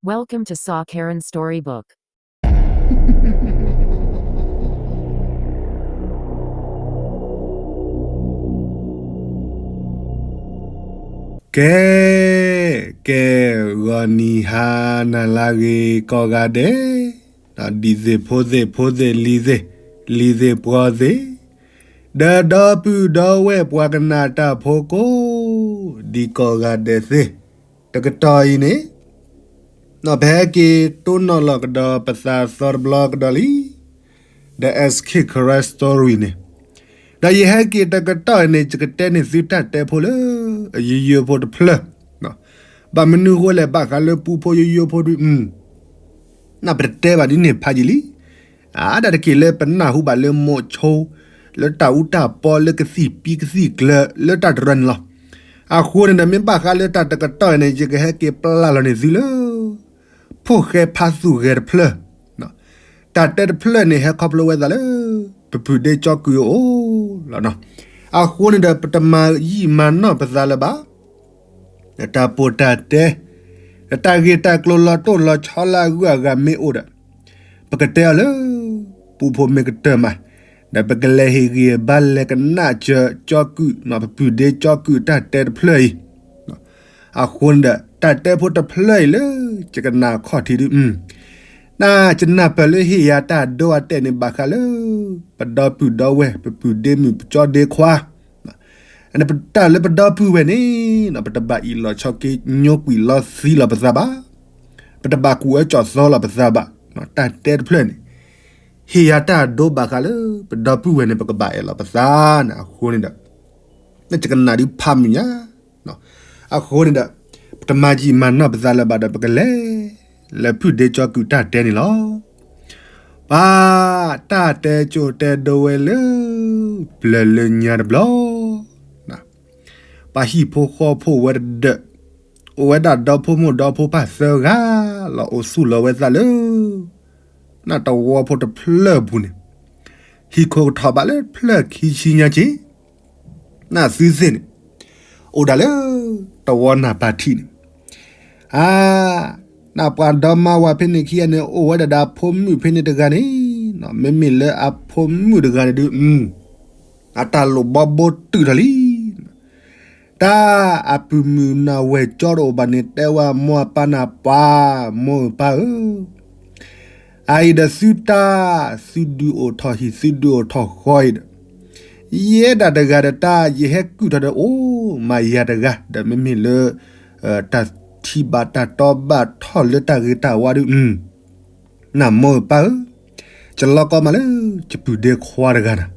Welcome to Saw Karen Storybook. ကဲ, ကဲ, ဂီၤနံၤဟါနၤလၢအဂ့ၤကိးဂၤဒဲး, ဒ်သ့ၣ်ဖိသ့ၣ်ဖိသ့ၣ် လံၤသ့ၣ်, လံၤသ့ၣ်ပှီၤသ့ၣ်, ဒီးဒီပုၢ်ဒီဝဲၢ်ပှၤကနၣ်တၢ်ဖိကိး, ဒ်ကိးဂၤဒဲးသ့ၣ်, တကတီၢ်အံၤန့ၣ် ပဟဲက့ၤတိၢ်နီၣ်လီၤကဒီးပသးသီတဘျီကဒီးလံ, the S K Karen Story န့ၣ်, ဒီးယဟဲက့ၤတကတီၢ်အံၤန့ၣ် ယကတဲန့ၢ်သုတၢ်တဲဖိလၢ အယိယိဖိတဖျၢၣ်, ဘၣ်မနုၤဃိလဲၣ် ဘၣ်ဃးလၢပူဖိယိယိဖိဒုး, နပတတဲဘၣ်ဒ်န့ၣ်ဖးယံာ်လံ, အါဒၣ်တက့ၢ်လၢပနၢ်ဟူဘၣ်လၢမိၤဆိ, လၢတၢ်အူတၢ်ပီ လၢကသံၣ်ပံကသံၣ်ကျၢၤ လၢတၢ်တရၢန့ၣ်လီၤ. အဃိန့ၣ်ဒီး မ့ၢ်ဘၣ်ဃးလၢတၢ်တကတီၢ်အံၤန့ၣ် ယကဟဲက့ၤပျၢ်လီၤန့ၢ်သုလၢ ဖိၣ်ဃဲဖါသူၣ်ဂဲၤတဖျၢၣ်, တၢ်တဲတဖျၢၣ်န့ၣ် ဟဲခီဖျိဝဲသးလၢ ပပုၢ်ဒ့ကၠီကုၢ်အအိၣ်လီၤ. အဃိန့ၣ်ဒီး ပတမၤယံာ်မၤနီၢ်ပသးလၢၤဘၣ်, တၢ်ပီးတၢ်တဲ, တၢ်ဂ့ၢ်တၢ်ကျိၤလီၤတိၢ်လီၤဆီလၢအဂုၤအဂၤမ့ၢ်အိၣ်ဒီး, ပကတဲအီၤလၢ ပူဖိမ့ၢ်ကတၢၢ်မး, ဒီးပကလဲၤဟ့ၣ်ဂံၢ်ဘါလဲၤကနၣ်စၢၤကၠီကုၢ်, ပပုၢ်ဒ့ကၠီကုၢ်တၢ်တဲတဖျၢၣ်အံၤ, အဃိန့ၣ်ဒီး တၢ်တဲဖိတဖျၢၣ်အံၤလၢ ယကနၣ်အခီၣ်ထံးဒုး, နကနၢ်ပၢၢ်လၢဟ့ၣ်ယၤတၢ်ဒိအတဲာ်န့ၣ် ဘၣ်ဃးလၢ ပဒီပုၢ်ဒီဝဲၢ် ပပုၢ်ဒ့မုၣ်ပကၠီဒ့ခွါ, တၢ်လၢပဒီပုၢ်ဝဲၢ်န့ၣ် ပတဘၣ်အ့ၣ်လိာ်ဆိးက့ညိကွံာ်လီၤသံလီၤပသးဘၣ်, ပတဘၣ်ကူၣ်အၢကၠီၣ်သီလီၤပသးဘၣ်, တၢ်တဲတဖျၢၣ်န့ၣ် ဟ့ၣ်ယၤတၢ်ဒိဘၣ်ဃးလၢ ပဒီပုၢ်ဝဲၢ်န့ၣ် ပကဘၣ်အဲၣ်လီၤပသးန့ၣ် အဃိန့ၣ်ဒီး နကနၣ်ဒုးဖးမုၢ်ညါ, အဃိန့ၣ်ဒီး ပတမၤယံာ်မၤနီၢ်ပသးလၢၤဘၣ်ဒီး ပကလဲၤလၢပုၢ်ဒ့ကၠီကုၢ်တၢ်တဲန့ၣ်လီၤ. ပှၤတၢ်တဲကၠိတဲဒိဝဲလၢ ပျၢၤလၢညါတဘျီ, ပှၤဟံၣ်ဖိဃီဖိဝဲတဒၢး, အိၣ်ဝဲဒၣ်ဒီဖိမိၢ်ဒီဖိပၢ်သၢဂၤလီၤ အိၣ်သူၣ်လီၤဝဲသးလၢ နတဝီဖိတဖျၢၣ်ပူၤန့ၣ်, ဟံၣ်ခိၣ်ကထီၣ်ဘးလၢဖျၢၣ်ခံဆံညါက့ၤ, နသုသ့ၣ်န့ၣ် အိၣ်ဒၣ်လၢ တဝီနၢ်ပၢၢ်ထံးန့ၣ်, အါ, နပှၤဒီမါဝၤဖဲန့ၣ်ခံဂၤန့ၣ် အိၣ်ဝဲဒၣ်ဒီးအဖိမုၣ်ဖဲန့ၣ်တဂၤန့ၣ်, မ့မ့ၢ်လၢအဖိမုၣ်တဂၤန့ၣ်ဒုး, အတၢ်လိၣ်ဘီဘိတုာ်ထီၣ်လံ. တၢ်အပုၢ်မုၣ်နၢ်ဝဲၢ်ကၠီတအိၣ်ဘၣ်န့ၣ် တဲဝဲမိၢ်အပၢ်န့ၣ် ပှၤမိၢ်ဧၢပၢ်ဧၢ, အအံၤဒီးသုတၢ် သုဒုးအိၣ်ထီၣ်ဟံၣ် သုဒုးအိၣ်ထီၣ်ဃီအံၤဒီး, ယဲဒၣ်တဂၤဒီးတၢ် ယဟဲကုၣ်ထီၣ်ဒီးအိၣ်မးယၤတဂၤဒီး မ့မ့ၢ်လၢ တၢ်ထံၣ်ဘၣ်တၢ်တီဘၣ်ထီၣ်လၢတၢ်ဂ့ၤတၢ်ဝါဒုး, နမိၢ်ဧၢပၢ်ဧၢ, ကလီကီမးလၢ ယပုၢ်ဒ့ခွါတဂၤန့ၣ်,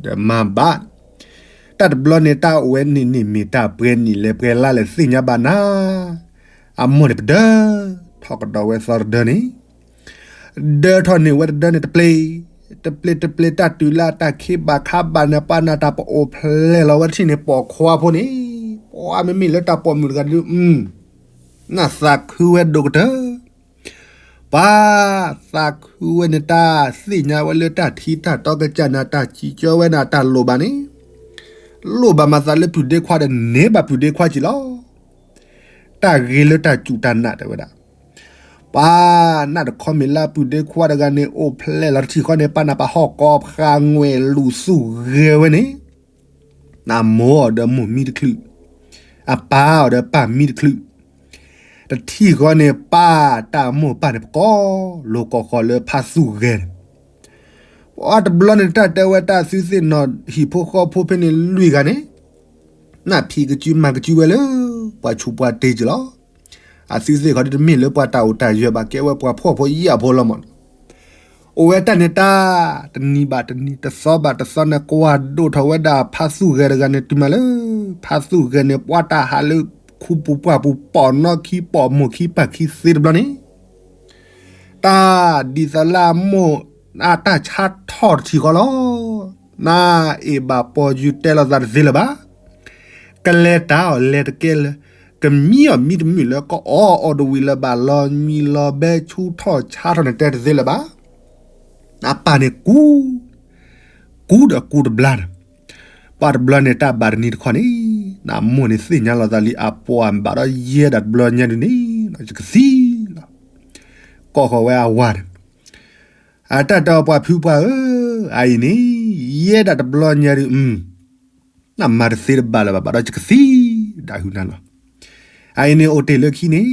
ဒီးမၤဘၣ်, တၢ်တဘျီန့ၣ် တၢ်အိၣ်ဝဲန့ၣ်န့ၣ်မ့ၢ်တၢ်ပှဲၤနံၣ်လဲၣ်ပှဲၤလါလဲၣ်သ့ၣ်ညါဘၣ်နၤ, အမိၢ်န့ၣ်ပဒၢထီၣ်ကဒီးဝဲသီတဒၢန့ၣ်, ဒၢထီၣ်န့ၢ်ဝဲတဒၢန့ၣ်တပျ့ၤ, တပျ့ၤတပျ့ၤတၢ်တုၤလၢအတၢ်ခ့ဘၣ်ခါဘၣ်န့ၣ် ပှၤနၢ်တၢ်ပအိၣ်ဖျဲၣ်လီၤဝဲတထံၣ်န့ၣ် ပိာ်ခွါဖိန့ၣ်, ပှၤမ့မ့ၢ်လၢတၢ်ပိာ်မုၣ်တဂၤဒုး, နသးခုဝဲဒိၣ်ကတၢၢ် ပှၤသးခုဝဲန့ၣ် တၢ်သ့ၣ်ညါဝဲလၢတၢ်ထံတၢ်တီကစၢ်န့ၣ် တၢ်စံးကၠီဝဲန့ၣ် တၢ်လိၣ်ဘၣ်န့ၣ်, လိၣ်ဘၣ်မၤသးလၢပုၢ်ဒ့ခွါဒီးန့ၢ်ဘၣ်ပုၢ်ဒ့ခွါက့ၤလီၤ. တၢ်ဂ့ၤလၢတၢ်စူၢ်တၢ်နာ်တဲဝဲဒၣ်, ပှၤနၢ်တခီမ့ၢ်လၢပုၢ်ဒ့ခွါတဂၤန့ၣ် အိၣ်ဖျဲၣ်လီၤတထံၣ်ဃီန့ၣ် ပှၤနၢ်ပၢ်ဟီၣ်ကိးဖးငွဲၣ်လူၤသူၣ်ဂဲၤဝဲန့ၣ် အမိၢ်အီၤဒီးမိၢ်မံတချုး, အပၢ်အီၤဒီးပၢ်မံတချုး, တထံၣ်ဃီန့ၣ် ပၢ်တၢ်မိၢ်ပၢ်န့ၣ် ပကိးလိာ်ကိးဃီၤလၢဖါသူၣ်ဂဲၤန့ၣ်, ပှၤတဘျီန့ၣ် တၢ်တဲဝဲတၢ်သုသ့ၣ်နီၣ်ဟံၣ်ဖိဃီဖိဖဲန့ၣ်လွံၢ်ဂၤန့ၣ်, နၢ်ဖံးကစုမၤကစုဝဲလၢ ပှၤဆူးပှၤတ့က့ၤလီၤ. အသုသ့ၣ်ခီဒ်တမ့ၢ်လၢပှၤတၢ်အိၣ်တၢ်ယၢၤဘၣ် ကဲဝဲပှၤဖှီၣ်ဖိယာ်ဖိလီၤမး, အိၣ်ဝဲတၢ်န့ၣ်တၢ် တနံၤဘၣ်တနံၤ တသီဘၣ်တသီန့ၣ် ကွၢ်ဒိၣ်ထီၣ်ဝဲဒၣ်ဖါသူၣ်ဂဲၤတဂၤန့ၣ် တုၤမးလၢ ဖါသူၣ်ဂဲၤန့ၣ် ပှၤတၢ်ဟးလၢခူပူၤပှၢ်ပူၤ ပိာ်နီၣ်ခံ ပိာ်မိၢ်ခံပၢ်ခံသ့တဘျီန့ၣ် တၢ်ဒ်သိးလၢအမိၢ်အတၢ်ဆါထီၣ်တထံၣ်ဃီလီၤ. နအ့ၣ်ဘၣ်ပီၤယုၤတဲလိာ်သးတသ့လၢၤဘၣ်. ကလဲၤတၢ်အီၤလဲၤတကဲလၢၤ, ကမံအီၤမံတမုာ်လၢၤ, ကအီၣ်အီၤတဝံၤလၢၤဘၣ်, လီၤမံလီၤဘဲဆူထီၣ်ဆါထီၣ်န့ၣ်တဲတသ့လၢၤဘၣ်. အပၢ်န့ၣ်ကူ, ကူဒီးကူတဘျါဒီး ပှၤတဘျီန့ၣ် တၢ်ဘၣ်တနံၤတခီန့ၣ် နမိၢ်န့ၣ်သ့ၣ်ညါလီၤသးလံ အပှၤဘၣ်ဒီးယဲဒၣ်တဘျီညါဒုးန့ၣ် ယကသံလီၤ. ကိးဃီၤဝဲအဝၤန့ၣ်, အတၢ်တဲအီၤ ပှၤဖုပှၢ်ဧၢ, အအံၤန့ၣ် ယဲဒၣ်တဘျီညါဒုး နမၤတသ့တဘၣ်လၢၤဘၣ် ဘၣ်ဒီးယကသံ, ဒၣ်ဟုၣ်နၤလီၤ. အအံၤန့ၣ်အိၣ်တ့ၢ်လၢခံန့ၣ်,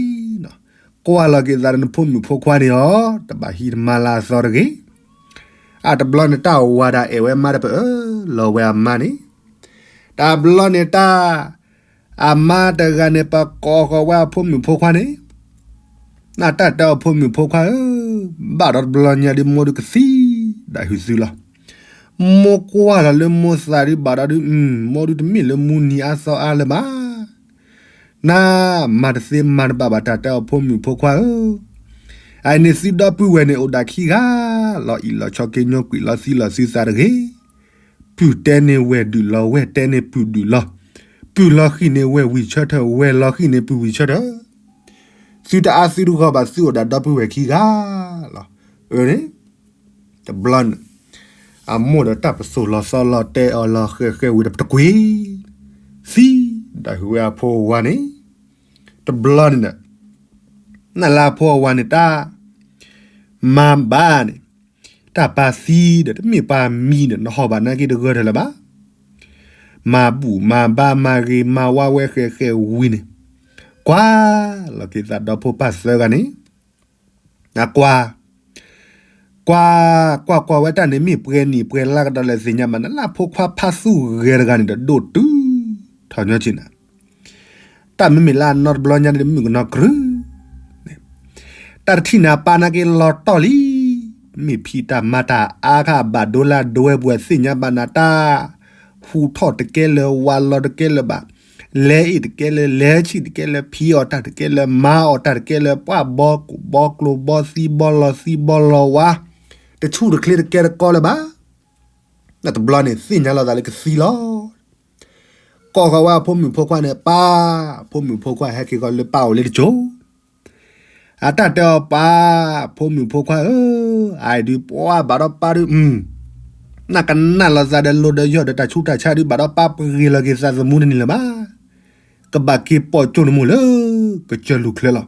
ကွၢ်လီၤက့ၤသးဒီးနဖိမုၣ်ဖိခွါန့ၣ်အီၤ တဘၣ်ဟံးတမၤလၢအသီတဂ့ၤ. အတဘျီန့ၣ် တၢ်ဝၤဒၣ်အဲၣ်ဝဲမါဒီး ပအၢၣ်လီၤဝဲအမါန့ၣ်, တဘျီန့ၣ်တၢ် အမါတဂၤန့ၣ် ပကိးဃီၤဝဲအဖိမုၣ်ဖိခွါန့ၣ်, နတၢ်တဲအီၤဖိမုၣ်ဖိခွါဧၢ, ဘၣ်ဒီးတဘျီညါဒုး မိၢ်ဒုးကသံ, ဒၣ်ဟုၣ်သုလီၤ. မိၢ်ကွၢ်လီၤလၢမိၢ်သးဒုး ဘၣ်ဒီးဒုး မိၢ်ဒုးတမ့ၢ်လၢမူနံၤအါသီအါလၢၤဘၣ်. နမၤတသ့မၤတဘၣ်ဘၣ် တၢ်တဲအီၤဖိမုၣ်ဖိခွါဧၢ, အအံၤန့ၣ်သုဒီပုၢ်ဝဲၢ်န့ၣ်အိၣ်ဒၣ်ခံဂၤ, လီၤအံၣ်လီၤဆီက့ၤညီကွံာ်လီၤသံလီၤသုသးတဂ့ၤ. ပုၢ်တဲန့ၢ်ဝဲၢ်ဒုးလီၤ ဝဲၢ်တဲန့ၢ်ပုၢ်ဒုးလီၤ, ပုၢ်လီၤဃံၢ်န့ၢ်ဝဲၢ်ဝံၤဆၢထၢၣ် ဝဲၢ်လီၤဃံၢ်န့ၢ်ပုၢ်ဝံၤဆၢထၢၣ်, သုတအါသုတဂီၢ်ဘၣ် သုအိၣ်ဒၣ်ဒီပုၢ်ဝဲၢ်ခံဂၤလီၤ. အန့ၣ် တဘျီန့ၣ် အမိၢ်ဒီးတၢ်ပသိၣ်လီၤသီလီၤတဲအီၤလီၤဃဲၤဃဲၤဝံၤဒီးပတကွံာ်, သံ, ဒၣ်ဟုၣ်ဝဲအဖိအဝၤန့ၣ်, တဘျီန့ၣ်ဒီး နလၢအဖိအဝၤန့ၣ်တၢ် မၤဘၣ်န့ၣ်, တၢ်ပၢ်သံဒီး တမ့ၢ်ပၢ်မံဒီး နဟီၣ်ဘၣ်နာ်က့တဂၢၢ်ထၢၣ်လၢၤဘၣ်. မၤဘူၣ်မၤဘါမၤဂ့ၤမၤဝါဝဲဃဲၤဃဲၤဝံၤန့ၣ်, ကွၢ်လီၤက့ၤသးဒီဖိပၢ်သၢဂၤန့ၣ်, အကွၢ်, ကွၢ်, ကွၢ်ကွၢ်ဝဲတၢ်န့ၣ် မ့ၢ်ပှဲၤနံၣ်ပှဲၤလါကဒီးလဲၣ်သ့ၣ်ညါဘၣ် နလၢအဖိခွါဖါသူၣ်ဂဲၤတဂၤန့ၣ်ဒီး ဒိၣ်တုၤထီၣ်ညီက့ၤနၤ တၢ်မ့မ့ၢ်လၢအနီတဘျီညါန့ၣ် မုၣ်ကနီၤကြုၢ်, တၢ်တထံၣ်န့ၣ်အပၢ်နာ်က့လီၤတီၢ်လံ, မ့ၢ်ဖံးတၢ်မၤတၢ်အါခါဘၣ်ဒိလၢအဒိဝဲပှၤသ့ၣ်ညါဘၣ်နၤတၢ်, ဟူးထီၣ်တကဲလၢၤ ဝးလီၤတကဲလၢၤဘၣ်, လဲၤအ့ၣ်တကဲလၢၤ လဲၤဆံၣ်တကဲလၢၤ ဖံးအီၣ်တၢ်တကဲလၢၤ မၤအီၣ်တၢ်တကဲလၢၤ ပှၤဘီကူးဘီကျိၤဘီသံဘီလီၤသံဘီလီၤဝါ, တဆူၣ်တချ့တကဲတကီလၢၤဘၣ်. တဘျီန့ၣ် သ့ၣ်ညါလီၤသးလၢကသံလီၤ. ကိးဃီၤဝဲအဖိမုၣ်ဖိခွါန့ၣ် ပၢ်, ဖိမုၣ်ဖိခွါဟဲက့ၤဃီၤလၢပၢ်အိၣ်လၢတစိၤ, အတၢ်တဲအီၤပၢ်, ဖိမုၣ်ဖိခွါဧၢ, အအံၤဒုးပှၤဘၣ်ဒီးပၢ်ဒုး, နကနၣ်လီၤသးဒီးလိၤဒီးယီၢ်ဒီးတၢ်ဆူးတၢ်ဆါဒုး ဘၣ်ဒီးပၢ်ပှ့ၤလီၤက့ၤသးသမူတန့ၢ်လၢၤဘၣ်. ကဘၣ်က့ၤပိာ်ကၠိနမိၢ်လၢ ကစၢၢ်လူၢ်ချၢလီၤ.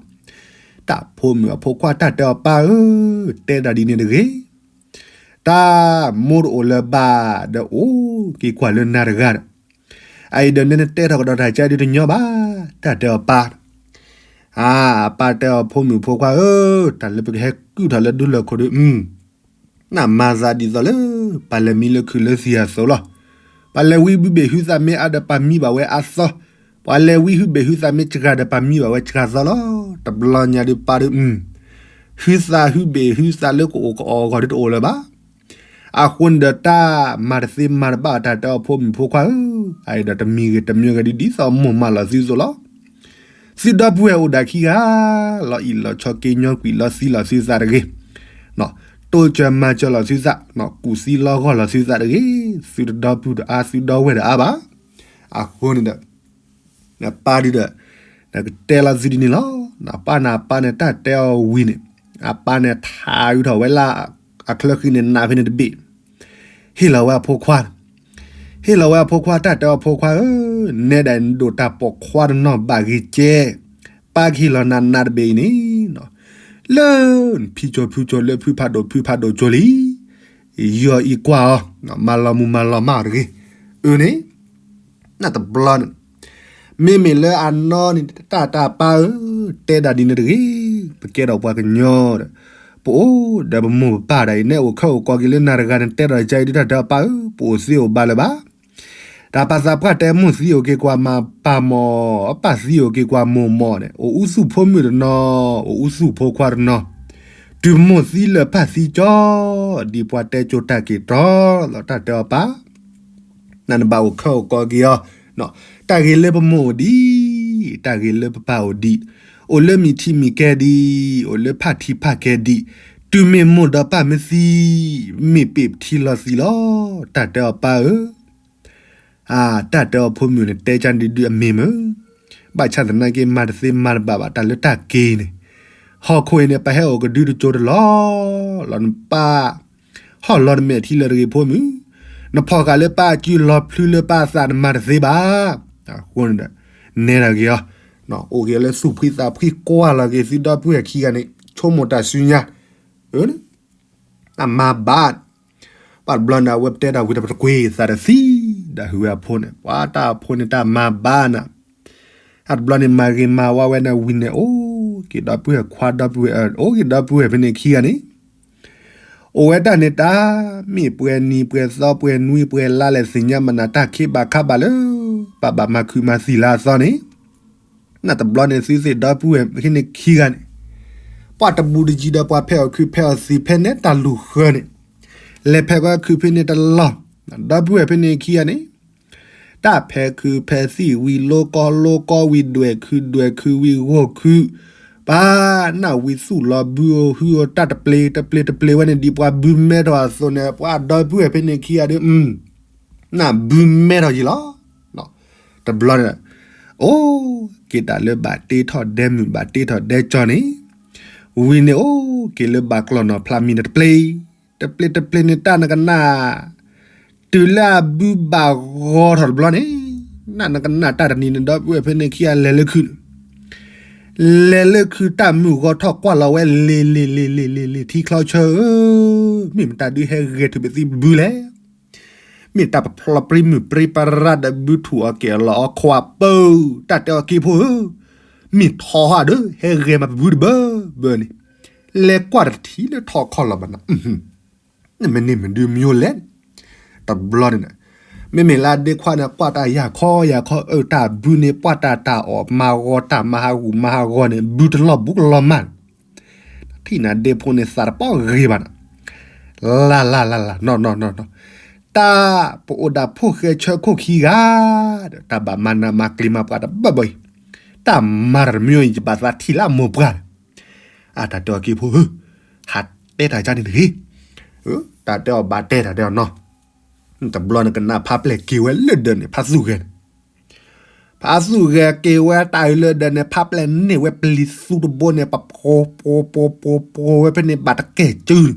တၢ်ဖိမုၣ်အဖိခွါတၢ်တဲအီၤပၢ်ဧၢ, တဲဒၣ်ဒ်န့ၣ်တဂ့ၤ. တၢ်မိၢ်တအိၣ်လၢၤဘၣ်ဒီးအိၣ်က့ၤကွၢ်လၢနၤတဂၤဒီး, အအံၤဒီးနဲနတဲထီၣ်ကဒီးတၢ်ကါဒုးတညီဘၣ်, တၢ်တဲအီၤပၢ်. အါ, အပၢ်တဲအီၤဖိမုၣ်ဖိခွါဧၢ, တၢ်လၢပကဟဲကုၢ်ထီၣ်လၢဒူလၢၢ်ခိၣ်ဒီး နမၤသးဒ်သိးလၢ ပှၤလဲၤမံလၢခုးလၢသံၣ်အသိးလီၤ. ပှၤလဲၤဝံဟုဘ့ၣ်ဟုသးမ့ၢ်အါဒီးပှၤမံဘၣ်ဝဲအါသီ, ပှၤလဲၤဝံဟုဘ့ၣ်ဟုသးမ့ၢ်စှၤဒီးပှၤမံဘၣ်ဝဲစှၤသီလီၤ. တဘျီညါဒုးပၢ်ဒုး, ဟုသးဟုဘ့ၣ်ဟုသးလၢကအိၣ်ကအီၣ်အဂီၢ်ဒုးတအိၣ်လၢၤဘၣ်. အဃိန့ၣ်ဒီးတၢ်မၤတသ့မၤတဘၣ်တၢ်တဲအီၤဖိမုၣ်ဖိခွါဧၢ, အအံၤဒီးတမံၤဂ့ၤတမံၤဂ့ၤဒုး ဒ်သိးမိၢ်မၤလီၤသုသိးလီၤ. သုဒီပုၢ်ဝဲၢ်အိၣ်ဒၣ်ခံဂၤ, လီၤအံၣ်လီၤဆီက့ၤညီကွံာ်လီၤသံလီၤသုသးတဂ့ၤ, တိစၢၤမၤစၢၤလီၤသုသး, ကူၣ်သံလီဂီၢ်လီၤသုသးတဂ့ၤ, သုတဒီပုၢ်တအါ သုဒီဝဲၢ်တအါဘၣ်. အဃိန့ၣ်ဒီး နပၢ်ဒုးဒီး နကတဲလီၤသုဒ်န့ၣ်လီၤ. နပၢ်န့ၣ်အပၢ်န့ၣ် တၢ်တဲအီၤဝံၤန့ၣ်, အပၢ်န့ၣ်ထးဃုာ်ထီၣ်ဝဲလၢအချၢဃံန့ၣ် နးဖဲန့ၣ်တဘ့ၣ်, ဟ့ၣ်လီၤဝဲအဖိခွါ, ဟ့ၣ်လီၤဝဲအဖိခွါ တၢ်တဲအီၤဖိခွါဧၢ, နဲဒၣ်နဒိၣ်တၢ်ပိာ်ခွါတနီၤဘၣ်ဂ့ၤကဲ, ပၢ်ကဟ့ၣ်လီၤနၤနးတဘ့ၣ်အံၤန့ၣ်, လၢနဖံကၠိဖုကၠိလၢဖုဖးဒိၣ်ဖုဖးဒိၣ်ကၠိလံ, ယီၤအံၤကွၢ်အီၤ, မၤလီၤမူမၤလီၤမၢ်အီၤတဂ့ၤ. အၢန့ၣ် နတဘျီန့ၣ်, မ့မ့ၢ်လၢအနီၢ်န့ၣ် တၢ်တၢ်ပၢ်ဧၢ, တဲဒၣ်ဒ်န့ၣ်တဂ့ၤ, ပကဲထီၣ်ပှၤကညီဒီး, ပအိၣ်ဒီးပမိၢ်ပပၢ်ဒၣ်အံၤ နဲအိၣ်ခဲအိၣ်ကီက့ၤလၢနၤတဂၤန့ၣ် တဲဒီးကါအံၤဒုး တၢ်တၢ်ပၢ်ဧၢ, ပအိၣ်သ့အိၣ်ဘါလၢၤဘၣ်. တၢ်ပာ်သးပှၢ်တဲမိၢ်သံအိၣ်က့ၤကွၢ်မး ပၢ်မီၢ်, ပၢ်သံအိၣ်က့ၤကွၢ်မိၢ်မီၢ်န့ၣ် အိၣ်အူသူၣ်ဖိမုၣ်တနီၤ, အိၣ်အူသူၣ်ဖိခွါတနီၤ, တုၤမိၢ်သံလၢာ်ပၢ်သံကၠီ, ဒ်ပှၤတဲကၠိတၢ်က့ၤတြီလီၤ တၢ်တဲအီၤပၢ် နနဘၣ်အိၣ်ခဲအိၣ်ကီက့ၤအီၤ, တၢ်ဂ့ၤလၢပမိၢ်အိၣ်ဒံး, တၢ်ဂ့ၤလၢပပၢ်အိၣ်ဒံး, အိၣ်လၢမံၤထံမံၤကဲဒံး, အိၣ်လၢဖးထံဖးကဲဒံး, တုၤမ့ၢ်မိၢ်ဒီးပၢ်မ့ၢ်သံ, မ့ၢ်ပ့ၢ်ပထံလီၤသံလီၤ, တၢ်တဲအီၤပၢ်ဧၢ. အါ, တၢ်တဲအီၤဖိမုၣ်န့ၣ် တဲကါဒုးဒုးအမ့ၢ်မၢ်, ဘၣ်ဆၣ်သနာ်က့ မၤတသ့မၤတဘၣ်ဘၣ် တၢ်လၢတၢ်က့ၤန့ၣ်, ဟီၣ်ခိၣ်အံၤန့ၣ် ပဟဲအိၣ်ကဒုတကၠိတလီၢ်လီၤ နပၢ် ဟီၣ်လီၤနမဲာ်ထံလၢၤတဂ့ၤဖိမုၣ်, နဖီၣ်ဃာ်လၢပၢ်အစုလီၤဖျုလၢပၢ်အသးနမၤတသ့ဘၣ်. အဃိန့ၣ်ဒီး နဲဒၣ်ဂ့ၤအီၤ, အိၣ်က့ၤလၢသူၣ်ဖှံသးဖှံကွၢ်လီၤက့ၤသုဒီပုၢ်ဝဲၢ်ခံဂၤန့ၣ် ဆိကမိၣ်တၢ်ဆူညါ, တၢ်မၤဘၣ်, ပှၤတဘျီန့ၣ် အဝဲပတဲတၢ်ဝံၤတပတကွ့ၤသးတသံ, ဒီးဟုၣ်ဝဲအဖိန့ၣ် ပှၤတၢ်အဖိန့ၣ်တၢ်မၤဘၣ်နၤ, အတဘျီန့ၣ် မၤဂ့ၤမၤဝါဝဲန့ၣ်ဝံၤန့ၣ် အိၣ်က့ၤဒီပုၢ်ဝဲၢ်ခွါဒီပုၢ်ဝဲၢ် အိၣ်က့ၤဒီပုၢ်ဝဲၢ်ဖဲန့ၣ်ခံဂၤန့ၣ် အိၣ်ဝဲတၢ်န့ၣ်တၢ်, မ့ၢ်ပှဲၤနံၤပှဲၤသီပှဲၤနွံပှဲၤလါလဲၣ်သ့ၣ်ညါမနၤ တၢ်ခ့ဘၣ်ခါဘၣ်လၢ ပဘၣ်မၤခုးမၤသံၣ်လၢအသီန့ၣ်, နတဘျီန့ၣ်သုသ့ၣ်ဒီပုၢ်ဝဲၢ်ဖဲန့ၣ်ခံဂၤန့ၣ်, ပှၤတဘူးတယံၤဒီးပှၤဖဲးအီၣ်ခုးဖဲးအီၣ်သံၣ်ဖဲန့ၣ်တၢ်လူၤဃၢၤန့ၣ်, လဲၤဖဲးကီခုးဖဲန့ၣ်တလီၢ်, ဒီပုၢ်ဝဲၢ်ဖဲန့ၣ်ခံဂၤန့ၣ် တၢ်ဖဲးခုးဖဲးသံၣ်ဝံၤ လိကီလိကီဝံၤ ဒွဲၣ်ခုးဒွဲၣ်ခုးဝံၤ ဂီၢ်ခုး, ပှၤနၢ်ဝံၤသူၣ်လီၤဘုဧိၤဟုဧိၤ တၢ်တပျ့ၤတပျ့ၤတပျ့ၤဝဲန့ၣ် ဒ်ပှၤဘုမဲထီၣ်အသိးန့ၣ် ပှၤဒီပုၢ်ဝဲၢ်ဖဲန့ၣ်ခံဂၤဒီး နၢ်ဘုမဲထီၣ်ယံၤလီၤ. တဘျီန့ၣ် အိၣ်က့ၤတၢ်လၢဘၣ်တ့ထီၣ်ဒဲမုၢ်ဘၣ်တ့ထီၣ်ဒဲကၠီန့ၣ်, ဝံၤန့ၣ်အိၣ်က့ၤလၢဘၣ်ကျီၢ်နီၢ်ဖျါမံၤန့ၣ်တပျ့ၤ, တပျ့ၤတပျ့ၤန့ၣ်တၢ်နကနၣ် တုၤလၢအဘုဘၣ်ဂီၤထီၣ်တဘျီန့ၣ်, နနကနၣ်တၢ်တနံၤန့ၣ် ဒီပုၢ်ဝဲၢ်ဖဲန့ၣ်ခံဂၤလဲၤလၢခုးန့ၣ်, လဲၤလၢခုးတၢ်မုၢ်ဂီၤထီၣ်ကွၢ်လီၤဝဲလ့ၤလ့ၤလ့ၤလ့ၤလ့ၤလ့ၤထံချီဆၢဧၢ, မ့ၢ်မတၤဒုးဟဲဂဲၤထုးပသံဘုလဲၣ်. မ့ၢ်တၢ်ပဖျီပြံမုၢ်ပြံပရၢဒီးဘုထူၣ်အီၣ်က့ၤအလီၢ်အီခွါပၢ, တၢ်တဲအီၤက့ၤဖိဧၢ, မ့ၢ်ထီဟီဒီး ဟဲဂဲၤမၤပဘုတဘၢဘၢန့ၣ်, လဲၤကွၢ်တထံၣ်လၢထီၣ်ခီၣ်လီၤဘၣ်နၤ, နမ့ၢ်န့ၢ်မဒုးမၠိလဲၣ်, တဘျီန့ၣ်, မ့မ့ၢ်လၢအဒ့ခွါန့ၣ် ကွၢ်တၢ်ယၢ်ခီယၢ်ခီအၢ တၢ်ဘုန့ၣ် ပှၢ်တၢ်တၢ်အီၣ်မၤဂီၤတၢ်မၤဟးဂူာ်မၤဟးဂီၤန့ၣ် ဘုတလီၢ်ဘူးကလီၤမၢ်န့ၣ်, ထံၣ်နၤဒ့ဖိန့ၣ်သးတပီၢ်ဂ့ၤဘၣ်နၤ, လၢ်လၢ်လၢ်လၢ်နီၢ်နီၢ်နီၢ်နီၢ်, တၢ်ပအိၣ်ဒၣ်ဖိၣ်ဃဲဆၢခိၣ်ခံဂၤဒီး တၢ်ဘၣ်မၤနးမၤကျံၤမၤပှၤတဘၢဘၢအံၤ, တၢ်မၤတၢ်တမံၤအံၤ ယဘၣ်သးထံၣ်လၢအမိၢ်ပှၢ်န့ၣ်, အတၢ်တဲအီၤက့ၤဖိဧၢ, ဟးတဲတၢ်ကါန့ၣ်တဂ့ၤ, တၢ်တဲအီၤဘၣ်တဲတၢ်တဲအီၤနီၢ်, တဘျီန့ၣ်ကနၣ်ဖးပျဲၢ်က့ၤဝဲလၢဒၢးန့ၣ် ဖးသူၣ်ဂဲၤန့ၣ် ဖးသူၣ်ဂဲၤက့ၤဝဲတၢ်အံၤလၢဒၢးန့ၣ် ဖးပျဲၢ်န့ၢ်ဝဲပျံၤသူတဘိန့ၣ် ပှၤပှီၤပှီၤပှီၤပှီၤဝဲဖဲန့ၣ် ဘၣ်တကဲၢ်စုန့ၣ်,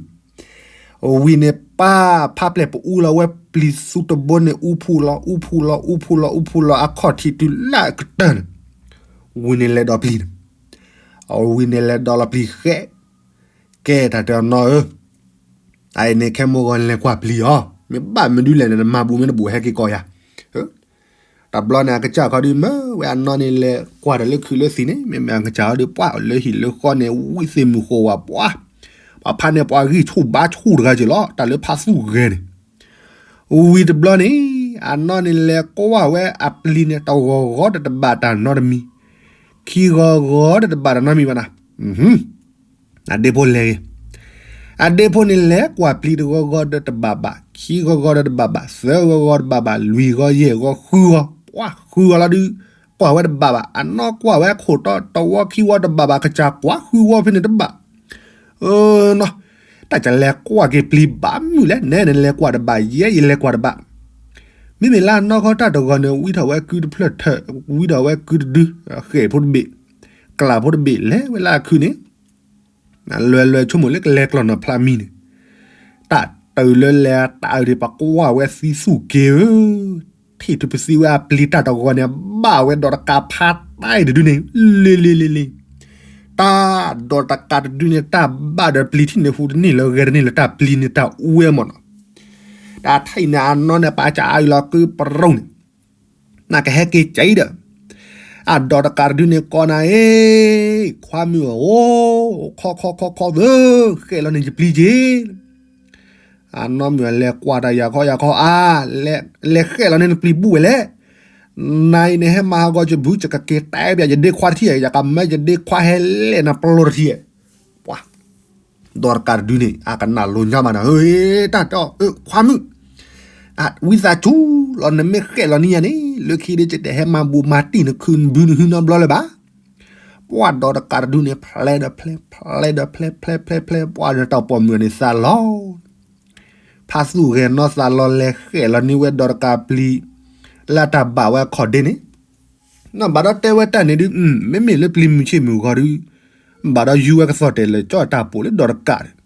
ဝံၤန့ၣ် ပၢ်ဖးပျဲၢ်ပအူလီၤဝဲပျံၤသူတဘိန့ၣ် အူဖူလီၤ အူဖူလီၤ အူဖူလီၤ အူဖူလီၤ အူဖူလီၤ အခီၣ်ထံးတုၤလၢအကတၢၢ်န့ၣ်, ဝံၤန့ၣ်လဲၤဒီးပျံၤန့ၣ်, ဝံၤန့ၣ်လဲၤဒီးလီၤပျံၤဃဲ, ကဲတၢ်တဲအီၤနီၢ်ဧၢ, အအံၤန့ၣ်ခဲမိၢ်ဂီၤလဲၤကွၢ်ပျံၤအီၤ, မ့ၢ်ဘၣ်မနုၤလဲၣ်န့ၣ် နမၤဘူးမ့ၢ်တဘူးဟဲက့ၤကိးယၤ တဘျီန့ၣ် အကစၢ်ခီဒုးမၢဝဲအနီၢ်န့ၣ် လဲၤကွၢ်တၢ်လၢခုးလၢသံၣ်န့ၣ် မ့မ့ၢ်အကစၢ်ခီဒုးပှၢ်လၢဟံၣ်လၢဃီန့ၣ် ဝံသ့ၣ်မုၢ်ဃိးဝးပှၢ်, ပှၤဖးန့ၣ်ပှၤဂံၢ်ဆူၣ်ဘါဆူၣ်တဂၤက့ၤလီၤ တၢ်လၢဖးသူၣ်ဂဲၤန့ၣ်, ဝံၤတဘျီန့ၣ် အနီၢ်န့ၣ်လဲၤကွၢ်ဝဲအပျံၤန့ၣ် တဂီၤဂီၤဒီးတဘၣ်တၢ်နီတမံၤ, ခံဂီၤဂီၤဒီးတဘၣ်တၢ်နီတမံၤဘၣ်နၤ အဒ့ဖိလဲၤဂ့ၤ, အဒ့ဖိန့ၣ်လဲၤကွၢ်ပျံၤတဂီၤဂီၤဒီးတဘၣ်ဘၣ်, ခံဂီၤဂီၤဒီးတဘၣ်ဘၣ်, သၢဂီၤဂီၤတဘၣ်ဘၣ်, လွံၢ်ဂီၤယဲၢ်ဂီၤဃုဂီၤ, ပှၢ်ဃုဂီၤလီၤဒုး, ကွၢ်ဝဲတဘၣ်ဘၣ်, အနီၢ်ကွၢ်ဝဲခိၣ်တီတဝီခံဝီတဘၣ်ဘၣ်, ကစၢ်ကွၢ်ဃုဝီဖဲန့ၣ်တဘၣ်, နီၢ်, တၢ်ကလဲၤကွၢ်က့ၤပျံၤဘၣ်မုၢ်လဲၣ်, နဲနလဲၤကွၢ်တဘၣ်, ယဲယလဲၤကွၢ်တဘၣ်, မ့မ့ၢ်လၢအနီၢ်ခီတၢ်တဂီၤန့ၣ် ဝံထီၣ်ဝဲကုတဖျၢၣ်ထၢၣ်, ဝံထီၣ်ဝဲကုတဒု, ဃဲၣ်ဖိတဘ့ၣ်, ကျၢ်ဖိတဘ့ၣ် လဲၤဝဲလၢအခုးန့ၣ် လွယ်လွယ်ဆိကမိၣ်လၢကလဲၤကျီၢ်နီၢ်ဖျါမံၤန့ၣ်, တၢ်တုၤလၢလဲၤတၢ်အုးဒံး ပကွၢ်ဝဲသံသူၣ်က့ၤဧၢ, ထံၣ်ထူၣ်ပသံဝဲအပျံၤတၢ်တဂီၤန့ၣ် ဘၣ်ဝဲဒီးတကးဖးတၢ်အံၤတဒုန့ၣ်, လ့လ့လ့လ့, တၢ်ဒီးတကးတဒုန့ၣ် တၢ်ဘၣ်ဒီးပျံၤထံၣ်န့ၣ် ဟူးတန့ၢ်လၢဂဲၤတန့ၢ်လၢတၢ်ပျံၤန့ၣ် တၢ်အူဝဲမ့ၢ်နီၤ, တၢ်ထံၣ်န့ၣ် အနီၢ်န့ၣ် ပာ်စၢ်အါအံၤလီၤကုပရိၢ်န့ၣ် နကဟဲက့ၤကဲအံၤဒီး, အဒီးတကးတဒုန့ၣ် ကိးနၤအ့ၣ်, ခွါမုၣ်ဧၢ, ခီခီခီခီသၢ, ဃဲၣ်လီၤန့ၣ်ယပျံၤက့ၤ, အနီၢ်မုၣ်လဲၤကွၢ်တၢ်ယၤခီယၤခီအါ, လဲၤဃဲၣ်လီၤန့ၣ်နပျံၤဘူးဝဲလဲၣ်, နၤအံၤန့ၣ်ဟဲမၤဟးဂီၤယဘု ယကက့ၤတဲပျးယဒ့ခွါတထံၣ်, ယကမၢယဒ့ခွါဟဲလဲၣ်နပျီတထံၣ်, ပှၤ ဒီးတကးတဒုန့ၣ် အကနၣ်လိၤညါမးနၤ, တၢ်တဲအီၤ ခွါမုၣ်, ဝံသးစူၤလီၤ နမ့ၢ်ဃဲၣ်လီၤန့ၢ်ယၤန့ၣ် လၢခံဒုး ယတဟဲမၤဘူးမၤတံၢ်နခုးနဘုနဟုနီတဘျီလၢၤဘၣ်, ပှၤဒီးတကးတဒုန့ၣ် ဖျဲဒီးဖျဲ ဖျဲဒီးဖျဲ ဖျဲဖျဲဖျဲ ပှၤဒီးတၢ်ပိာ်မုၣ်န့ၣ်သးလီၤ, ဖးသူၣ်ဂဲၤနီၢ်သးလီၤ လဲၤဃဲၣ်လီၤန့ၢ်ဝဲဒီးတကးပျံၤ လၢတၢ်ဘၣ်ဝဲအခီၣ်ဒ့န့ၣ်, နဘၣ်ဒီးတဲဝဲတၢ်န့ၣ်ဒုး မ့မ့ၢ်လၢပျံၤမုၢ်ဆ့ၣ်မုၢ်ဂီၤဒုး, ဘၣ်ဒီးယူၤဝဲကသီၣ်တဲာ်လၢာ်ကၠီတၢ်ပိာ်လၢဒီးတကးန့ၣ်,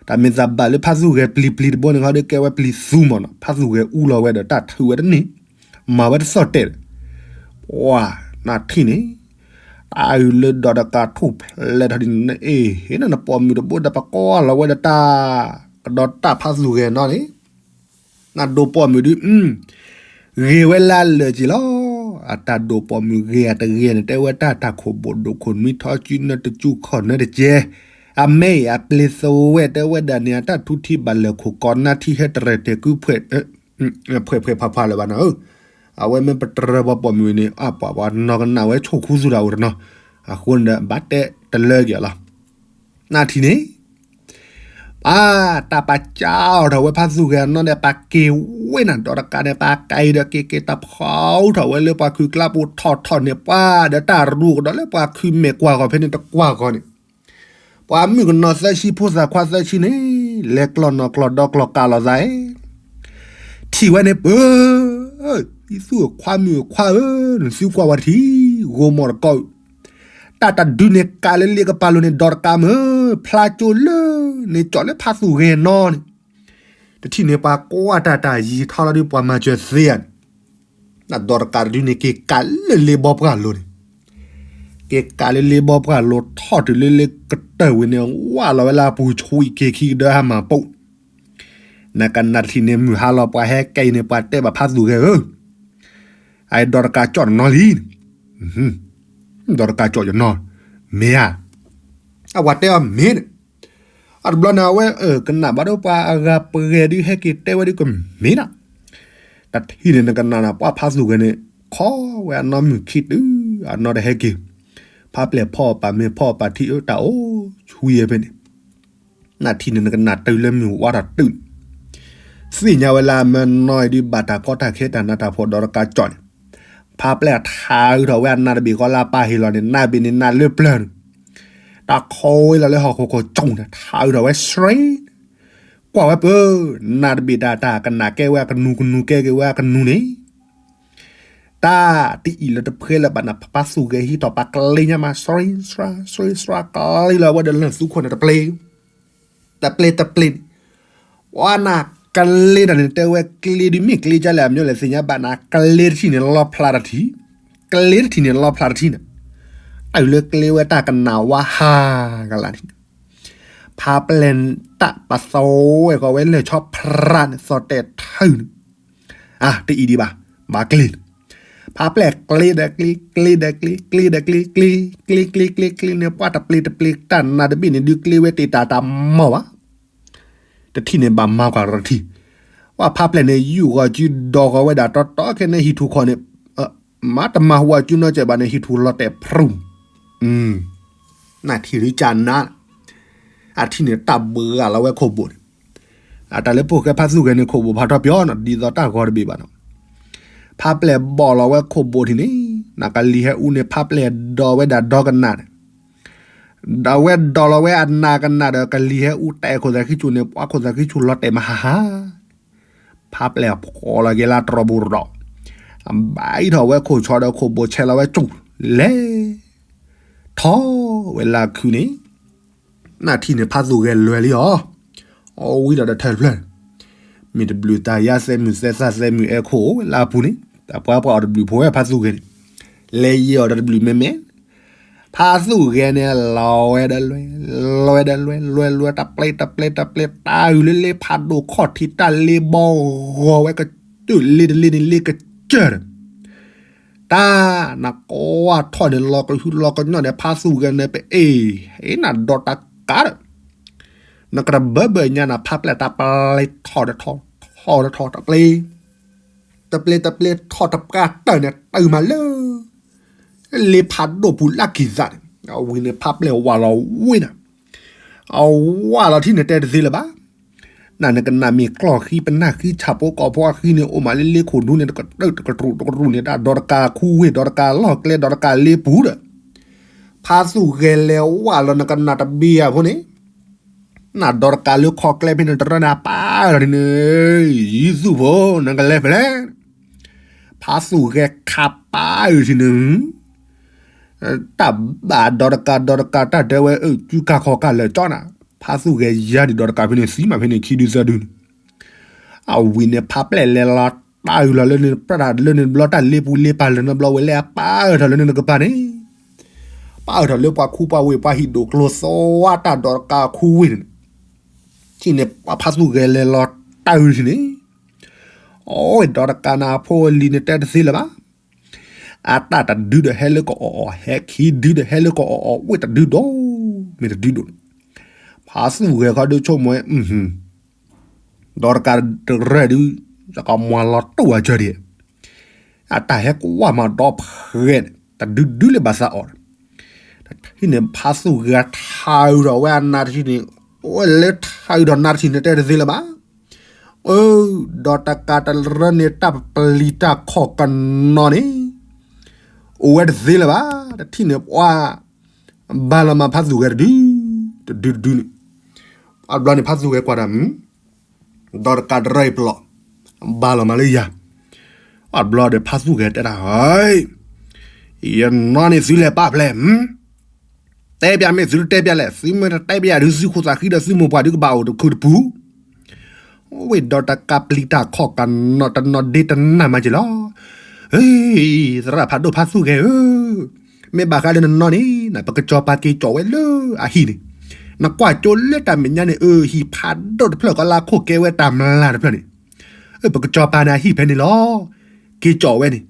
တၢ်မ့ၢ်သးဘၣ်လၢဖးသူၣ်ဂဲၤပျံၤပျံၤတဘိန့ၣ်ခီဒုး ကဲဝဲပျံၤသူမ့ၢ်နီၤ, ဖးသူၣ်ဂဲၤအူလီၤဝဲဒီးတၢ်ထုးဝဲတန့ၢ်, မၤဝဲတသီၣ်တဲာ်ဒီး, ပှၤ နထံၣ်န့ၣ်, တၢ်အုးလၢဒီးတကးထူၣ်ဖျဲးထီၣ်ဒ်န့ၣ် အ့ၣ် ဟ့ၣ်နၤနပိာ်မုၣ်တဘိဒီး ပကွၢ်လီၤဝဲဒီးတၢ် ကဒီးတၢ်ဖးသူၣ်ဂဲၤနီၢ်န့ၣ် နဒိပိာ်မုၣ်ဒုး ဂ့ၤဝဲလၢအလၢာ်က့ၤလီၤ. အတၢ်ဒိပိာ်မုၣ်ဂ့ၤအတဂ့ၤန့ၣ် တဲဝဲတၢ်တၢ်ခိၣ်ဘိၣ်ဒိၣ်ခိၣ်နွံထီၣ်စုနၢတစုခီၣ်နၢတကဲ အမ့ၢ်အပျ့ၤသဝဲတဲဝဲဒၣ်န့ၣ် အတၢ်ထူထံဘၣ်လၢာ်ခိၣ်ကီးနၢထံဟဲတရဲၣ်တဲာ်ကုဖှဲး ဖှဲးဖှဲးဖးဖးလၢၤဘၣ်နီၤဧၢ, အဝဲမ့ၢ်ပတြၢၤပှၤပိာ်မုၣ်န့ၣ် အပှၤပှၤနီၢ်ကနၣ်ဝဲဆိၣ်ခူသူၣ်တၢ်အိၣ်တနီၤ, အဃိန့ၣ်ဒီး ဘၣ်တဲတလၢက့ၤလီၤ. နၢ်ထံန့ၣ် ပၢ်တၢ်ပာ်ကၢအီၤထီၣ်ဝဲဖးသူၣ်ဂဲၤနီၢ်ဒီး ပာ်က့ၤဝဲနၤဒီးတကးန့ၣ် ပာ်ကဲဒီးက့ၤက့ၤတၢ်ဖီထီၣ်ဝဲလၢပှၤခုးကျါပူၤထီၣ်ထီၣ်န့ၣ် ပှၤဒီးတၢ်ရူးကဒီးလၢပှၤခုးမဲာ်ကွၢ်ဂီၤဖဲန့ၣ်တကွၢ်ဂီၤန့ၣ် ပှၤမုၣ်ကနီၤသၢဆံဖိသၣ်ခွါသၢဆံန့ၣ် လဲၤကျီၢ်နီၢ်ကျီၢ်ဒီကျီၢ်ကးလိာ်သးဧၢ, ထံၣ်ဝဲန့ၣ်ပၢၤ, သံသူၣ်ခွါမုၣ်ခွါဧၢ, နသုကွၢ်ဝဲတထံၣ်, ဂိၢ်မီၢ်တကီၢ်, တၢ်တဒုန့ၣ်ကးလၢလ့ကပၤလိၤန့ၣ် ဒီးတကးမ့ၢ် ဖျါကၠိလၢန့ၣ်ကၠီၣ်လၢဖးသူၣ်ဂဲၤနီၢ်န့ၣ်, တထံၣ်န့ၣ် ပှၤကွၢ်တၢ်တၢ်ယံၤထီလီၤဒုးပှၤမၤစၢၤသ့ဧါန့ၣ်, နဒီးတကးတဒုန့ၣ် က့ၤကးလၢလ့ဘီပှၢ်လိၤန့ၣ် က့ၤကးလၢလ့ဘီပှၢ်လိၤထီၣ်တုၤလၢလ့ကတၢၢ်ဝံၤန့ၣ် ဝၢ်လီၤဝဲလၢအပူၤဆူအံၤက့ၤခံကဒၢဟါမၢ်ပိၢ်, နကနၣ်တထံၣ်န့ၣ် မုၢ်ဟါလီၤပှၤဟဲကဲအံၤန့ၣ် ပှၤတဲဘၣ်ဖးသူၣ်ဂဲၤဧၢ, အဒီးတကးကၠီၣ်တနီၤလံန့ၣ်, ဒီးတကးကၠီၣ်ယနီၤ, မ့ၢ်ဧါ, အဝဲတဲအီၤမ့ၢ်န့ၣ် အတဘျီန့ၣ် အဝဲကနၣ်ဘၣ်ဒီးပှၤအဂၤပှဲၤဒုးဟဲက့ၤတဲဝဲဒုးကမ့ၢ်နီၤ, တထံၣ်န့ၣ် နကနၣ်နၤ ပှၤဖးသူၣ်ဂဲၤန့ၣ် ခီဝဲအနီၢ်မုၢ်ခံတုၤ အနီၢ်တဟဲက့ၤ, ဖးပျဲၢ်ဖီအပၢ်မ့ၢ်ဖီအပၢ်ထံၣ်အၢတၢ်အိၣ်ဆူယဲၢ်ဖဲန့ၣ်, နထံၣ်န့ၣ် နကနၣ်တုၤလၢမုၢ်ဝါထီၣ်တုၤ သ့ၣ်ညါဝဲလၢအမၢနီၢ်အံၤဒုးဘၣ်တၢ်ကီတၢ်ခဲတၢ်နးတၢ်ဖှီၣ်ဒီးတကးကၠီၣ်န့ၣ်, ဖးပျဲၢ်ထါအုးထီၣ်ဝဲအနးတဘ့ၣ်ဃီလၢအပၢ်ဟ့ၣ်လီၤန့ၣ် နးတဘ့ၣ်န့ၣ်နးလၢပျၢၤန့ၣ်, တၢ်ခီဝဲလီၤလၢဟီၣ်ခိၣ်ခိၣ်ကၠီၣ်န့ၣ် ထါအုးထီၣ်ဝဲစရ့, ကွၢ်ဝဲပၢၤ, နးတဘ့ၣ်တၢ်တၢ်ကနၣ်ကဲဝဲအကနူၤ ကနူၤကဲက့ၤဝဲအကနူၤန့ၣ် တၢ်တအံၤလၢတဖှဲလၢၤဘၣ်နၤ ဖးသူၣ်ဂဲၤဟံးထီၣ်ပာ်ကျ့ညါမး စရ့စရ့စရ့ ကျ့လီၤဝဲဒီးလၢသူခိၣ်န့ၣ် တပျ့ၤ တပျ့ၤတပျ့ၤန့ၣ်, ပှၤနၤကျ့တၢ်န့ၣ် တဲဝဲကျ့ဒုးမ့ၢ်ကျ့ကလဲၣ် အမျိုးလဲၣ်သ့ၣ်ညါဘၣ်နၤ ကျ့တထံၣ်န့ၣ်လီဖျါတထံၣ်, ကျ့တထံၣ်န့ၣ်လီဖျါတထံၣ်န့ၣ်, တုၤလၢကျ့ဝဲတၢ်ကနၣ်ဝါဟးကလါန့ၣ်, ဖးပျဲၢ်တၢ်ပသဝဲဃီဝဲလၢာ်ဆီဖရၣ်န့ၣ် သီၣ်တဲာ်ထၢၣ်န့ၣ် အါ တအံၤဒံးဘၣ်, ဘၣ်ကျ့န့ၣ်, ဖးပျဲၢ်ကျ့ဒီးကျ့ ကျ့ဒီးကျ့ ကျ့ဒီးကျ့ ကျ့ ကျ့ကျ့ကျ့ကျ့န့ၣ် ပှၤတပျ့ၤတပျ့ၤ တၢ်နးတဘ့ၣ်န့ၣ် ဒုးကျ့ဝဲတ့ၢ်တၢ်တၢ်မီၢ်ဘၣ်, တထံၣ်န့ၣ်ဘၣ်မၤကွၢ်တထံၣ်, ပှၤဖးပျဲၢ်န့ၣ် ယူၢ်ဂီၤစုဒီးဂီၤဝဲဒၣ်တီတီခဲန့ၣ် ဟံၣ်ထူၣ်ခီၣ်န့ၣ်, မၤတမၤဟူအစုနီတစဲးဘၣ်န့ၣ် ဟံၣ်ထူၣ်လီၤတဲာ်ဖရူၣ်, နထံၣ်ဒုးကနၣ်, အထံၣ်န့ၣ်တၢ်ဘှါလီၤဝဲခိၣ်ဘိၣ်န့ၣ် အတၢ်လၢပိာ်ဃဲဖးသူၣ်ဂဲၤန့ၣ် ခိၣ်ဘိၣ်ဖးထီၣ်ပျီနီၤ ဒ်သိးတၢ်ဂီၤတဘ့ၣ်ဘၣ်နီၤ, ဖးပျဲၢ်ဘီၣ်လီၤဝဲခိၣ်ဘိၣ်ထံၣ်န့ၣ်, နကလံၤဟဲအူန့ၣ် ဖးပျဲၢ်ဒီးဝဲဒၣ်ဒီကနၣ်န့ၣ်, ဒီးဝဲဒီးလီၤဝဲအနးကနၣ်ဒီး ကလံၤဟဲအူတဲာ်ခိၣ်သးဃံဆူၣ်န့ၣ် ပှၤခိၣ်သးဃံဆူၣ်လီၤတဲာ်မဟါဟါ, ဖးပျဲၢ်ဖှီၣ်လီၤက့ၤလၢတြီၤပူၤတဒီး, ဘၣ်အံးထီၣ်ဝဲခိၣ်ဆီဒီးခိၣ်ဘိၣ်ဆဲးလီၤဝဲကၠူၣ်, လဲၤ ထီၣ်ဝဲလၢခုန့ၣ်, နထံၣ်န့ၣ် ဖးသူၣ်ဂဲၤလွဲၤလံအီၤ, အဝံဒီးတထၢၣ်တဖျၢၣ်, မ့ၢ်တဘျုးတၢ်ယါသဲမုၢ်သဲသၣ်သဲမုၢ်အဲၣ်ခိၣ်ဝဲလၢအပူၤန့ၣ် တၢ်ပှၤပှၤအီၤတဘျုးဖိဝဲဖးသူၣ်ဂဲၤန့ၣ်, လဲၤယံၤအီၤဒီးတဘျုးမဲမဲ, ဖးသူၣ်ဂဲၤန့ၣ် လီၤဝဲဒီးလွဲၤ, လွဲၤဒီးလွဲၤ, လွဲၤလွဲၤ တပျ့ၤတပျ့ၤတပျ့ၤ တၢ်အုၣ်လၢလ့ဖးဒိၣ်ခီၣ်ထံး တၢ်လ့ဘီဂီၤဝဲကတၢၢ်လ့တလ့န့ၣ်လ့ကစၢၢ်ဒီး တၢ်နကွၢ်ထီၣ်န့ၣ် လီၤကဟုလီၤကညီၣ်န့ၣ် ဖးသူၣ်ဂဲၤန့ၣ် ပအ့ၣ် ဟ့ၣ်နၤဒီးတကးဒီး နကတဘၢဘၢညါနၤ ဖးပျဲၢ်တၢ်ပျ့ၤထီၣ်ဒီးထီၣ် ထီၣ်ဒီးထီၣ် တပျ့ၤ တပျ့ၤတပျ့ၤထီၣ်တပှၢ်တၢၢ်န့ၣ် တုၤမးလၢ လ့ဖးဒိၣ်ပူၤလၢကံၢ်သးန့ၣ် အဝံၤန့ၣ် ဖးပျဲၢ်ဝးလီၤဝ့ၢ်နၤ အဝးလီၤထံၣ်န့ၣ်တဲတသ့လၢၤဘၣ်. နၤနကနၣ်မ့ၢ်ကျီၢ်ဃံ ပနၢ်ဃံ ဆၣ်ဖိကီၢ်ဖိအဃံန့ၣ် အိၣ်မးလၢလ့ခိၣ်ဒူန့ၣ် တကတၢၢ်တကတြူၢ်တကတြူၢ်န့ၣ် တၢ်ဒီးတကးခူဝ့ၢ် ဒီးတကးလီၢ်ကျဲ ဒီးတကးလ့ပူၤဒီး ဖးသူၣ်ဂဲၤလဲၤဝးလီၤ နကနၣ်တဘ့ၣ်ဧါဖိန့ၣ် နၤဒီးတကးလၢခီကျဲဖဲန့ၣ် တရၢန့ၣ် အပၢ်လီၤန့ၣ် ယံၤသူၣ်ဖိ နကလဲၤဖဲလဲၣ် ဖးသူၣ်ဂဲၤခးပၢ်အုၣ်ထံၣ်န့ၣ် တၢ်ဘၣ်ဒီးတကးဒီးတကး တၢ်တဲဝဲအုၣ် ကုကၢ်ခီၣ်ကၢ်လၢာ်ကၠီနၤ ဖးသူၣ်ဂဲၤယါဒံးဒီးတကးဖဲန့ၣ် သံမးဖဲန့ၣ် ခံဒုသၢဒုန့ၣ် အဝံၤန့ၣ် ဖးပျဲၢ်လဲၤလီၤတၢ်အုၣ်လီၤလၢန့ၣ် ပြၢ်တၢ်လၢန့ၣ်ဘျီ တၢ်လ့ပူၤလ့ပၢ်လၢန့ၣ်ဘျီ ဝဲလဲၤအပၢ်အုၣ်ထီၣ်လၢန့ၣ်နကပၤန့ၣ် ပာ်အၢထီၣ်လၢပှၤခူပှၤဝ့ၢ်ပှၤဟံၣ်ဒိၣ်ကျိၤသီဝါတၢ်ဒီးတကးခူဝ့ၢ်န့ၣ်, ထံၣ်န့ၣ်ပှၤဖါသူၣ်ဂဲၤလဲၤလီၤတၢ်အုးထံၣ်န့ၣ်, အဝဲဒီးတကးန့ၣ်အဖိအလံၤန့ၣ်တဲတသ့လၢၤဘၣ်. အတၢ်တဒုဒီးဟဲလၢကအီၣ်အီၣ် ဟဲခံဒုဒီးဟဲလၢကအီၣ်အီၣ် ဝ့ၢ်တဒုဒီး မ့ၢ်တဒုဒိၣ်န့ၣ်, ဖါသူၣ်ဂဲၤခီဒုဆိကမိၣ်ဝဲ ဒီးတကးတရၢၢ်ဒုး ကမၤလီၤတိၢ်အစၢၤဒံး, အတၢ်ဟဲကွၢ်မၤဒီဖှဲးန့ၣ် တဒုဒုလၢဘၣ်သးအီၣ်, တထံၣ်န့ၣ်ဖါသူၣ်ဂဲၤထးအုးဒီးဝဲအနါတထံၣ်န့ၣ်, ဝဲလၢထးအုးဒီးနါတထံၣ်န့ၣ်တဲတသ့လၢၤဘၣ်. အၢ, ဒီးတကးတရၢၢ်န့ၣ်တၢ်ပပျံၤတၢ်ခီၣ်ကနီၤန့ၣ် အိၣ်ဝဲတသ့လၢၤဘၣ်. တထံၣ်န့ၣ်ပှၤ ဘၣ်လီၤမးဖါသူၣ်ဂဲၤတဒု, တဒုတဒုန့ၣ်, အဘျီန့ၣ်ဖါသူၣ်ဂဲၤကွၢ်တၢ် ဒီးတကးတရၢၢ်အံၤပလီၢ်, ဘၣ်လီၤမးလၢယၤ, အဘျီဒီးဖါသူၣ်ဂဲၤတဲတၢ်, ယနီၢ်န့ၣ်သုလဲၤပာ်ဖျဲး, တဲပျးမ့ၢ်သုတတဲပျးလဲၣ်, သုမ့ၢ်တတဲပျးဒုးသုခိၣ်သးဃံဒီးသုမိၢ်ပှၢ်ဒုးကဘၣ်အိၣ်တခုတပူၤ ဝ့ၢ်ဒီးတကးပျံၤတၢ်ခီၣ်ကနီၤတနီၤဒ့တနၢ်မးက့ၤလီၤ. သရၣ်ဖးဒိၣ်ဖါသူၣ်ဂဲၤဧၢ, မ့ၢ်ဘၣ်ဃးလၢနနီၢ်န့ၣ် ပကစီၤပၤက့ၤကၠီၣ်ဝဲလၢအဟံၣ်န့ၣ်, နကွၢ်ကၠိလၢတၢ်မဲာ်ညါန့ၣ် အၢ ဟံၣ်ဖးဒိၣ်တဖျၢၣ်ကီလၢခိၣ်ကဲဝဲတၢ်မျၢ်တဖျၢၣ်န့ၣ်, အၢ ပကစီၤပၤန့ၣ်အဟံၣ်ဖဲန့ၣ်လီၤ. က့ၤကၠီၣ်ဝဲန့ၣ်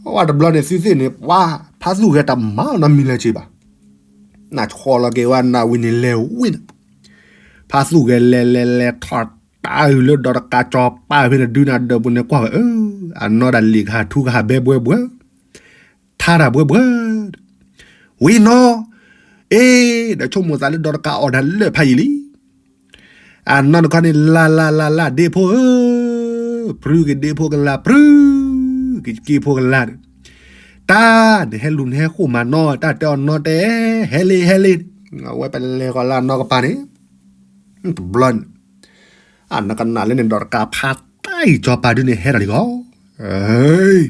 ဝဲတဘျီန့ၣ်သုသ့ၣ်န့ၣ် ပှၤဖါသူၣ်ဂဲၤတမၤနီတမံၤလၢၤက့ၤဘၣ်. နဆီလီၤက့ၤဝဲနၢ်ဝံၤန့ၣ်လဲၤဝံၤန့ၣ်, ဖါသူၣ်ဂဲၤလဲၤလဲၤလဲၤထီၣ်တၢ်အုးလၢဒီးတကးစီၤပၤဖဲန့ၣ်ဒုး နၤဒီးပူၤန့ၣ်ကွၢ်ဝဲ အၢ အနီၢ်ဒၣ်လံာ်ကဟၣ်ထူကဟၣ်ဘဲဘှဲဘှဲ, ထါတၢ်ဘှဲဘှဲ, ဝံၤနီၢ်, အ့ ဒီးဆိကမိၣ်သးလၢဒီးတကးအီၣ်တၢ်လၢာ်ဖးယံာ်လံ. အနီၢ်တခီန့ၣ် လၢ်လၢ်လၢ်လၢ် ဒ့ဖိဧၢ, ပြုက့ၤဒ့ဖိကလၢ် ပြုက့ၤက့ဖိကလၢ်န့ၣ်, တၢ် နဟဲလူၤနဟဲဃိၣ်မးနီၢ် တၢ်တဲအီၤနီၢ်တဲ ဟဲလံ ဟဲလံ, အဝဲပလဲၤဃီၤလၢအနီၢ်ကပၤန့ၣ်, တဘျီန့ၣ် အနကနၣ်လၢန့ၣ်ဒီးတကးဖးတၢ်အံၤ စီၤပၤဒုးန့ၣ်ဟဲထီၣ်လံဂီၢ်,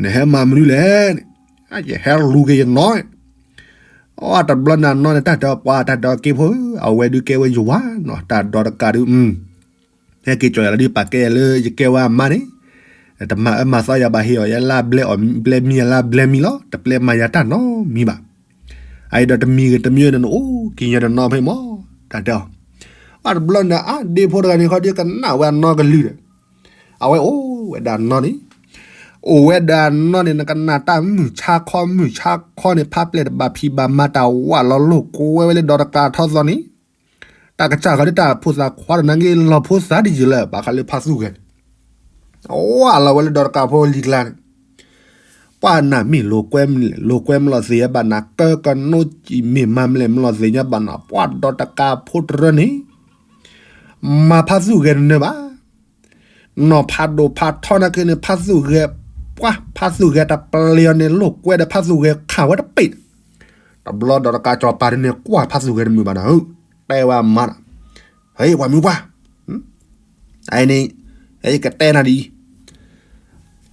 နဟဲမၤမနုၤလဲၣ်န့ၣ်, ယဟဲလူၤက့ၤယနီၢ်, အတဘျီန့ၣ်အနီၢ်န့ၣ် တၢ်တဲအီၤပှၤ တၢ်တဲအီၤက့ဖိဧၢ, အဝဲဒုးကဲဝဲယဝၤနီၤ တၢ်ဒီးတကးဒုး ဟဲက့ၤကၠီၣ်ယၤလၢဒုးပာ်ကဲယၤလၢယကဲဝဲအမါန့ၣ်, တမၤအၢမၤသီယၤဘၣ် ဟ့ၣ်အီၤယဲလၢအဘျဲအီၤ ဘျဲမံယၤလၢအဘျဲမံလီၤ တပျဲမၤယၤတၢ်နီတမံၤဘၣ်. အအံၤဒီးတမံၤဂ့ၤတမံၤဂ့ၤန့ၣ် နအိၣ်က့ၤညါဒီးနီၢ်ဖဲမၢ် တၢ်တဲအီၤ, အတဘျီန့ၣ် အဒ့ဖိတဂၤန့ၣ်ခီဒုးကနၣ်ဝဲအနီၢ်ကလုၢ်ဒီး, အဝဲအိၣ်ဝဲဒၣ်နီၢ်န့ၣ်, အိၣ်ဝဲဒၣ်နီၢ်န့ၣ် နကနၣ်တၢ်မုၢ်ဆါခီ မုၢ်ဆါခီန့ၣ် ဖးပျဲၢ်တဘၣ်ဖံးဘၣ်မၤ တၢ်ဝးလီၤလိာ်ကွဲဝဲလၢဒီးတကးထီသီန့ၣ်, တၢ်ကစၢ်ဃီလၢတၢ်ဖိသၣ်ခွါတနာ်က့ လီၤဖိသၣ်ဒ်ယံာ်လၢ ဘၣ်ဃးလၢဖါသူၣ်ဂဲၤန့ၣ်, ဝးလီၤဝဲလၢဒီးတကးဖိလံၤကျါန့ၣ်, ပှၤနၢ်မ့ၢ်လိာ်ကွဲမလဲၣ် လိာ်ကွဲမလီၤသ့ၣ်ညါဘၣ်နၤ ကၢကနိကံၣ်မ့ၢ်မၤမလဲၣ်မလီၤသ့ၣ်ညါဘၣ်နၤ ပှၤဒီးတကးဖိတရၢန့ၣ် မၤဖါသူၣ်ဂဲၤတနၢၤဘၣ်. နီၢ်ဖးဒိၣ်ဖးထီနာ်က့န့ၣ် ဖါသူၣ်ဂဲၤ, ပှၤဖါသူၣ်ဂဲၤတပျဲအီၤန့ၣ် လိာ်ကွဲဒီးဖါသူၣ်ဂဲၤခးဝဲတပ့ၢ်, တဘျီဒီးတကးစီၤပၤဒုးန့ၣ် ကွၢ်ဖါသူၣ်ဂဲၤတမုာ်ဘၣ်နၤဧၢ, တဲဝဲအမါန့ၣ်, ဟဲပှၤမုၢ်ပှၢ်, အအံၤန့ၣ် ယကတဲနၤဒ်အံၤ,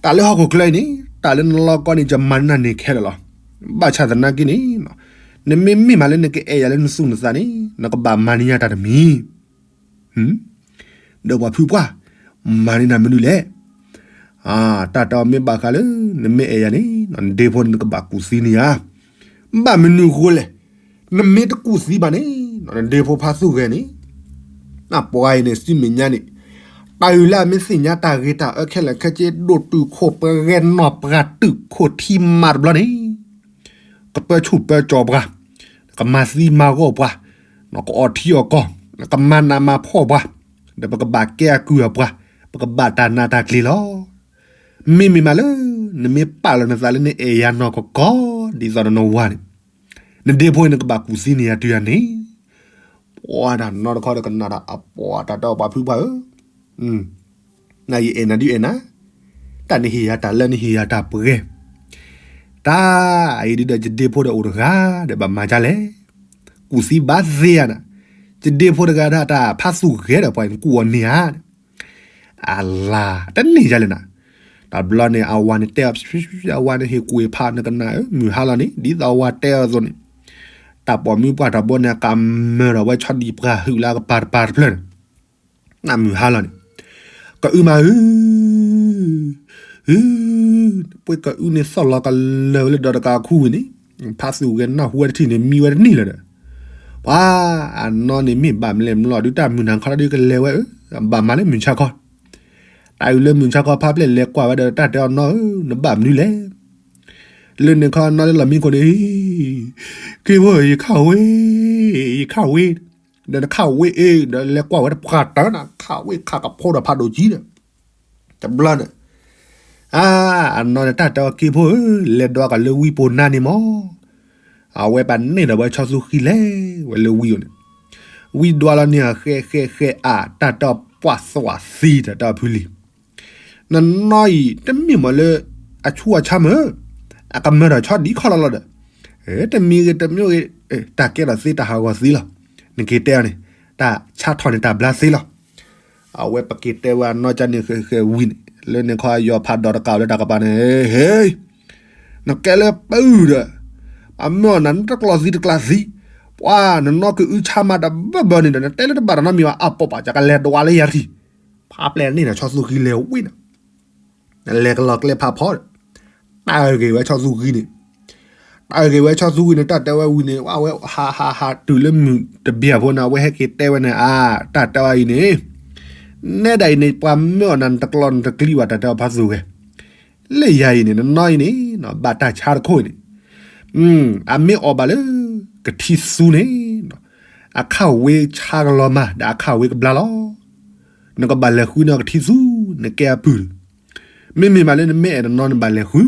တၢ်လၢဟီၣ်ခိၣ်ချၢအံၤန့ၣ် တၢ်လၢနလီၤကီန့ၣ် ယမၤန့ၢ်နၤန့ၣ်ခဲလၢာ်လီၤ. ဘၣ်ဆၣ်သနာ်က့န့ၣ် နမ့မ့ၢ်မးလၢနကအဲၣ်ယၤလၢနသူၣ်နသးန့ၣ် နကဘၣ်မၤန့ၢ်ယၤတၢ်တမံၤ ဒီးပှၤဖုပှၢ် မၤန့ၢ်နၤမနုၤလဲၣ်. တၢ်တဲအီၤမ့ၢ်ဘၣ်ဃးလၢ နမ့ၢ်အဲၣ်ယၤန့ၣ် နဒ့ဖိန့ၣ်နကဘၣ်ကူၣ်သံန့ၢ်ယၤ, ဘၣ်မနုၤအဃိလဲၣ်. နမ့ၢ်တကူၣ်သံဘၣ်န့ၣ် နဒ့ဖိဖါသူၣ်ဂဲၤန့ၣ် ပှၤအံၤန့ၣ် စံၣ်မဲာ်ညါန့ၣ် တၢ်အုၣ်လၢအမ့ၢ်သ့ၣ်ညါတၢ်ဂ့ၤတၢ်အၢခဲလၢာ်ခဲဆ့ ဒိၣ်တုာ်ခိၣ်ပှဲၤဂဲၤနီၢ်ပှၤတုာ်ခိၣ်ထံမးတဘျီန့ၣ် ကပၢဆူၣ်ပၢကၠီၤပှၤ, ကမၤသံမၤဂီၢ်ပှၤ, ကအီၣ်ထံအီၣ်ကီၢ်, ကမၤနးမၤဖှီၣ်ပှၤ, ဒီးပကဘၣ်ကဲအကုၢ်အပှၤ, ပကဘၣ်တၢ်နးတၢ်ကျ့ၤလီၤ. မ့မ့ၢ်မးလၢ နမ့ၢ်ပာ်လီၤနသးလၢနအဲၣ်ယၤနီၢ်ကီၢ်ကီၢ် ဒ်သိးဒီးနဝၤန့ၣ်, နဒ့ဖိအံၤနကဘၣ်ကူၣ်သံန့ၢ်ယၤတုၤယၤန့ၣ် ပှၤတၢ်နီတခီဒီးကနၣ်တၢ်အပှၤတၢ်တဲအီၤပှၤဖုပှၢ်ဧၢ, နယအဲၣ်နၤဒုးအဲၣ်နၤ, တၢ်နဟ့ၣ်ယၤတၢ်လၢနဟ့ၣ်ယၤတၢ်ပှဲၤ, တၢ်အံၤဒုးဒီးယဒ့ဖိဒီးအိၣ်တဂၤဒီးဘၣ်မၤဒ်လဲၣ်, ကူၣ်သံဘၣ်သ့ဧါနၤ, ယဒ့ဖိတဂၤဒီးတၢ်ဖါသူၣ်ဂဲၤဒီးပှၤနကူၣ်အီၤန့ၢ်ဧါ အလၤ တန့ၢ်ယၤလဲၣ်နၤ, တဘျီန့ၣ် အဝၤန့ၣ်တဲအီၤ အဝၤန့ၣ်ဟ့ၣ်ကူၣ်ဟ့ၣ်ဖးနကနၣ်ဧၢ မုၢ်ဟါလီၤန့ၣ် ဒ်သိးအဝၤတဲအီၤအသိးန့ၣ်, တၢ်ပိာ်မုၣ်ပှၢ်ထီဘိန့ၣ် အကမၢထီၣ်ဝဲဆီဒံၣ်ပှၢ်ဟုၣ်လၢအကပၤတပၤတဖျၢၣ်န့ၣ်, နမုၢ်ဟါလီၤန့ၣ်, ကအုမးဧၢ အု, ပှ့ၤကအုန့ၣ်သီၣ်လီၤကလၢာ်ဝဲလၢဒီးတကးခူဝံၤန့ၣ်, ဖါသူၣ်ဂဲၤနၢ်ဟူဝဲတထံၣ်န့ၣ် မံဝဲတန့ၢ်လၢၤဒီး, ပှၤအနီၢ်န့ၣ်မ့ၢ်ဘၣ်မလဲၣ်မလီၤ ဒုးတၢ်မုၢ်နၤခီဒီးကလဲၤဝဲဧၢ, ဘၣ်မၤလၢမုၢ်ဆါခီ, တၢ်အုၣ်လၢမုၢ်ဆါခီ ဖါပျဲၢ်လဲၤကွၢ်ဝဲဒီး တၢ်တဲအီၤနီၢ်ဧၢ နဘၣ်မနုၤလဲၣ်, လၢန့ၣ်ခီနီၢ်လၢလီၢ်မံခိၣ်န့ၣ်, က့ဖိ ယခးဝ့, ယခးဝ့, ဒီးနခးဝ့အ့ ဒီးလဲၤကွၢ်ဝဲတပှၢ်တၢၢ်န့ၣ် ခးဝ့ခးကဖိဒီးဖးဒိၣ်ကံဒီး, တဘျီန့ၣ်, အါ, အနီၢ်န့ၣ် တၢ်တဲအီၤက့ဖိဧၢ, လဲၤဒွးကီးလၢဝံပိာ်နါန့ၣ်မး, အဝဲပာ်န့ၢ်ဒီးဝဲဆီသူဃံလဲၤဝဲလၢဝံအအိၣ်န့ၣ်, ဝံဒွးလီၤန့ၢ်အီၤ ဃဲးဃဲးဃဲးအါ, တၢ်တဲအီၤပှၢ်သွးသံဒီး တၢ်ဖုလံၤ နနီၢ်အံၤ တမ့ၢ်မးလၢ အဆူးအဆါမၢ်, အကမၢဒီးဆီဒံခီလီၤလီၤဒီး, တမံၤဂ့ၤတမံၤဂ့ၤ, တၢ်ကဲထီၣ်သ့တၢ်ဟးဂီၤသ့လီၤ, နက့ၤတဲအီၤန့ၣ်, တၢ်ဆါထီၣ်န့ၣ်တၢ်ဘျါသ့လီၤ, အဝဲပက့ၤတဲဝဲအနီၢ်ကန့ၣ်ဃဲးဃဲးဝံၤန့ၣ်, လၢန့ၣ်ခီယီၤဖးဒီးတကးလၢတၢ်ကပၤန့ၣ်, ဟ့, နကဲလၢပၢ်ဒီး, အမၢအီၤနၤနတကျီသံတကျါသံ, ပှၤနနီၢ်ကအုဆါမးတဘၢဘၢန့ၣ်ဒီး နတဲလၢတဘၣ်တၢ်နီတမံၤဘၣ် အပိာ်ပာ်ကကလဲၤဒွးလၢယၤတထံၣ်, ဖါပျဲၢ်န့ၣ်ဒီးဆီသူဃံလဲၤဝံၤန့ၣ်, လဲၤကလီၤကျဲဖးဖီဒီး, တၢ်ဂ့ၤဝဲဆီသူဃံန့ၣ်, တၢ်ဂ့ၤဝဲဆီသူဃံန့ၣ် တၢ်တဲဝဲဝံၤန့ၣ် အဝဲဟးဟးဟးတုၤလၢမုၢ်တဘျီဖိန့ၣ် အဝဲဟဲက့ၤတဲဝဲန့ၣ် အါ, တၢ်တဲဝဲအံၤန့ၣ်, နဲဒၣ်အံၤန့ၣ် ပှၤမၢအီၤနၤနတကျီနတကျံဘၣ် တၢ်တဲအီၤဖါသူဂဲၤ, လၢယၤအံၤန့ၣ် နနီၢ်အံၤန့ၣ် ဘၣ်တၢ်ဆါတခိၣ်အံၤန့ၣ်, အမ့ၢ်အီၣ်ဘၣ်လၢ ကထံသူန့ၣ်, အခးဝ့ဆါကလီၤမး ဒီးအခးဝ့ကဘျါလီၤ, နကဘၣ်လဲၤဃုန့ၢ်အီၤကထံသူ, နကဲအပုၢ်ဒီး, မ့မ့ၢ်မးလၢနမ့ၢ်အဲၣ်နနီၢ်နဘၣ်လဲၤဃု,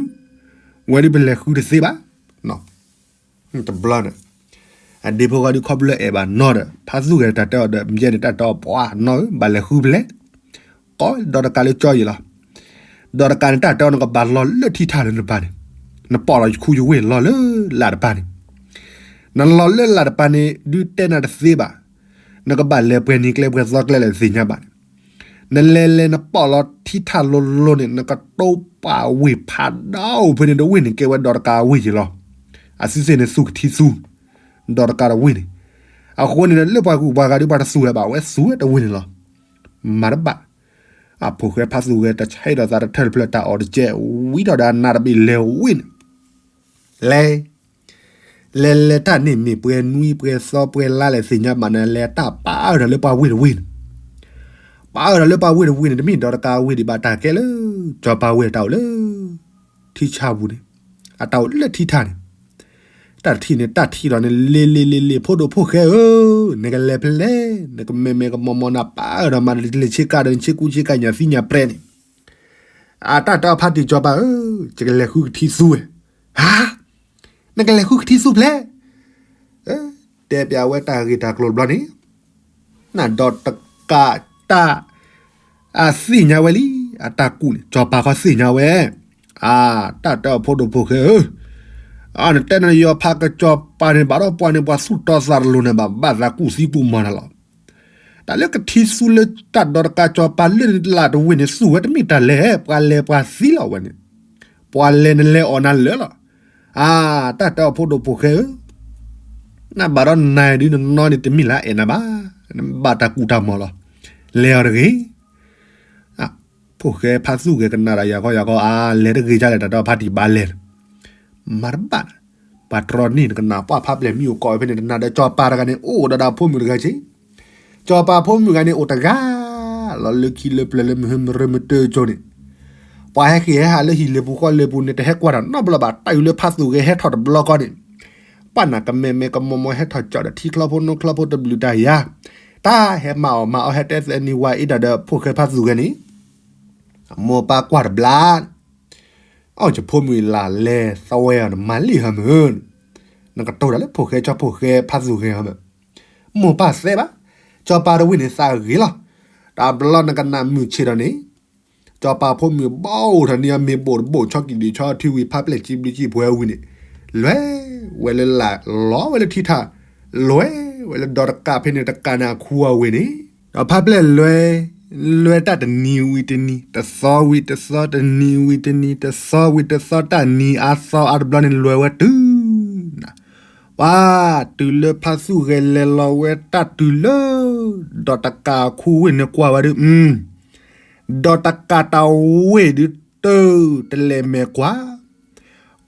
ဝဲဒၣ်ပလဲၤဃုတသ့ဘၣ်, တဘျီန့ၣ်, အဒ့ဖိဂီၢ်ဒုးခီဖျိလၢအဲၣ်ဘၣ်နီၢ်ဒီး ဖါသူဂဲၤတၢ်တဲအီၤဒီး မ့ၢ်န့ၣ်တၢ်တဲအီၤပှၤနီၢ်ဧၢ ဘၣ်လဲၤဃုဖဲလဲၣ်, ကိးဒီးတကးလၢကၠီယံာ်လီၤ, ဒီးတကးန့ၣ် တၢ်တဲအီၤနကဘၣ်လီၤလၢထံထၣ်လၢနပၤန့ၣ်, နပိာ်လီၤယခူယဝ့ၢ်လီၤလၢလၢ်တပၤန့ၣ်, နလီၤလၢလၢ်တပၤန့ၣ် ဒုးတဲနၤတသ့ဘၣ်, နကဘၣ်လဲၤပှဲၤနံၤကျဲပှဲၤသီကျဲလဲၣ်သ့ၣ်ညါဘၣ်န့ၣ်, နလဲၤလဲၤနပိာ်လီၤထံထၣ်လိၤလိၤန့ၣ် နကတိပာ်ဝ့ၢ်ဖးဒိၣ်ဖဲန့ၣ်တဝ့ၢ်န့ၣ် ကဲဝဲဒီးတကးအဝ့ၢ်ယံာ်လီၤ, အစုစ့ၣ်န့ၣ်သူကထံသူ ဒီးတကးတဝ့ၢ်န့ၣ်, အဃိန့ၣ် လၢပှၤကူၣ်ပှၤဂၤဒုးပှၤတသူဝဲဘၣ် အဝဲသူဝဲတဝ့ၢ်န့ၣ်လီၤ, မၤတဘၣ်, အဖိၣ်ဃဲဖါသူဂဲၤတၢ်ဆါဟံၣ်ဒီးသးတထၢၣ်တဖျၢၣ် တၢ်အီၣ်တကဲးဝံၤထီၣ်ဒီးအနးတဘ့ၣ်လဲၤဝ့ၢ်န့ၣ်, လဲၤ လဲၤလဲၤတၢ်န့ၣ်မ့ၢ်ပှဲၤနွံပှဲၤသီပှဲၤလါလဲၣ်သ့ၣ်ညါဘၣ်န့ၣ် လဲၤတၢ်ပာ်အၢၣ်ဒီးလၢပှၤဝ့ၢ်တဝ့ၢ်န့ၣ်, ပာ်အၢၣ်ဒီးလၢပှၤဝ့ၢ်တဝ့ၢ်န့ၣ် တမ့ၢ်ဒီးတကးဝ့ၢ်ဒံးဘၣ်တၢ်ကဲလၢ စီၤပၤဝ့ၢ်အတၢ်အိၣ်လၢ ထံဆါပူၤန့ၣ်, အတၢ်အိၣ်လၢထံထၣ်န့ၣ်, တၢ်ထံၣ်န့ၣ် တၢ်ထံၣ်ဒီးန့ၣ် လ့လ့လ့လ့ ဖိဒိၣ်ဖိၣ်ဃဲဧၢ, နကလဲၤဖဲလဲၣ် နကမဲာ်မဲာ်ကမီၤမီၤ နပာ်အၢၣ်ဒီးမၤတလ့ၤဆ့ကၤဒီး နဆ့ကူဆ့ကၤညၣ်သံညၣ်ပြဲန့ၣ်, အတၢ်တဲအီၤဖါတံၢ်စီၤပၤဧၢ, ယကလဲၤဃုကထံသူဝဲ, ဟါ, နကလဲၤဃုကထံသူဖဲလဲၣ်, တဲပျးဝဲတၢ်ဂ့ၢ်တၢ်ကျိၤတဘျီန့ၣ်, နဒီးတကးတၢ် အသ့ၣ်ညါဝဲလံ, အတၢ်ကူၣ်န့ၣ် စီၤပၤခီသ့ၣ်ညါဝဲ, အါ, တၢ်တဲအီၤဖိဒိၣ်ဖိၣ်ဃဲဧၢ, အါ, နတဲနယီၤဖးကစီၤပၤန့ၣ် ဘၣ်ဒီးပှၤန့ၣ် ပှၤသူၣ်တီသးတလိၤန့ၣ်ဘၣ် ဘၣ်သးကူၣ်သံကူၣ်မီၤနၤလီၤ, တၢ်လၢကထံသူလၢတၢ်ဒီးတကးစီၤပၤလၢလၢ်တဝ့ၢ်န့ၣ် သူၣ်ဝဲတမ့ၢ်တၢ်လဲၤ ပှၤလဲၤပှၤသံလီၤဝဲန့ၣ်, ပှၤလဲၤနလဲၤအီၣ်နၤလၢာ်လီၤ, အါ, တၢ်တဲအီၤဖိဒိၣ်ဖိၣ်ဃဲဧၢ နဘၣ်ဒီးနၤဒုးနနီၢ်န့ၣ်တမ့ၢ်လၢအအဲၣ်နၤဘၣ်, နဘၣ်တၢ်ကူၣ်တၢ်မီၤလီၤ, လဲၤအီၤတဂ့ၤ, ဖိၣ်ဃဲဖါသူၣ်ဂဲၤကနၣ်ဒီးယၤခီယၤခီ အါ, လဲၤတဂ့ၤဒ်လဲၣ် တၢ်တဲအီၤဖါတံၢ်ဘၣ်လဲၤ, မၤတဘၣ်, ပှၤတြီန့ၢ်နကနၣ်ပှၢ်ဖးပျဲၢ်မံအိၣ်ကိးဝဲဖဲန့ၣ် တနၤဒီးစီၤပၤတဂၤန့ၣ် အိၣ်ဒီးဒီးဖိမုၣ်တဂၤဆ့ စီၤပၤဖိမုၣ်ဂၤန့ၣ်အိၣ်တဂၤလီၤ လၢခံလၢပျၢၤလၢမုၢ်မရၢမတၢကၠိန့ၣ်, ပှၤဟဲက့ၤဟဲဟးလၢဟံၣ်လ့ပူၤဃီလ့ပူၤန့ၣ် တဟဲကွၢ်တၢ်နီတဘျီဘၣ် တၢ်အုၣ်လၢဖါသူၣ်ဂဲၤဟဲထီၣ်တဘျီဃီန့ၣ်, ပှၤနၢ်ကမဲာ်မဲာ်ကမီၤမီၤဟဲထီၣ်ကၠီဒီးထံချီဖိနိချီဖိတဘျုးတၢ်ယၤ, တၢ်ဟဲမၤအီၣ်မၤအီၣ်ဟဲတဲသဲနံၤဝါအ့ဒီးဒီးဖိၣ်ဃဲဖါသူၣ်ဂဲၤန့ၣ်, မိၢ်ပၢ်ကွၢ်တဘျီ အီၣ်ယဖိမုၣ်လၢ်လဲၤသဝဲအီၤန့ၣ် မၤလံဟီမုၢ်, နကတိၤတၢ်လၢဖိၣ်ဃဲကၠီဖိၣ်ဃဲဖါသူၣ်ဂဲၤဟီမုၢ်, မိၢ်ပၢ်သဲဘၣ်, စီၤပၤတဝ့ၢ်န့ၣ်သးဂ့ၤလီၤ, တဘျီနကနၣ်မုၢ်ဆ့ၣ်ဒီးန့ၣ်, စီၤပၤဖိမုၣ်ဘီအိၣ်ထီၣ်န့ၢ်အမ့ၢ်ဘိၣ်တဘိၣ်ဆီကံၣ်ဒံးဆီထံဝံၤဖးပျဲၢ်စံဘျုးစံဖှဲဝံၤန့ၣ်, လဲၤဝဲလၢလၢ်လီၤဝဲလၢထံထၣ်, လဲၤဝဲလၢဒီးတကးဖဲန့ၣ်တကးန့ၣ်အခူအဝ့ၢ်န့ၣ် ဒီးဖးပျဲၢ်လဲၤ, လဲၤတၢ်တနံၤဝံၤတနံၤ တသီဝံၤတသီ တနံၤဝံၤတနံၤ တသီဝံၤတသီ တၢ်နံၤအါသီအါတဘျီန့ၣ် လဲၤဝဲတုၤနၤ, ပှၤတုၤလၢဖါသူၣ်ဂဲၤလဲၤလီၤဝဲတၢ်တုၤလၢ ဒီးတကးအခူဝ့ၢ်န့ၣ်ကွၢ်ဝဲဒုး, ဒီးတကးတၢ်ဝ့ၢ်ဒုးတၢ်တလဲၤမဲာ်ကွၢ်,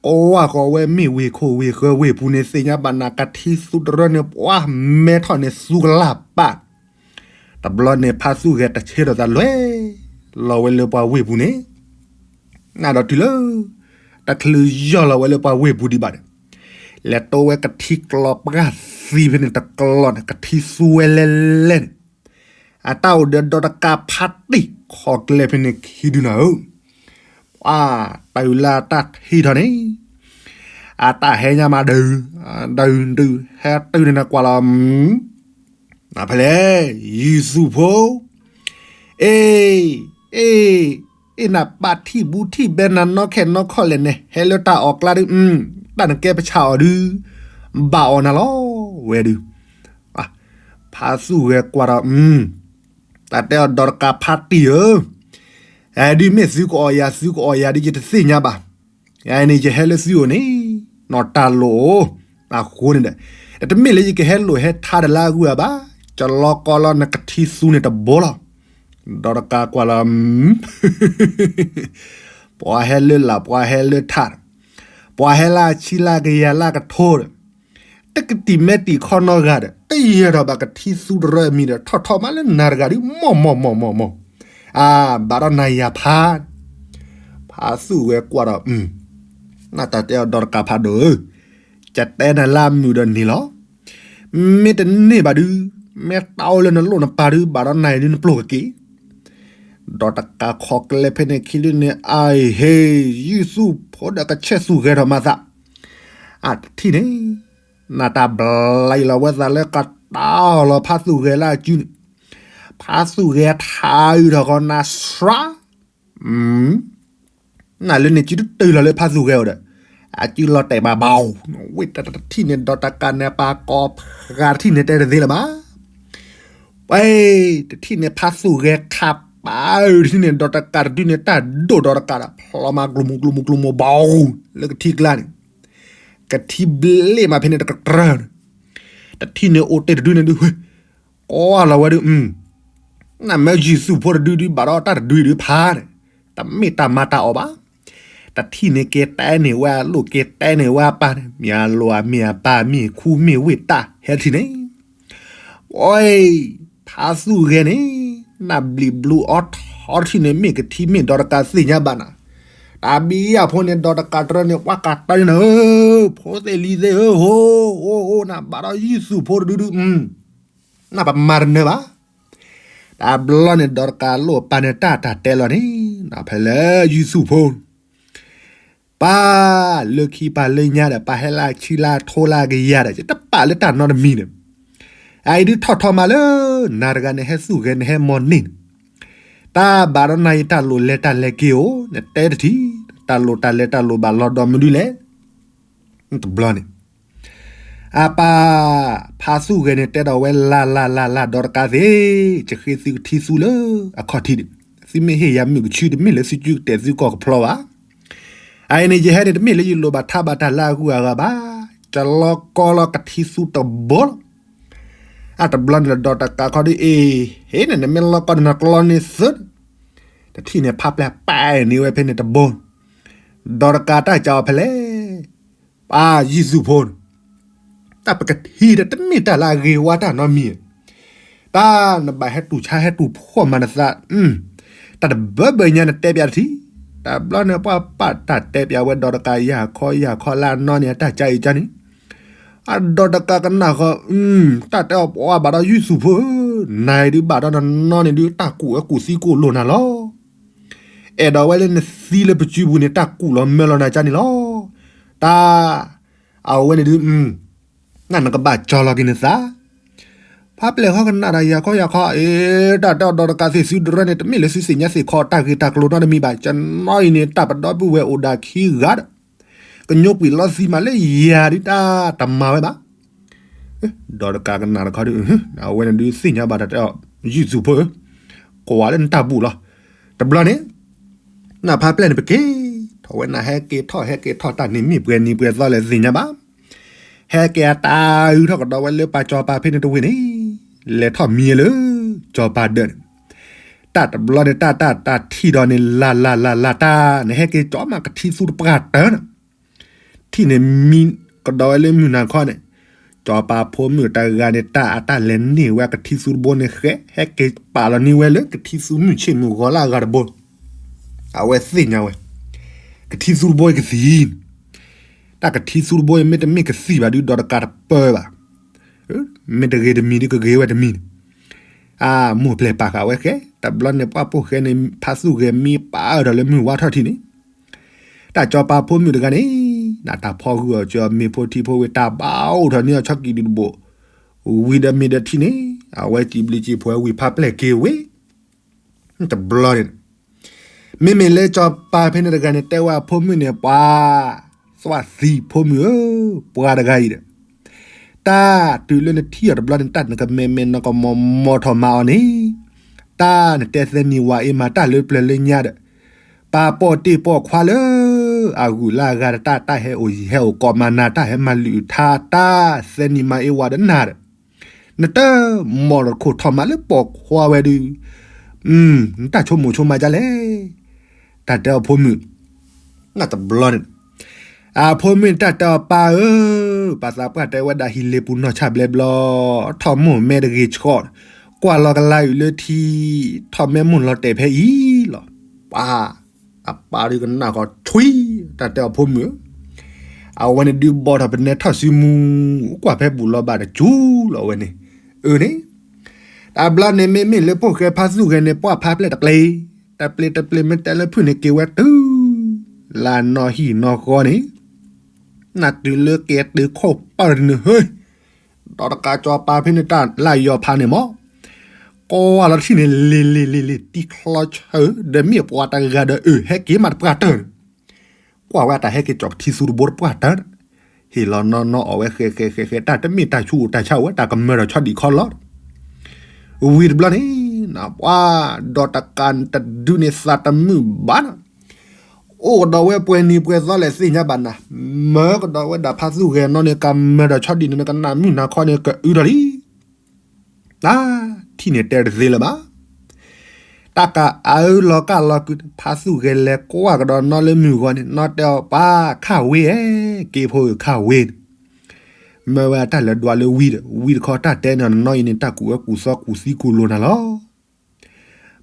ကွၢ်ဃီၤဝဲမ့ၢ်ဝ့ၢ်ခိၣ်ဝ့ၢ်ဃၢၤဝ့ၢ်ပူၤန့ၣ် သ့ၣ်ညါဘၣ်နၤ ကထံသူတရၢန့ၣ် ပှၤမဲထီၣ်န့ၣ်သူကလၢ်ပာ်. တဘျီန့ၣ် ဖါသူၣ်ဂဲၤတဆ့ဒီးသးလဲၤ လီၤဝဲလၢပှၤဝ့ၢ်ပူၤန့ၣ် နဒီးတုၤလၢ တချုးယီၢ်လီၤဝဲလၢပှၤဝ့ၢ်ပူၤဒံးဘၣ်ဒီး လဲၤတိဝဲကထံကျီပှၢ်သံဖဲန့ၣ်တကျီန့ၣ် ကထံသူဝဲလဲၤလဲၤန့ၣ် အတၢ်အိၣ်ဒီးဒီတကးဖါတံၢ်ခီကျဲဖဲန့ၣ်ခံဒုနၤဧၢ, ပှၤတၢ်အုးလၢတၢ်ထံၣ်ထီၣ်န့ၣ် အတၢ်ဟဲညါမးဒုး ဒုးဒုး ဟဲတုၤန့ၣ်နကွၢ်လီၤ နဖဲလဲၣ် ယုၢ်သူၣ်ဖိ အ့ အ့ အ့ နဘၣ်ထံၣ်ဘူးထံၣ်ဘဲနၤနီၢ်ခဲနီၢ်ခီၣ်လဲၣ်န့ၣ် ဟဲလၢတၢ်အီၣ်ကျါဒုး တၢ်နကဲပဆၣ်အီၤဒုး ဘၣ်အီၣ်နၤလီၤဝဲဒုး ဖါသူၣ်ဂဲၤကွၢ်ဒီး တၢ်တဲအီၤဒီတကးဖါတံၢ်ဧၢ, ဒ်မ့ၢ်သုကအီၣ်ယၤ သုကအီၣ်ယၤဒ်ယတသ့ၣ်ညါဘၣ်, ယဟဲလၢသုအိၣ်န့ၣ် နီၢ်တၢ်လိၣ်အိၣ်, အဃိန့ၣ်ဒီး တမ့ၢ်လၢယကဟဲလိၣ်ဟဲထါတလၢအဂုၤအဘၣ်, ကလီကီလီနကထံသူန့ၣ်တဘိလီၤ. ဒီတကးကွၢ်လီၤ ပှၤဟဲလၢလာ် ပှၤဟဲလၢထး, ပှၤဟဲလၢအဆံလၢကယၤလၢကထိဒီး တကတံာ်မဲာ်တံာ်ခီနီၢ်ဂၤဒီး တယဲၢ်ဒီးဘၣ်ကထံသူတရၢအမံၤဒီး ထီၣ်ထီၣ်မးလၢနၤတဂၤဒုး မီၢ်မီၢ်မီၢ်မီၢ်မီၢ်, အါ ဘၣ်ဒီးနၤယၤဖး, ဖါသူၣ်ဂဲၤကွၢ်ဒီး နတၢ်တဲအီၤဒီတကးဖးဒိၣ်ဧၢ, ကတဲနၤလၢအမုာ်ဒီးန့ၣ်လီၤ. မ့ၢ်တန့ၢ်ဘၣ်ဒုး, မ့ၢ်တၢ်အိၣ်လၢနလိၣ်နပၤဒုး ဘၣ်ဒီးနၤအံၤဒုးနပျိၢ်ကက့ၤ ဒီးတကးခီကျဲဖဲန့ၣ်ခံဒုန့ၣ် အဟ့ၣ် ယုၢ်သူၣ်ဖိဒီးကဆဲၣ်သူၣ်ဂဲၤထီၣ်မၤသး, အတထံၣ်န့ၣ် နတၢ်ဘျါအံၤလီၤဝဲသးလၢကတၢၢ်လီၤဖါသူၣ်ဂဲၤလၢအစုန့ၣ်, ဖါသူၣ်ဂဲၤထါအုးထီၣ်ဃီနၤစှၤ နလၢန့ၣ်စုတတုၤလီၤလၢဖါသူၣ်ဂဲၤအီၤဒီး, အစုလီၤတဲာ်ဘၣ်ဘၣ်, ဝ့ၢ်တထံၣ်န့ၣ်ဒီးတကးန့ၣ် ပာ်ကီၤဖးတထံၣ်န့ၣ်တဲတသ့လၢၤဘၣ်. ပှဲၤ တထံၣ်န့ၣ်ဖါသူၣ်ဂဲၤခးပာ်အုးတထံၣ်န့ၣ် ဒီးတကးတဒုန့ၣ် တၢ်ဒိၣ်ဒီးတကးဒီး ဖျီမးကျိၤမူကျိၤမူကျိၤမူဘၣ် လၢကထံကျါန့ၣ်, ကထံဘျ့မးဖဲန့ၣ်တကတြၢၢ်န့ၣ်, တထံၣ်န့ၣ်အိၣ်တ့ၢ်တဒုန့ၣ်ဒုး ကွၢ်လီၤဝဲဒုး နမ့ၢ်ယုၢ်သူၣ်ဖိတဒုဒုး ဘၣ်ဒီးတၢ်တဒုဒုးဖးန့ၣ်, တမ့ၢ်တၢ်မၤတၢ်အီၣ်ဘၣ်. တထံၣ်န့ၣ်က့ၤတဲန့ၢ်ဝဲအလိၣ် က့ၤတဲန့ၢ်ဝဲအပၢ်န့ၣ် မ့ၢ်အလိၣ်အမ့ၢ်အပၢ်မ့ၢ်ခူမ့ၢ်ဝ့ၢ်တၢ်ဟဲထံၣ်န့ၣ်, ပှဲၤ ဖါသူၣ်ဂဲၤန့ၣ် နဘျံးဘျူးအီထီထံၣ်န့ၣ် မ့ၢ်ကထံမ့ၢ်ဒီးတကးသ့ၣ်ညါဘၣ်နၤ, တၢ်ဘံယၢ်ဖိန့ၣ် ဒီးတကးတြၢန့ၣ် ပှၤကးတၢန့ၣ်ဧၢ, ဖိသ့ၣ်လံၤသ့ၣ်ဧၢ ဟိ အိၣ်အိၣ်နၤ ဘၣ်ဒီးယုၢ်သူၣ်ဖိတဒုဒု နပမၤတနၢၤဘၣ်. တဘျီန့ၣ် ဒီးတကးလိၣ်ပၢ်န့ၣ် တၢ်တၢ်တဲလီၤန့ၣ် ဖဲလၢယုၢ်သူၣ်ဖိ ပၢ် လၢခံပၢ်လၢညါဒီး ပၢ်ဟဲလၢအဆံလၢအထိလၢအကယၤဒီး ယတပာ်လၢတၢ်နီတမံၤဒီး, အအံၤဒုးထီၣ်ထီမးလၢ နၤတဂၤန့ၣ် ဟဲသူၣ်ဂဲၤန့ၣ် ဟဲမီၢ်န့ၢ်န့ၣ်, တၢ်ဘၣ်ဒီးနၤအံၤ တၢ်လိၣ်လဲၤတၢ်လဲၤက့ၤဧိၤ နတဲတထံၣ်, တၢ်လိၣ်တၢ်လဲၤတၢ်လိၣ်ဘၣ်လီၤဒီးမနုၤလဲၣ်. တဘျီန့ၣ် အပၢ် ဖါသူၣ်ဂဲၤန့ၣ် တဲဒီးဝဲလၢ်လၢ်လၢ်လၢ် ဒီးတကးသ့ၣ် ယဃ့သုကထံသူလၢအခီၣ်ထံးဒီး, သုမ့ၢ်ဟ့ၣ်ယၤမုၢ်ကဆူ တမ့ၢ်လၢသုစုကတဲာ်သုကီၢ်ကဖျီဘၣ်. အအံၤန့ၣ် ယဟဲန့ၣ် တမ့ၢ်လၢယလိၣ်ဘၣ်ထါဘၣ်တၢ်လၢအဂုၤအဂၤဘၣ်, ကလီကီလီၤကထံသူတဘိလီၤ. အတဘျီန့ၣ်ဒီးတကးခီဒုး အ့ ဟ့ၣ်န့ၣ် နမ့ၢ်လီကီန့ၣ် နကျီန့ၢ်သု တထံၣ်န့ၣ် ဖါပျဲၢ်ပာ်န့ၢ်ဝဲဖဲန့ၣ်တဘိ, ဒီးတကးတၢ်ကးအီၤဖဲလဲၣ် ပၢ်ယုၢ်သူၣ်ဖိန့ၣ်, တၢ်ပကထံၣ်ဒီးတမ့ၢ်တၢ်လၢအဂ့ၤဝါတၢ်နီတမံၤ, တၢ်နဘၣ်ဟဲတူၢ်ဆါဟဲတူၢ်ဖှီၣ်မၤနသး, တၢ်တဘၢဘၢညါနတဲပျးတထံၣ်, တဘျီန့ၣ် ပှၤပာ်တၢ်တဲပျးဝဲဒီးတကး ယၤခီယၤခီလၢအနီၢ်န့ၣ် အတၢ်ကါအံၤကါန့ၣ်, အဒီးတကးကနၣ်ဃီ, တၢ်တဲအီၤပှၤဘၣ်ဒီးယုၢ်သူၣ်ဖိဧၢ, နၤအံၤဒုးဘၣ်ဒီးနနီၢ်န့ၣ်ဒုး တၢ်ကူၣ်ဝဲကူၣ်သံကူၣ်လိာ်နၤလီၤ. အဲၣ်ဒိးဝဲလၢနသံလၢပစုပူၤန့ၣ် တၢ်ကူၣ်လီၤမၢလီၤနၤကါန့ၣ်လီၤ. တၢ် အဝဲန့ၣ်ဒုး နနကဘၣ်ကၠီလီၤက့ၤနသး, ဖါပျဲၢ်ဃီကနၣ်ဒီးယၤခီယၤခီ, အ့ တၢ်တဲအီၤဒီးတကးသ့ၣ် သုတရၢန့ၣ် တမ့ၢ်လၢသုသ့ၣ်ညါသ့ၣ်ခီတၢ်ဂ့ၢ်တၢ်ကျိၤနီတမံၤဘၣ်, ကနီၢ်အံၤန့ၣ် တၢ်ပဒီပုၢ်ဝဲၢ်အိၣ်ဒၣ်ခံဂၤဒီး ကညိကွံာ်လီသံမးလၢယၤဒုး တၢ်တမၤဝဲဘၣ်. ဒီးတကးကနၣ်တခီဒုး အဝဲန့ၣ်ဒုးသ့ၣ်ညါဘၣ်တၢ်တဲအီၤ ယုၢ်သူၣ်ဖိဧၢ, ကွၢ်လၢနတၢ်ဘူၣ်လီၤ. တဘျီန့ၣ် နဖါပျဲၢ်န့ၣ် ပက့ၤထီၣ်ဝဲ နဟဲက့ၤထီၣ်ဟဲက့ၤထီၣ်တၢ်န့ၣ် မ့ၢ်ပှဲၤနံၤပှဲၤသီလဲၣ်သ့ၣ်ညါဘၣ်. ဟဲက့ၤအတၢ်အုးထီၣ်ကဒီးဝဲလၢပၢ်စီၤပၤဖဲန့ၣ်တဝ့ၢ်န့ၣ် လဲၤထီၣ်မံလၢစီၤပၤဒၢးန့ၣ်, တၢ်တဘျီန့ၣ် တၢ်တၢ်တၢ်ထံၣ်ဒီးန့ၣ် လၢ်လၢ်လၢ်လၢ်တၢ် နဟဲက့ၤကၠီမးကထံသူတပှၢ်တၢၢ်န့ၣ် ထံၣ်န့ၣ်မံကဒီးဝဲလၢမုၢ်နၤခီန့ၣ်, စီၤပၤဖိမုၣ်တဂၤန့ၣ် တၢ်အတၢ်လဲၤန့ၢ်ဝဲကထံသူတဘိန့ၣ် ဃဲဟဲက့ၤပာ်လီၤန့ၢ်ဝဲလၢ ကထံသူမုၢ်ဆ့ၣ်မုၢ်ဂီၤလၢအဂၤတဘိ, အဝဲသ့ၣ်ညါဝဲ, ကထံသူတဘိအံၤကသံၣ်, တၢ်ကထံသူတဘိအံၤ မ့တမ့ၢ်ကသံၣ်ဘၣ်ဒုး ဒီးတကးတပၢၢ်ဘၣ်, မ့ၢ်တဂ့ၤတမံၤဒုး ကဂ့ၤဝဲတမံၤန့ၣ်, အမိၢ်ပျဲၢ်ပာ်ဃာ်ဝဲဃဲ, တဘျီန့ၣ် ပှၢ်ပိၢ်ဃဲန့ၣ် ဖါသူၣ်ဂဲၤမံပာ်အၢၣ်ဒီးလၢမုၢ်ဝါထီၣ်ထံန့ၣ်, တၢ်စီၤပၤဖိမုၣ်တဂၤန့ၣ်, နတၢ်ဖီဂုာ်အီၤကၢ မ့ၤဖိထံဖိဝံၤ တၢ်ဘၣ်အိၣ်ထီၣ်န့ၢ်အီၤဆီကံၣ်ဒုးတဘိ, ဝံၤဒီးမ့ၤဒီးထံန့ၣ်, အဝဲစံးဘျုးစံးဖှိၣ်ဝံၤ ဖါပျဲၢ်က့ၤဝဲ, တဘျီန့ၣ်, မ့မ့ၢ်လၢစီၤပၤဖဲန့ၣ်တဂၤန့ၣ် တဲဝဲအဖိမုၣ်န့ၣ် ပှၤ, သွၣ်သံဖိမုၣ်ဧၢ, ပှၤတဂၤအံၤဒီး တၢ်တုၤလၢနထံၣ်အီၤတဘျီန့ၣ် တၢ်နကမဲာ်မဲာ်နီၢ်ကမီၤမီၤထီၣ်မၤအီၤန့ၣ်, တၢ်နတဲသဲနံၤဝၤအ့မၤတၢ်လၢပျၢၤလၢညါဒီး, ပၢ်ပိာ်တ့ၢ်ပိာ်ခွါလၢ အဂုၤလၢအဂၤဒီး တၢ်တၢ်ဟဲအိၣ်ယံၤဟဲအိၣ်ကိးမၤနၤ တၢ်ဟဲမၤလုၢ်ထါ တၢ်သဲနံၤမၤအ့ဝၤဒီးနၤဒီး, နတမီၢ်တခိၣ်ထီၣ်မၤလၢပိာ်ခွါဝဲဒုး, နတၢ်ဆိကမိၣ်ဆိကမးဒ်လဲၣ် တၢ်တဲအီၤဖိမုၣ်, နတဘျီန့ၣ်, အဖိမုၣ်တၢ်တဲအီၤပၢ်ဧၢ, ပၢ်သးပှၢ်တဲဝဲဒၣ်ဟံၣ်လ့ပူၤနီၢ်ဆၣ်ဘျဲဘျီ, ထီၣ်မိၢ်မဲတဂ့ၤဆှီ, ကွၢ်လီၤကလါအုၣ်လၢထံ, ထီၣ်မဲမိၢ်လီၤတဲာ်ဖဲအံၤလီၤ, ပၢ်, အပၢ်ဒုးကနၣ်ဃီဆွံ, တၢ်တဲအီၤဖိမုၣ်ဧၢ, အဝဲန့ၣ်ဒုးဘီၣ်ထီၣ်ပနဲထီၣ်စုမူ, ကွၢ်ဖဲဘူးလီၤဘၣ်တစူၤလီၤဝဲန့ၣ်, အၢန့ၣ် တဘျီန့ၣ်မ့မ့ၢ်လၢပိၢ်ဃဲဖါသူၣ်ဂဲၤန့ၣ် ပှၢ်ဖါပျဲၢ်တပျ့ၤ, တပျ့ၤတပျ့ၤမ့ၢ်တဲလၢဖုၣ်န့ၣ်က့ၤဝဲတုၤ, လၢနီၢ်ဟံၣ်နီၢ်ဃီန့ၣ်, နတုၤလၢက့ၤတုၤခိၣ်ပၢၢ်န့ၣ်ဟၢ, ဒီးတကးစီၤပၤဖဲန့ၣ်တၢ်လၢယီၤဖးန့ၣ်မး, ကွၢ်လီၤတထံၣ်န့ၣ် လ့ၤလ့ၤလ့ၤလ့ၤ တံၤချီဆၢ, ဒီးမ့ၢ်ပှၤတဂၤဒီးအၢၣ်ဟဲက့ၤမးတပှၢ်တၢၢ် ကွၢ်ဝဲတၢ်ဟဲက့ၤကၠီၤကထံသူတဘိတပှၢ်တၢၢ်, ဟ့ၣ်လီၤနီၢ်နီၢ်အီၣ်ဝဲဃဲဃဲဃဲဃဲ တၢ်တမ့ၢ်တၢ်ဆူးအိၣ်တၢ်ဆါအိၣ်ဝဲ တၢ်ကမၢဒီးဆီဒံၣ်ခီလီၤ, ဝံၤတဘျီန့ၣ်, ပှၤဒီးတကးတဒုန့ၣ်သးတမုာ်ဘၣ်နီၤ, အိၣ်ကဒီးဝဲပှဲၤနံၤပှဲၤသီလဲၣ်သ့ၣ်ညါဘၣ်နၤ, မၢကဒီးဝဲဒၣ်ဖါသူၣ်ဂဲၤနီၢ်န့ၣ် ကမၢဒီးဆီဒံၣ်န့ၣ် နကနၣ်မုၢ်နၤခီန့ၣ် ကအုထီၣ်လံ တၢ်ထံၣ်န့ၣ်တဲတသ့လၢၤဘၣ်. တၢ်ကအုလီၤကၢ်လီၤကုာ် ဖါသူၣ်ဂဲၤလဲၤကွၢ်ကဒီးနီၢ်လၢမုၢ်ဂီၤန့ၣ် နီၢ်တဲအီၤပၢ်ခၣ်ဝ့ဧၢ, က့ဖိဧၢခၣ်ဝ့န့ၣ်, မၢဝဲအတၢ်လဲၤဒွးလၢဝံဒီး ဝံတခီတၢ်တဲန့ၣ် နီၢ်အံၤန့ၣ် တၢ်ကူၣ်ဝဲကူၣ်သီကူၣ်သံကူၣ်လိၤနၤလီၤ.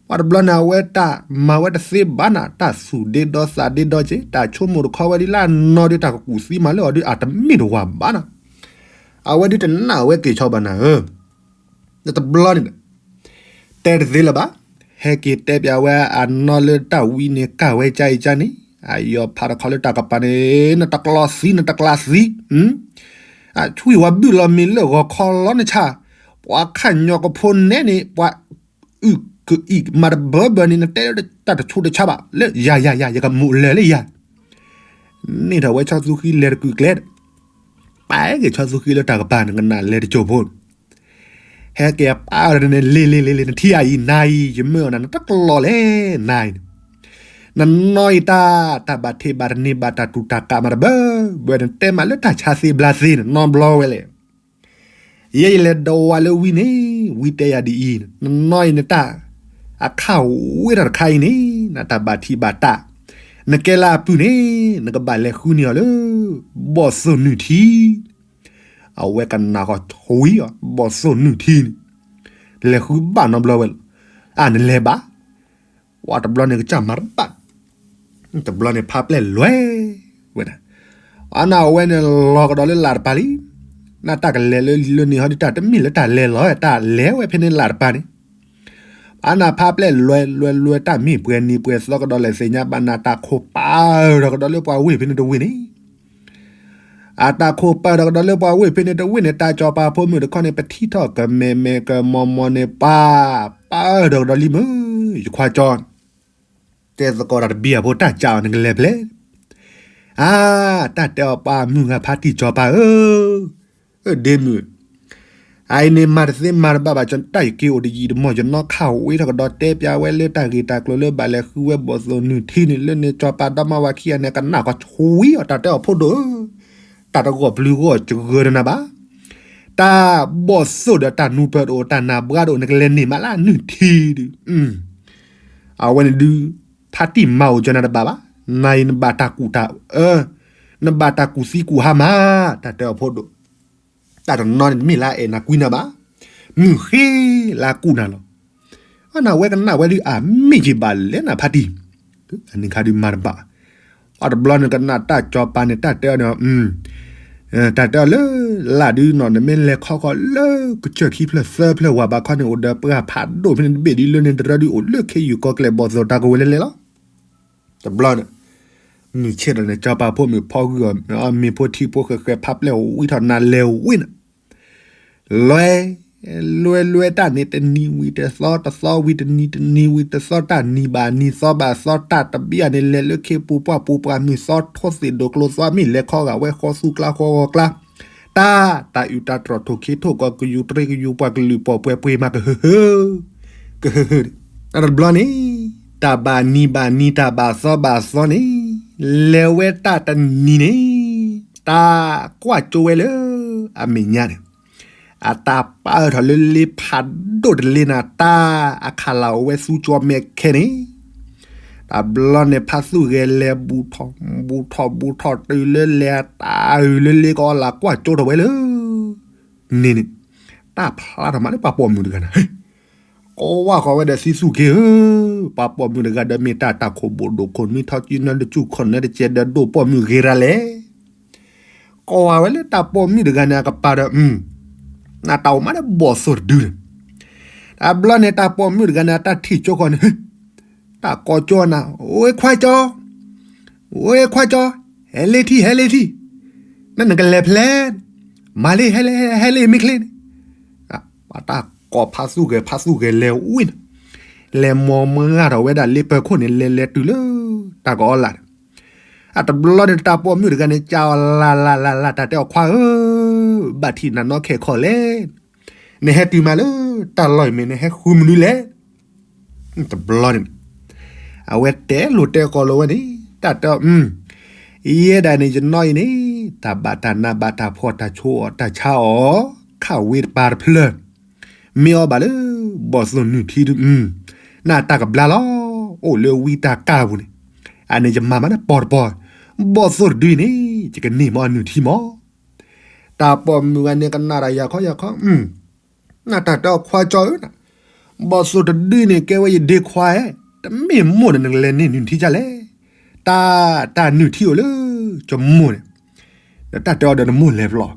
ပှၤတဘျီန့ၣ် အဝဲတၢ်မၤဝဲတသ့ဘၣ်နၤ, တၢ်သူၣ်ဒ့ဒီသးဒ့ဒီက့ၤ, တၢ်ဆိကမိၣ်တခီဝဲဒ်လၢနီၢ်ဒုး တၢ်ကကူၣ်သံမၤလၢအီၤဒုး အတမ့ၢ်တဝၤဘၣ်နၤ, အဝဲဒုးတနာ်ဝဲက့ၤဆီဘၣ်နၤဧၢ. တဘျီန့ၣ် တဲတသ့လၢၤဘၣ်, ဟဲက့ၤတဲပျးဝဲအနီၢ်လၢတၢ်ဝံန့ၣ် ကၢ်ဝဲကါအံၤကါန့ၣ်, အယီၤဖးတခီလၢတၢ်ကပၤန့ၣ်, နတကျီသံ နတကျီသံ, အဆွံဝဲဘုၣ်လီၤမ့ၢ်လၢဂီၤခီလီၤနဆၣ်, ပှၤခၣ်ညီၣ်ကဖိနဲန့ၣ် ပှၤအုၣ်ကအံၣ်မၤတဘၢဘၢန့ၣ် နတဲလၢတၢ်တဆူးတဆါဘၣ်လၢယၤယၤယၤ ယကမူးလဲၤလၢယၤ န့ၢ်ထီၣ်ဝဲဆီသူဃံလဲၤတကုာ်ကျဲ, ပာ်က့ၤဆီသူဃံလၢတၢ်ကပၤန့ၣ် ကနၣ်လဲၤတစိၢ်ဖိ, ဟဲက့ၤအပၢ်န့ၣ် လ့လ့လ့လ့ နထံၣ်အအံၤနၤအံၤ ယမၢအီၤနၤ နတကျီလဲၣ်နၤအံၤန့ၣ်, နနီၢ်အံၤတၢ် တၢ်ဘၣ်ထံးဘၣ်တန့ၢ်ဘၣ် တၢ်တူၢ်တၢ်ကးမၤတဘၢဘၢ နတဲမးလၢတၢ်ဆါသ့ဘျါသ့န့ၣ် နီတဘျီဝဲလဲၣ် ယဲယလဲၤဒဝးလၢဝံန့ၣ် ဝံတဲယၤဒ်အံၤ, နနီၢ်အံၤန့ၣ်တၢ် အခၣ်ဝ့ထီၣ်တခါအံၤန့ၣ် နတၢ်ဘၣ်ထံးဘၣ်တၢ်, နကဲလၢအပုၢ်န့ၣ် နကဘၣ်လဲၤဃုန့ၢ်အီၤလၢ ဘီၣ်သိၣ်နုၢ်ထံ, အဝဲကနၣ်ဃီဆွံအီၤ ဘီၣ်သိၣ်နုၢ်ထံန့ၣ်, လဲၤဃုဘၣ်နီတဘျီဝဲလီၤ, အါနလဲၤဘၣ် ပှၤတဘျီန့ၣ်ကစၢ်မၤတဘၣ်, တဘျီန့ၣ်ဖါပျဲၢ်လဲၤဝဲဒၣ်, အါနၤအဝဲန့ၣ်လီၤကဒီးလၢလာ်တပၤလံ, နတၢ်ကလဲၤလၢလံာ်လၢန့ၣ်ဟီဒ်တၢ်တမ့ၢ်လၢတၢ်လဲၤလီၤ တၢ်လဲၤဝဲဖဲန့ၣ်လာ်တပၤန့ၣ်, အါနၤဖါပျဲၢ်လဲၤလဲၤလဲၤတၢ်မ့ၢ်ပှဲၤနံၤပှဲၤသီကဒီးလဲၣ်သ့ၣ်ညါဘၣ်နၤ တၢ်ခိၣ်ပာ်ဒီးကဒီးလၢပှၤဝ့ၢ်ဖဲန့ၣ်တဝ့ၢ်န့ၣ် အတၢ်ခိၣ်ပာ်ဒီးကဒီးလၢပှၤဝ့ၢ်ဖဲန့ၣ်တဝ့ၢ်န့ၣ် တၢ်စီၤပၤဖိမုၣ်တခီန့ၣ် ပထံၣ်ထီၣ်ကမဲာ်မဲာ်ကမီၤမီၤန့ၣ် ပၢ်ပာ်ဒီးကဒီးလံမုၢ် ယခွါကၠီ, တဲသကိးတၢ်တဘံၣ်အဖိတၢ်ကးအီၤန့ၣ်ကလဲၤဖဲလဲၣ်, အါ, တၢ်တဲအီၤပၢ်မုၢ်ဂၤဖါတံၢ်စီၤပၤဧၢ, အၢ ဒ့မုၣ် အအံၤန့ၣ်မၤတသ့မၤတဘၣ်ဘၣ် တၢ်ယက့ၤအိၣ်တယံာ်တမီၢ် ယနီၢ်ခၣ်ဝ့ထီၣ်ကဒီးတဲပျးဝဲလၢတၢ်ဂ့ၢ်တၢ်ကျိၤလၢ ဘၣ်လဲၤဃုဝဲဘီၣ်သိၣ်နုၢ်ထံန့ၣ် လၢန့ၣ်စီၤပၤဒီမါဝၤခံဂၤန့ၣ် ကနၣ်ဃီဆွံအီၤ တၢ်တဲအီၤဖိဒိၣ်ဧၢ, တၢ်တဂီၢ်ပျုၤဂီၢ်စှၤဒီးနၤဘၣ်, တၢ်ဘီၣ်သိၣ်ဒီးတၢ်နူၤပၢၢ်တအိၣ် တၢ်နၢ်ဘှါတအိၣ် နကလဲၤန့ၢ်မးလၢနုၢ်ထံဒုး အဝဲန့ၣ်ဒုး ဖါတံၢ်မၤအိၣ်ကၠီနၤတဘၣ်ဘၣ်, နၤအံၤနဘၣ်တၢ်ကူၣ်တၢ်အၢ, နဘၣ်တၢ်ကူၣ်သံကူၣ်ဟါမး, တၢ်တဲအီၤဖိဒိၣ်, တၢ်တနီၤန့ၣ်တမ့ၢ်လၢအအဲၣ်နၤကွံနၤဘၣ်, မုၢ်ဃ့လၢအကူၣ်နၤလီၤ. အဝဲကနၣ်ဝဲဒုးအမ့ၢ်က့ၤဘၣ်လဲၣ်နၤဖါတံၢ်, အန့ၣ်ခါဒုးမၤတဘၣ်, အတဘျီန့ၣ်ကနၣ်တၢ်စီၤပၤန့ၣ် တၢ်တဲအီၤန့ၣ် တၢ်တဲအီၤလၢ လၢ်ဒုးနီၤ နမ့ၢ်လဲၤခီဃီလၢကစၢၢ်ခံဖျၢၣ်သၢဖျၢၣ်ဝၤဘးခီန့ၣ် အိၣ်ဒီးပှၤဖးဒိၣ်ဖဲန့ၣ်တဘ့ၣ်ဒ်လၢန့ၣ် တရၢဒုးအိၣ်လၢခ့ယုၢ်ကီၢ်ကျဲဘီၣ်သိၣ်တၢ်ကဝဲၤလဲၤလဲၤလီၤ. တဘျီန့ၣ် မုၢ်ဆ့ၣ်ဒီးန့ၣ် စီၤပၤဖိမုၣ်ဖီဂုာ်အီၤ မ့ၤဖိထံဖိဃဲးဃဲးဖးပျဲၢ်ဝံထီၣ်နၤလဲၤဝံန့ၣ် လွဲ လွဲလွဲတၢ်န့ၣ် တနံၤဝံၤတသီ တသီဝံၤတနံၤ တနံၤဝံၤတသီ တၢ်နံၤဘၣ်နံၤသီဘၣ်သီ တၢ်တဘျီန့ၣ် လဲၤလၢခ့ပူၤပှၢ်ပူၤပှၢ် မုၢ်သီထိသ့ၣ်ဒိၣ်ကျိၤသီ မ့ၢ်လဲၤခီဂာ်ဝဲဃီသူကျါဃီဂီၤကျါ တၢ် တၢ်အုၣ်တၢ်တြီၣ်ထိၣ်ခ့ထိၣ်ကီၢ် ကယူၤတရံးကယူၤပှၢ် ကလုာ်ပိာ်ပှဲၤပှ့ၤမး ကဟုာ်ဟုာ် ကဟုာ်ဟုာ် တဘျီန့ၣ် တၢ်ဘၣ်နံၤဘၣ်နံၤ တၢ်ဘၣ်သီဘၣ်သီန့ၣ် လဲၤဝဲတၢ်တနံၤန့ၣ် တၢ်ကွၢ်ကၠိဝဲလၢ အမဲာ်ညါန့ၣ် အတၢ်ပာ်အၢထီၣ်လၢလ့ဖးဒိၣ်တလ့နၤ တၢ် အခးလၢ်အိၣ်ဝဲသူကၠိမဲာ်ခဲန့ၣ် တဘျီန့ၣ် ဖါသူၣ်ဂဲၤလဲၤဘူးထီၣ် ဘူးထီၣ်ဘူးထီၣ်တုၤလၢလဲၤတၢ်အုၣ်လၢလ့ကအီလၢကွၢ်ကၠိထီၣ်ဝဲလၢ န့ၣ်န့ၣ် တၢ်ဖျါထီၣ်မးလၢပှၤပိာ်မုၣ်တဂၤန့ၣ် ကဝၢ်ဃီၤဝဲဒီးသံသူၣ်က့ၤဧၢ, ပှၤပိာ်မုၣ်တဂၤဒီးမ့ၢ်တၢ်တၢ်ခိၣ်ဘိၣ်ဒိၣ်ခိၣ်နွံထီၣ်ကံနီတစူၢ်ခီၣ်နၢတကဲး ဒီးဒိၣ်ပိာ်မုၣ်ဂ့ၤရၤလဲၣ်. ကဝၢ်ဝဲလၢတၢ်ပိာ်မုၣ်တဂၤန့ၣ် အကပၤဒီး နတၢ်အိၣ်မးလၢဘီၣ်သိၣ်တဒုန့ၣ်, တဘျီန့ၣ် တၢ်ပိာ်မုၣ်တဂၤန့ၣ် အတၢ်ထံၣ်ကၠိဃီန့ၣ် တၢ်ကိးကၠိနၤ ဝဲခွါကၠီ ဝဲခွါကၠီ ဟဲလ့ထံ ဟဲလ့ထံ, နနကလဲၤဖဲလဲၣ်, မၤလ့ ဟဲလ့ ဟဲလ့မ့ၢ်ချ့န့ၣ်, ပှၤတၢ်ကိးဖါသူၣ်ဂဲၤ ဖါသူၣ်ဂဲၤလဲၤဝံန့ၣ်, လဲၤမိၢ်မုၢ်ဂၤထီၣ်ဝဲဒၣ်လ့ပၢၤခိၣ်န့ၣ် လဲၤလဲၤတုၤလၢ တၢ်ကအီလၢ်န့ၣ်, အတဘျီန့ၣ် တၢ်ပိာ်မုၣ်တဂၤန့ၣ် ကးအီၤလၢ်လၢ်လၢ်လၢ် တၢ်တဲအီၤခွါဧၢ, ဘၣ်ထံၣ်နၤနီၢ်ခဲခီလဲၣ်, နဟဲတုၤမးလၢ တၢ်လီၢ်အံၤမ့ၢ် နဟဲဃုမနုၤလဲၣ် တဘျီန့ၣ် အဝဲတဲလိၤတဲကီးလိၤဝဲန့ၣ် တၢ်တဲအီၤ ယဲဒၣ်န့ၣ် ယနီၢ်အံၤန့ၣ် တၢ်ဘၣ်တၢ်နးဘၣ်တၢ်ဖှီၣ်တၢ်ဆိအီၣ်တၢ်ဆါအီၣ် ခးဝ့တပၤတဖျၢၣ် မ့ၢ်အီၤဘၣ်လၢ ဘီၣ်သိၣ်နုၢ်ထံဒု နတၢ်ကဘျါလီၤ အိၣ်လၢဝံတၢ်ကၢ်ပူၤန့ၣ် အန့ၣ်ယမၤမးလၢပီၤတပီၤ ဘီၣ်သိၣ်တဒုအံၤန့ၣ် ယကန့ၢ်မ့ၢ်အနုၢ်ထံမး တၢ်ပိာ်မုၣ်ဂၤန့ၣ် ကနၣ်တၢ်ယၤခီယၤခီ နတၢ်တဲအီၤခွါကၠီဧၢ, ဘီၣ်သိၣ်တဒုန့ၣ် ကဲဝဲယဒ့ခွါဧၢ, တမ့ၢ်မိၢ်န့ၣ် နကလဲၤန့ၢ်နုၢ်ထံဒ်လဲၣ်, တၢ် တၢ်နုၢ်ထံအိၣ်လၢ ကမိၢ်န့ၣ်, ဒီးတၢ်တဲအီၤဒီးနမိၢ်လဲၤပျီ,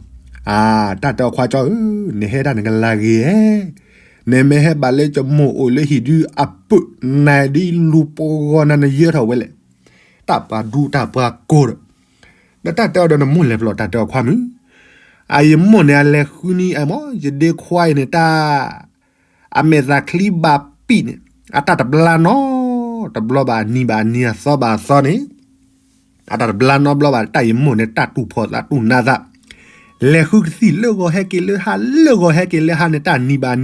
အါ တၢ်တဲအီၤခွါကၠီဧၢ, နဟဲဒၣ်နကလၤဂ့ၤဧၢ, နမ့ၢ်ဟဲဘၣ်လၢကမိၢ်အိၣ်လၢဟံၣ်ဒုအပၢၢ် နၤဒ်လူၤပဂီၤနၤနယၢထီၣ်ဝဲလဲၣ်, တၢ်ပှၤဒူတၢ်ပှၤကိၢ်ဒီး ဒီးတၢ်တဲအီၤဒီးနမိၢ်လဲၤပျီ တၢ်တဲအီၤခွါမုၣ်, အယမိၢ်န့ၣ် အလဲၤဃုနံၤအမ့ၢ် ယဒ့ခွါအံၤန့ၣ် တၢ် အမဲာ်သၣ်ချံဘၣ်ပံာ်န့ၣ် အတၢ်တဘျါနီတဘျီဘၣ် အနံၤဘၣ်အနံၤ အသီဘၣ်အသီန့ၣ် အတၢ်တဘျါနီတဘျီဘၣ် တၢ်ယမိၢ်န့ၣ် တၢ်တူၢ်ဖှီၣ်သးတူၢ်နးသး လဲၤဃုကသံၣ်လၢဂီၤဟဲက့ၤလၢဟါ လၢဂီၤဟဲက့ၤလၢဟါန့ၣ် တၢ်နံၤဘၣ်နံၤအသီဘၣ်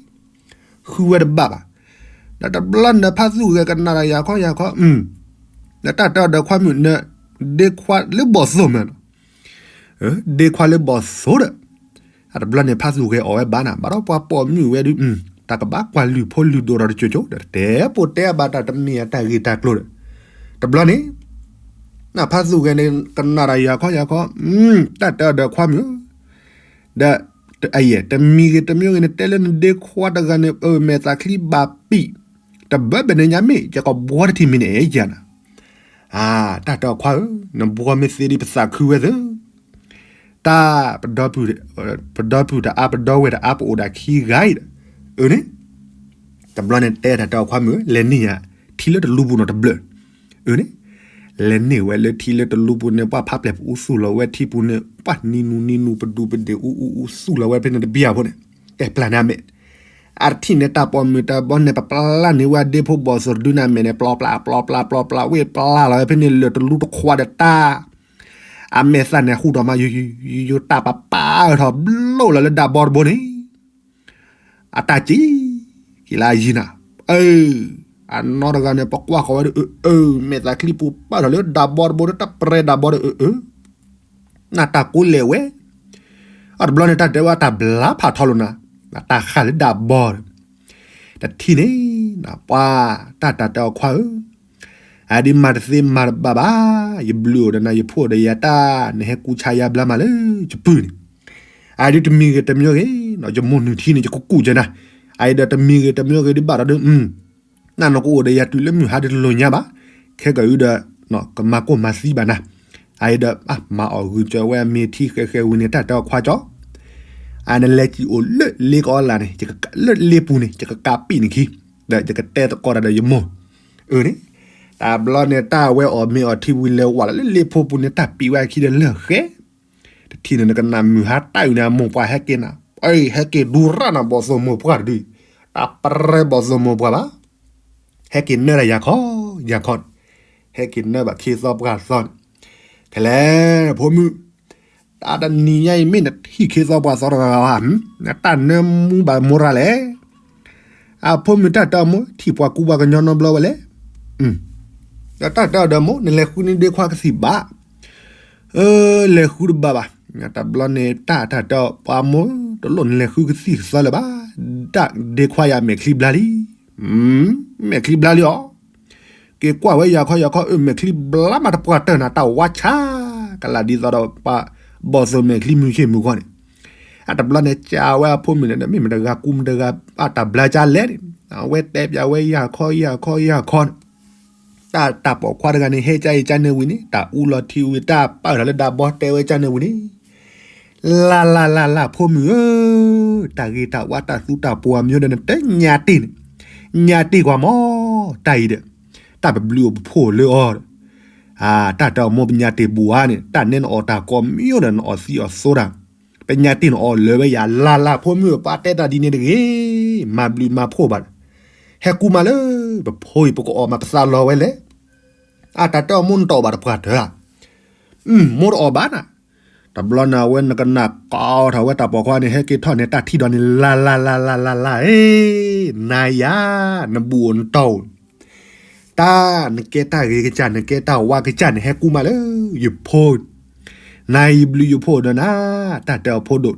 အသီလံ ဃုဝဲတဘၣ်ဘၣ်. ဒီးတဘျီန့ၣ် ဖါသူၣ်ဂဲၤကနၣ်ဒီးယၤခီယၤခီ, ဒီးတၢ်တဲအီၤဒီးခွါမုၣ်န့ၣ် ဒ့ခွါလၢဘီၣ်သိၣ်မ့ၢ်နီၤ, ဒ့ခွါလၢဘီၣ်သိၣ်ဒီး, အတဘျီန့ၣ် ဖါသူၣ်ဂဲၤအီၣ်ဝဲဘၣ်နၤ ဘၣ်ဒီးပှၤပိာ်မုၣ်ဝဲဒုး, တၢ်ကဘၣ်ကွၢ်လုၢ်ဖိလုၢ်ဒိၣ်ဒီးတစိၤစိၤ ဒီးတဲပိာ်တဲအဘၣ်တၢ်တမ့ၢ်အတၢ်ဂ့ၢ်တၢ်ကျိၤဒီး, တဘျီန့ၣ် နဖါသူၣ်ဂဲၤန့ၣ် ကနၣ်ဒီးယၤခီယၤခီ, တၢ်တဲအီၤဒီးခွါမုၣ်ဧၢ, ဒီး တမံၤဂ့ၤတမံၤဂ့ၤန့ၣ် တဲလၢနဒ့ခွါတဂၤန့ၣ် မဲာ်သၣ်ချံဘၣ်ပံာ်, တဘၢဘၣ်န့ၣ်ညါမ့ၢ် ယကဘှီတထံၣ်မံၤန့ၣ်အဲၣ်ယၤနၤ, အါ တၢ်တဲအီၤခွါဧၢ, နဘှီမ့ၢ်သ့ဒ်ပသးခုဝဲသၢ တၢ် ပဒီပုၢ်တအါ ပဒီဝဲၢ်တအါ ပအိၣ်ဒၣ်ခံဂၤအံၤဒီး, အၢန့ၣ်, တဘျီန့ၣ်တဲတၢ်တဲအီၤခွါ မုၣ်ဧၢ, လဲၤန့ၢ်ယၤ ထံလၢတလူပူၤနီၤတဘျၢၣ်, အၢန့ၣ်, လဲၤန့ၢ်ဝဲလၢထံလၢတလူပူၤန့ၣ် ပှၤဖးပျဲၢ်ပူၤအူသူၣ်လီၤဝဲထံပူၤန့ၣ် ပှၤနံၤနူၤနံၤနူၤ ပဒူပဒ့ၣ်အူအူအူသူၣ်လီၤဝဲ ဖဲန့ၣ်တဘံၣ်အဖိန့ၣ်, တဲပျၢ်န့ၢ်အမဲာ်, အတထံၣ်န့ၣ် တၢ်ပိာ်မုၣ်တဘျီန့ၣ် ပပျၢ်န့ၢ်ဝဲအဒ့ဖိဘီၣ်သိၣ်တဒုန့ၣ်အမဲာ်န့ၣ် ပျီပျၢ် ပျီပျၢ် ပျီပျၢ် ဝ့ၢ်ပျၢ်လီၤဝဲဖဲန့ၣ် လၢၢ်တလူတခွးဒီးတၢ် အမဲာ်သၣ်န့ၣ်ဟူထီၣ်မး ယိယိယိ တၢ်ပပာ်အၢထီၣ်ဘျိလီၤလၢဒၣ်ဘီတဘိန့ၣ်, အတၢ်စံၢ်က့ၤလၢအယံၤနၤ, အၢ, အနီၢ်တဂၤန့ၣ် ပကွၢ်ဃီၤဝဲဒီး အၢ အၢ မဲာ်သၣ်ချံပူၤပာ်ထီၣ်လၢဒၣ်ဘီတဘိဒီး တၢ်ပြဲဒၣ်ဘီဒီး အၢ အၢ နတၢ်ကိးလဲၣ်ဝဲ, အတဘျီန့ၣ် တၢ်တဲဝဲတၢ်ဘျါဖးထီလိာ်နၤ, နတၢ်ဃၣ်လၢဒၣ်ဘီဒီး, တထံၣ်န့ၣ် နပှၤ တၢ်တၢ်တဲအီၤခွါဧၢ, အ အဒုးမၤတသ့မၤတဘၣ်ဘၣ်, ယဘျုးအိၣ်ဒီးနၤ ယဖှိၣ်ဒီးယၤတၢ် နဟဲကူၣ်ဆါယါဘျါမးလၢယပုၢ်န့ၣ်, အဒုးတမံၤဂ့ၤတမံၤဂ့ၤ, ယမိၢ်နုၢ်ထံန့ၣ် ယကကူၣ်ကနၤ, အအံၤဒီးတမံၤဂ့ၤတမံၤဂ့ၤဒုးဘၣ်ဒီးဒုး နၤနကအိၣ်ဒီးယၤတုၤလၢမုၢ်ဟါဒုးတလိၣ်ညါဘၣ်, ခဲကၢ်အံၤဒီး ကမၤကိၢ်မၤသံဘၣ်နၤ, အအံၤဒီး မၤအီၣ်ဂုာ်စၢၤဝဲအမ့ၢ်ထံဃဲးဃဲးဝံၤန့ၣ် တၢ်တဲအီၤခွါကၠီ, အန့ၣ်လဲၤစံၣ်အိၣ်လၢလ့ကီးလၢ်န့ၣ် လၢလ့ပူၤန့ၣ် ယကကးပံာ်နခံ, ဒီးယကတဲသကိးတၢ်ဒီးယမိၢ်, အၢန့ၣ်, တဘျီန့ၣ် တၢ်ဝဲအီၣ်မ့ၤအီထံဝံၤလဲၤဝးလီၤလၢလ့ဖိပူၤန့ၣ် တၢ်ပံာ်ဝဲအခံဒီးလၢာ်ဃဲ တထံၣ်န့ၣ် နကနၣ်မုၢ်ဟါတၢ်အုၣ်န့ၣ် အမိၢ်ပှၢ်ဟဲက့ၤနၤ, အၢ ဟဲက့ၤဒူရၣ်နၤ ဘီၣ်သိၣ်မိၢ်ပှၢ်တဒု, တၢ်ပြဲဘီၣ်သိၣ်မိၢ်ပှၢ်ဘၣ်, ဟဲက့ၤနၢတၢ်ယၤခီ, ယၤခီ, ဟဲက့ၤနၢဘၣ်ခ့သီပှၢ်သီန့ၣ်, ခဲလဲၣ် ဖိမုၣ်, တၢ်တနံၤညါအံၤမ့ၢ်နထံၣ်ခ့သီပှၢ်သီတဂၤဂၤဘၣ်, နတၢ်နၢမူဘၣ်မိၢ်ရၣ်လဲၣ် အဖိမုၣ်တၢ်တဲအီၤမိၢ် ထံၣ်ပှၤကူပှၤကညီနီတဘျီဝဲလဲၣ်, ဒီးတၢ်တဲအီၤဒီးမိၢ် နလဲၤဃုန့ၢ်ဒ့ခွါကသံၣ်ဘၣ်, အၢ လဲၤဃုတဘၣ်ဘၣ်, တဘျီန့ၣ် တၢ်တၢ်တဲအီၤ ပှၤမိၢ်တလိၣ်နလဲၤဃုကသံၣ်ကသီလၢၤဘၣ်, ဒ့ခွါယၤမဲာ်ချံဘျါလံ, မဲာ်ချံဘျါလံအီၤ က့ၤကွၢ်ဝဲယၤခီယၤခီ အၢ မဲာ်ချံဘျါမးတပှၢ်တၢၢ်နၤ တၢ်ဝါဆါ ကလးဒ်သိးဒီးပှၤ ဘီၣ်သိၣ်မဲာ်ချံမုၢ်ဆ့ၣ်မုၢ်ဂီၢ်န့ၣ်, အတဘျီန့ၣ် ကးဝဲအဖိမုၣ်န့ၣ် မ့ၢ်မတဂၤကူမတဂၤ အတၢ်ဘျါကၢလဲၣ်န့ၣ် အဝဲတဲပၠးဝဲယၤခီယၤခီယၤခီန့ၣ်, တၢ်တၢ်ပိာ်ခွါတဂၤန့ၣ် ဟဲကၢအံၤကၢန့ၣ်ဝံၤန့ၣ် တၢ်အူလီၤထံဝံၤ တၢ်ပာ်ထီၣ်လၢဒၣ်ဘီတဲဝဲကၢန့ၣ်ဝံၤန့ၣ် လၢ်လၢ်လၢ်လၢ် ဖိမုၣ်ဧၢ, တၢ်ဂ့ၤတၢ်ဝါတၢ်သူတၢ်ပှီၤမ့ၢ်ဒီး နတညါတ့ၢ်န့ၣ်, ညါတ့ၢ်ကွၢ်မး, တၢ်အံၤဒီး တၢ်ပဘျုးအိၣ်ပဖှိၣ်လၢအီၤဒီး, တၢ်တဲအီၤမိၢ်ပညါတ့ၢ်ဘူးဧါန့ၣ် တၢ်နဲနအီၣ်တၢ်ကိးမ့ၢ်ဒီး နအီၣ်သံအီၣ်သိတၢ်, ပညါတ့ၢ်နအီၣ်လၢာ်ဝဲယၤ လၢ်လၢ် ဖိမုၣ်ဧၢ ပှၤတဲတၢ်ဒ်န့ၣ်တဂ့ၤ, မၤဘျုးမၤဖှိၣ်ဘၣ်ဒီး, ဟဲကူမးလၢ ပဖိအံၤ ပကအီၣ်မးပသးလီၤဝဲလဲၣ် အတၢ်တဲအီၤမိၢ်နတအီၣ်ဘၣ်တပှၢ်တၢၢ်ဧါ, မိၢ်တအီၣ်ဘၣ်နၤ, တဘျီန့ၣ် အဝဲနကနၣ်ကိးထီၣ်ဝဲတၢ်ပိာ်ခွါန့ၣ် ဟဲက့ၤထီၣ်န့ၣ် တၢ်ထံၣ်ဒီးန့ၣ် လၢ်လၢ်လၢ်လၢ်လၢ်လၢ်ဧၢ, နၤယၤ နဘူးအိၣ်နတီၢ်အိၣ်, တၢ်နကဲတၢ်ဂ့ၤကစၢ် နကဲတၢ်ဝါကစၢ်န့ၣ် ဟဲကူမးလၢ ယဖိ, နၤယဘျုးယဖှိၣ်ဒီးနၤ, တၢ်တဲအီၤဖိဒိၣ်,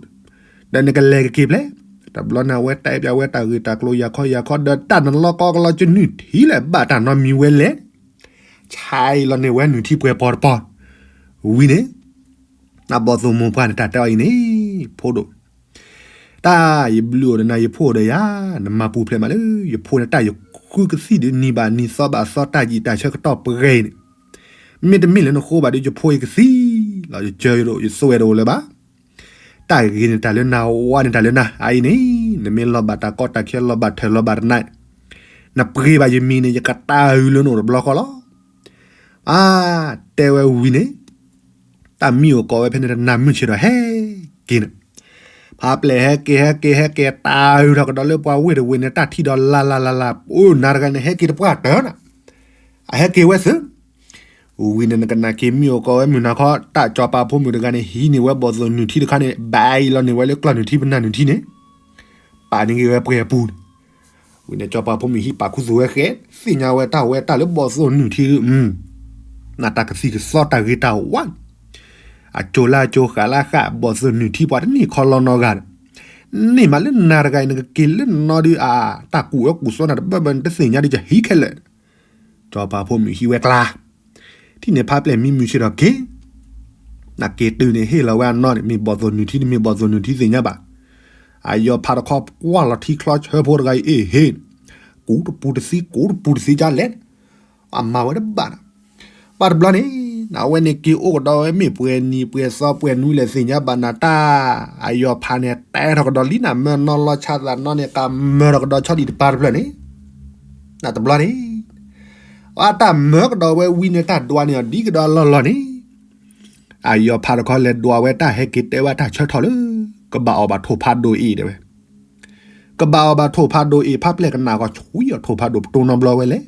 ဒီးနကလဲၤကက့ၤဖျဲး, တဘျီန့ၣ် အဝဲတဲပၠးဝဲတၢ်ဂ့ၢ်တၢ်ကျိၤယၤခီယၤခီ ဒီးတၢ်နလီၤကီကလီၤကနုၢ်ထံလဲၣ် ဘၣ်တၢ်နီတမံၤဝဲလဲၣ် ဆါအံၤလီၤန့ၢ်ဝဲနုၢ်ထံပှဲၤပီၤတပီၤ, ဝံၤန့ၣ်, နဘီၣ်သိၣ်မိၢ်ပှၢ်န့ၣ် တၢ်တဲအီၤအံၤန့ၣ်, ဖိဒိၣ်, တၢ်ယဘျုးအိၣ်ဒီးနၤ ယဖှိၣ်ဒီးယၤ, နမၤပူၤဖျဲးမးလၢ ယဖိန့ၣ် တၢ်ယဃုကသံၣ်ဒီးနံၤဘၣ်နံၤသီဘၣ်သီ တၢ်ယံာ်တၢ်ဆၢကတီၢ်ပှဲၤအံၤန့ၣ်, မ့တမ့ၢ်လၢနဃိဘၣ်ဒီး ယဖိယကသံလီၤ ယစၢၤယဒိၣ်ယသွဲၣ်ဒိၣ်လၢၤဘၣ် တၢ်ဂ့ၤန့ၣ်တၢ်လၢနၤ ဝါန့ၣ်တၢ်လၢနၤ အအံၤန့ၣ် နမ့ၢ်လီၤဘၣ်တၢ်ကီတၢ်ခဲ လီၤဘၣ်ထၢၣ်လီၤဘၣ်တနၤ, နပှ့ၤဘၣ်ယမံၤန့ၣ် ယကတၢ်အုးလၢနအိၣ်တဘျီဃီလီၤ. အါ, တဲဝဲဝံၤန့ၣ်, တၢ်မံအိၣ်ကိးဝဲဖဲန့ၣ် တနၢ်မုၢ်ဆ့ၣ်ဒီးဟဲက့ၤန့ၣ်, ဖါပျဲၢ်ဟဲက့ၤ ဟဲက့ၤ ဟဲက့ၤ တၢ်အုးထီၣ်ကဒီးလၢပှၤဝ့ၢ်တဝ့ၢ်န့ၣ် တၢ်ထံၣ်ဒီးလၢ်လၢ်လၢ်လၢ် အိၣ်နၤတဂၤန့ၣ် ဟဲက့ၤတပှၢ်တၢၢ်နၤ, အဟဲက့ၤဝဲသ့ ဝံၤန့ၣ် နကနၣ်က့ၤမံအိၣ်ကိးဝဲမုၢ်နၤခီ တၢ်စီၤပၤဖိမုၣ်တဂၤန့ၣ် ဟံးန့ၢ်ဝဲဘီၣ်သိၣ်နုၢ်ထံတခါန့ၣ် ဘၣ်အံၤလီၤန့ၢ်ဝဲလၢကျီၢ်နုၢ်ထံပနၢ်နုၢ်ထံန့ၣ်, ပာ်န့ၢ်က့ၤဝဲပှဲၤအပူၤန့ၣ်, ဝံၤန့ၣ် စီၤပၤဖိမုၣ်ဟံးပာ်ခူသူၣ်ဝဲဃဲ သ့ၣ်ညါဝဲတၢ်ဝဲတၢ်လၢဘီၣ်သိၣ်နုၢ်ထံ, နတၢ်ကသံၣ်ကသီတၢ်ဂ့ၤတၢ်ဝါ အကၠိၤလၢအကၠိၤဃာ်လၢဃာ် ဘီၣ်သိၣ်နုၢ်ထံပှၤတန့ၢ်ခီလီၤနီတဂၤဒီး, န့ၢ်မးလၢနၤတဂၤအံၤ နကက့ၤလၢနနီၤဒီး အတၢ်ကူၣ်အၢကူၣ်သီနၤတဘၢဘၢ နတသ့ၣ်ညါဒီး ယဟံးခဲလၢာ်, စီၤပၤဖိမုၣ်ဟံးဝဲကျါ, ထံၣ်န့ၣ်ဖါပျဲၢ်မံမုၢ်ဆ့ၣ်ဒီးက့ၤ, နက့ၤတုၤန့ၣ် ဟ့ၣ်လီၤဝဲအနီၢ်န့ၣ် မ့ၢ်ဘီၣ်သိၣ်နုၢ်ထံ တမ့ၢ်ဘီၣ်သိၣ်နုၢ်ထံသ့ၣ်ညါဘၣ်, အယီၤဖးတခီကွၢ်လီၤထံချီဆၢဖိတဂၤအံၤ အ့ၣ်ဟ့ၣ်, ကူတပူၤတသံ ကူတပူၤတသံကလဲၣ်, အမၤဝဲတဘၣ်နၤ, ဘၣ်တဘျီန့ၣ်, နဝဲန့ၣ်က့ၤအိၣ်ကဒီးဝဲမ့ၢ်ပှဲၤနံၤပှဲၤသီပှဲၤနွံလဲၣ်သ့ၣ်ညါဘၣ်နၤတၢ်, အယီၤဖးန့ၣ် တဲထီၣ်ကဒီးလံနၤ မၢနီၢ်လီၤဆါသးနီၢ်န့ၣ် ကမၢထီၣ်ကဒီးဆီဒံၣ်တပၤတဖျၢၣ်န့ၣ်, နတဘျီန့ၣ် အတၢ်မၢကဒီးဝဲဝံၤန့ၣ် တၢ်ဒွးန့ၢ်အီၤဒ်ကဒီးလီၢ်လီၢ်န့ၣ်, အယီၤဖးတခီလဲၤဒွးဝဲတၢ်ဟဲက့ၤတဲဝဲတၢ်ဆၢထီၣ်လၢ ကဘၣ်အီၣ်ဘၣ်ထိၣ်ဖးဒိၣ်အ့ၣ်တဲဝဲ, ကဘၣ်အီၣ်ဘၣ်ထိၣ်ဖးဒိၣ်အ့ၣ် ဖါပျဲၢ်ကနၣ်ကီးဆွံအီၤထိၣ်ဖးဒိၣ်ပတိၢ်နီတဘျီဝဲလဲၣ်,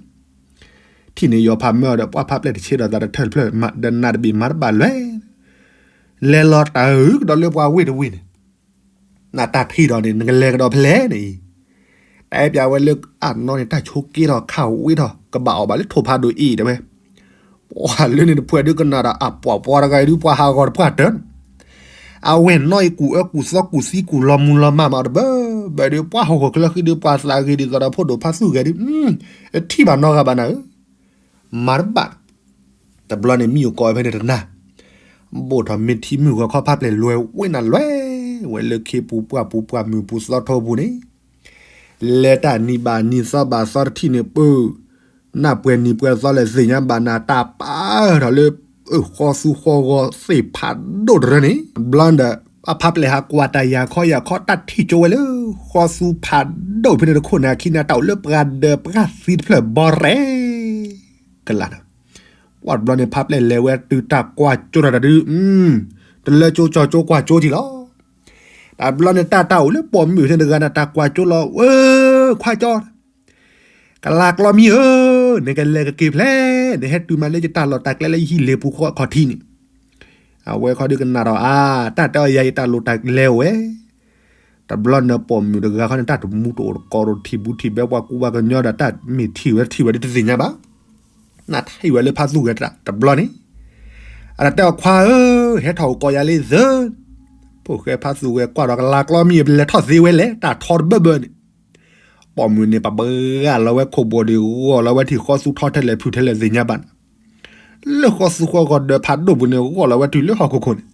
ထံၣ်န့ၣ်ယီၤဖးမၢအီၤဒီး ပှၢ်ဖါပျဲၢ်တဆ့ဒီးသးတထၢၣ်တဖျၢၣ် ဒီးနးတဘ့ၣ်မၤတဘၣ်လွဲၢ် လဲၤလီၤတၢ်အုးကဒီးလၢပှၤဝ့ၢ်တဝ့ၢ်န့ၣ်, နတၢ်ထံၣ်ဒီးန့ၣ် နကလဲၤကဒီးဖဲလဲၣ်န့ၣ်အံၤ, တဲပျးဝဲလၢအနီၢ်န့ၣ် တၢ်ဆိးက့ထီၣ်ခးဝ့ထီၣ် ကဘၣ်အီၣ်ဘၣ်လၢထိၣ်ဖးဒိၣ်အ့ၣ်တဲဝဲ, ပှၤလၢန့ၣ်တဖှဲးဒုးကနၣ်ဒီး အပှၤပှၤတဂၤအံၤဒုး ပှၤဟးဂီၤတပှၢ်တၢၢ်န့ၣ်, အဝဲၢ်နီၢ်အံၤကူၣ်အၢကူၣ်သီကူၣ်သံကူၣ်လီၤမူလီၤမၢ်မးအီၤတဘၢဘၢဒုး ပှၤဟီၣ်ခိၣ်ချၢဃံဒုး ပှၤသးဂ့ၤဒ်သိးဒီးဖိဒိၣ်ဖါသူၣ်ဂဲၤဒုး, အထံၣ်ဘၣ်နီတဂၤဘၣ်နၤဧၢ မၤတဘၣ်. တဘျီန့ၣ်မံအိၣ်ကိးဝဲဖဲန့ၣ်တနၤ, ဘိၣ်ထီၣ်မ့ၢ်ထံမုၢ်ဂီၤခီဖးပျဲၢ်လွဲၤဝဲနၤလွဲၤဝဲလၢခ့ပူၤပှၢ်ပူၤပှၢ်မုၢ်ပူၤသီထီပူၤန့ၣ်, လဲၤတၢ်နံၤဘၣ်နံၤသီဘၣ်သီတထံၣ်န့ၣ်ပၢၢ်, နၢ်ပှဲၤနံၤပှဲၤသီလဲၣ်သ့ၣ်ညါဘၣ်နၤ တၢ်ပာ်ထီၣ်လၢ ဃီသူဃီဂီၤသ့ၣ်ဖးဒိၣ်တရၢန့ၣ် ဘျီဒီး အဖးပျဲၢ်ဟးကွၢ်တၢ်ယၤခီယၤခီ တၢ်ထံၣ်ကၠိဝဲလၢ ဃီသူဖးဒိၣ်ဖဲန့ၣ်တခိၣ်န့ၣ် အခံန့ၣ် တၢ်အိၣ်လၢပှၤဒၢးပှၤသံတဖျၢၣ်ဘီရဲၣ် ကလးဒီး ပှၢ်တဘျီန့ၣ် ဖးပျဲၢ်လဲၤဝဲတုၤတၢ်ကွၢ်ကၠိထီၣ်တၢ်ဒုး, တလၢကၠိကၠီကၠိကွၢ်ကၠိထံလီၤ. တဘျီန့ၣ် တၢ်တၢ်အိၣ်လၢပိာ်မုၣ်န့ၣ်တဂၤန့ၣ် တၢ်ကွၢ်ကၠိလီၤဝဲ, ခွါကၠီ ကလးကျီမံဧၢ, နကလဲၤကက့ၤဖျဲး, နဟဲတုၤမးလၢယတၢ်လီၢ်တၢ်ကျဲလၢယဟံၣ်လ့ၤပူၤဃီခီၣ်ထံးန့ၣ်, အဝဲခီဒုးကနၣ်ဒီး အါ, တၢ်တဲအီၤယၤအံၤတၢ်လီၢ်တၢ်ကျဲအိၣ်ဝဲ တဘျီန့ၣ်ပိာ်မုၣ်တဂၤခီန့ၣ် တၢ်တမူတအိၣ်တကိးတထံၣ်ဘူးထံၣ်ဘဲပှၤကူပှၤကညီဒီး တၢ်မ့ၢ်ထံၣ်ဝဲထံၣ်ဝဲဒ်တသ့ၣ်ညါဘၣ်, နထံၣ်ဝဲလၢဖးသူၣ်ဂဲၤတၢ်တဘျီန့ၣ်, အတၢ်တဲအီၤခွါဧၢ, ဟဲထီၣ်အိၣ်ကိးယၤလံသၢ, ဖိၣ်ဃဲဖးသူၣ်ဂဲၤကွၢ်ဒီးကလးကျီမံၤ လဲၤထီၣ်သ့ဝဲလဲၣ် တၢ်ထီတဘၢဘၢန့ၣ်, ပိာ်မုၣ်န့ၣ် ပဘၣ်ဂာ်လီၤဝဲခိၣ်ဘိၣ်ဒီး ဂီၢ်လီၤဝဲထံၣ်ဃီသူထီထဲလဲၣ်ဖုၣ်ထဲလဲၣ်သ့ၣ်ညါဘၣ်န့ၣ် လၢဃီသူဃီဂီၤဒၢးဖးဒိၣ်ပူၤန့ၣ် ဂီၢ်လီၤဝဲတုၤလၢဟီၣ်ခိၣ်ခိၣ်န့ၣ်,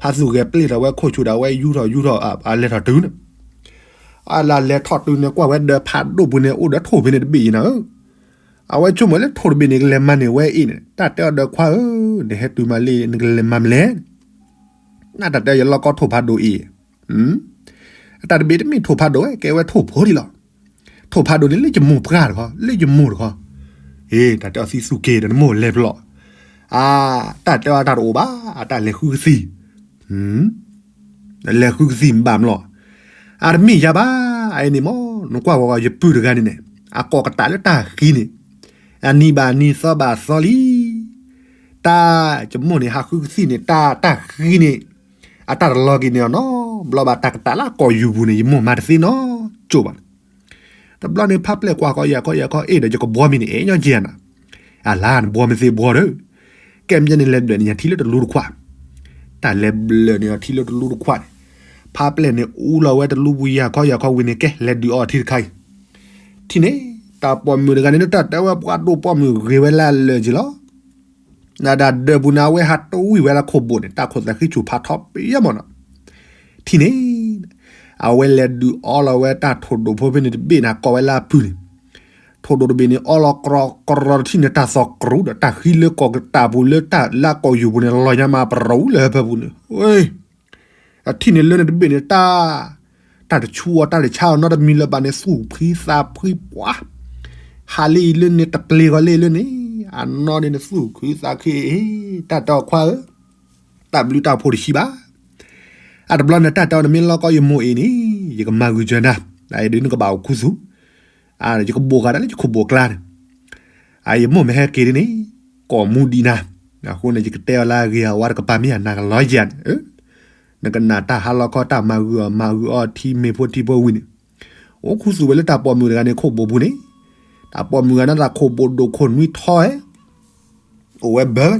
ဖးသူၣ်ဂဲၤပျ့ၢ်ထီၣ်ဝဲခိၣ်ဆူၣ်ဒီး အဝဲယူထီၣ်ယူထီၣ် အလဲၤထီၣ်တုၤန့ၣ်, အလၢလဲၤထီၣ်တုၤန့ၣ် ကွၢ်ဝဲဒၢးဖးဒိၣ်ပူၤန့ၣ် အိၣ်ဒီးထိၣ်ဖဲန့ၣ်တဘ့ၣ်အံၤနၤဧၢ, အဝဲဆိကမိၣ်လၢထိၣ်တဘ့ၣ်န့ၣ် ကလဲၤမၤန့ၢ်ဝဲအံၤန့ၣ် တၢ်တဲအီၤဒီးခွါဧၢ, နဟဲတုၤမးလံ နကလဲၤမၤမလဲၣ် နတၢ်တဲယလီၢ်ကီထိၣ်ဖးဒိၣ်အံၤ, အတၢ်တဘ့ၣ်တမ့ၢ်ထိၣ်ဖးဒိၣ်ဝဲ ကဲဝဲထိၣ်ဖိဒံးလီၤ, ထိၣ်ဖးဒိၣ်န့ၣ် လၢယမိၢ်ပှၢ်တခီ လၢယမိၢ်တခီ, အ့ တၢ်တဲအီၤသံသူက့ၤဒီးနမိၢ်လဲၤပလီၢ်, အါ, တၢ်တဲအီၤတၢ်တအိၣ်ဘၣ်, အတၢ်လဲၤဃုကသံၣ် လဲၤဃုကသံၣ်ဘၣ်မလီၤ, အတမ့ၢ်ယၤဘၣ်, အအံၤန့ၣ်မ့ၢ် နကွၢ်ဝဲယပုၢ်တဂၤန့ၣ်န့ၣ် အကိးကတၢၢ်လၢတၢ်ဃံန့ၣ်, အနံၤဘၣ်နံၤသီဘၣ်သီလံ, တၢ်, ယမိၢ်န့ၣ်ဟးဃုကသံၣ်န့ၣ် တၢ်တၢ်ဃံန့ၣ်, အတၢ်တလီၤက့ၤန့ၣ်အီၤနီတဘျီဘၣ် တၢ်ကတၢၢ်လၢအကိာ်ယူၤပူၤန့ၣ် ယမိၢ်မၤတသ့နီတကၠိၢ်ဘၣ်န့ၣ်, တဘျီန့ၣ် ဖးပျဲၢ်ကွၢ်ကီယၤခီယၤခီ အ့ၣ်ဒီးယကဘှီမ့ၤန့ၣ် အဲၣ်ညီကဲနၤ, အလါနဘှီမ့ၤသ့ဘှီဒီး, ကဲမ့ၢ်န့ၣ်လဲၤဒွဲၣ်န့ၣ် ယထံၣ်လၢတလူတခွး, တၢ်လဲၤဘျၢၣ်န့ၣ်အထံၣ်လၢတလူတခွးန့ၣ်, ဖးပျဲၢ်န့ၣ်အူလီၤဝဲတလူပူၤယၤခီယၤခီဝံၤန့ၣ် ကဲလဲၤဒုးအီထံတခါအံၤ, ထံၣ်န့ၣ်, တၢ်ပိာ်မုၣ်တဂၤန့ၣ် တၢ်တဲဝဲပှၤဒိၣ်ပိာ်မုၣ်ဂ့ၤဝဲလၢအလၢာ်က့ၤလီၤ နဒၢးပူၤန့ၣ် အဝဲဟးတဝံၣ်ဝဲလၢခိၣ်ဘိၣ်န့ၣ် တၢ်ခိၣ်သးဃံဆူၣ်ဖးထီပယီၤမးနီၤ, ထံၣ်န့ၣ်, အဝဲလဲၤဒုးအီလီၤဝဲတၢ်ထိၣ်ဒိၣ်ဖိဖဲန့ၣ်တဘ့ၣ်န့ၣ် ကိးဝဲလၢအပုၢ်န့ၣ်, ထိၣ်ဒိၣ်တဘ့ၣ်န့ၣ် အီလီၤကြီကြီတထံၣ်န့ၣ် တၢ်သီၣ်ကြူးဒီး တၢ်ဃံလၢကိာ်ကတၢၢ်ပူၤလၢတၢ်လၢကိာ်ယူၤပူၤန့ၣ် လီၤညါမးပရူၤလၢဟၢဖၢပူၤန့ၣ်, အထံၣ်န့ၣ်လၢန့ၣ်တဘ့ၣ်န့ၣ် တၢ်, တၢ်တဆူအီၤတၢ်တဆါအီၤနီတမံၤလၢၤဘၣ်န့ၣ် သူၣ်ဖှံသးဖှံပှၤ, ဟးလၢအံၤလၢန့ၣ်တပျ့ၤဂီၤလၢလၢန့ၣ်, အနီၢ်န့ၣ်နသူၣ်ခုသးခုအံၤ, တၢ်တဲအီၤခွါဧၢ, တၢ်ဘျုးတၢ်ဖှိၣ်တဆံးဘၣ် အတဘျီန့ၣ် တၢ်တဲအီၤနမ့ၢ်လီၤကီယမိၢ်အံၤန့ၣ် ယကမၤဂုာ်စၢၤနၤ, ဒ်နကဘၣ်အိၣ်ခူသူၣ်, ယကဘိးဃာ်ဒၣ်လၢယခိၣ်ဘိးကျါန့ၣ်, ယမိၢ်မ့ၢ်ဟဲက့ၤဒ်န့ၣ်, ကိးမူဒံးနၤ, အဃိန့ၣ် ယကတဲအီၤလၢအဂ့ၤအဝါတကပၤမ့ၢ်အနၤကလီယၤန့ၣ်, နကနၣ်တၢ်ဟါလီၤခီတၢ်မၤဂုာ်အီၤမၤဂုာ်အီၤထံမ့ၢ်ဖိထံဖိဝံၤန့ၣ်, အိၣ်ခူသူၣ်ဝဲလၢတၢ်ပိာ်မုၣ်တဂၤန့ၣ်ခိၣ်ဘိးပူၤန့ၣ်, တၢ်ပိာ်မုၣ်ဂၤန့ၣ်တၢ်ခိၣ်ဘိးဒိၣ်ခိၣ်နွံထီဧဲ အိၣ်ဝဲဘၢန့ၣ်,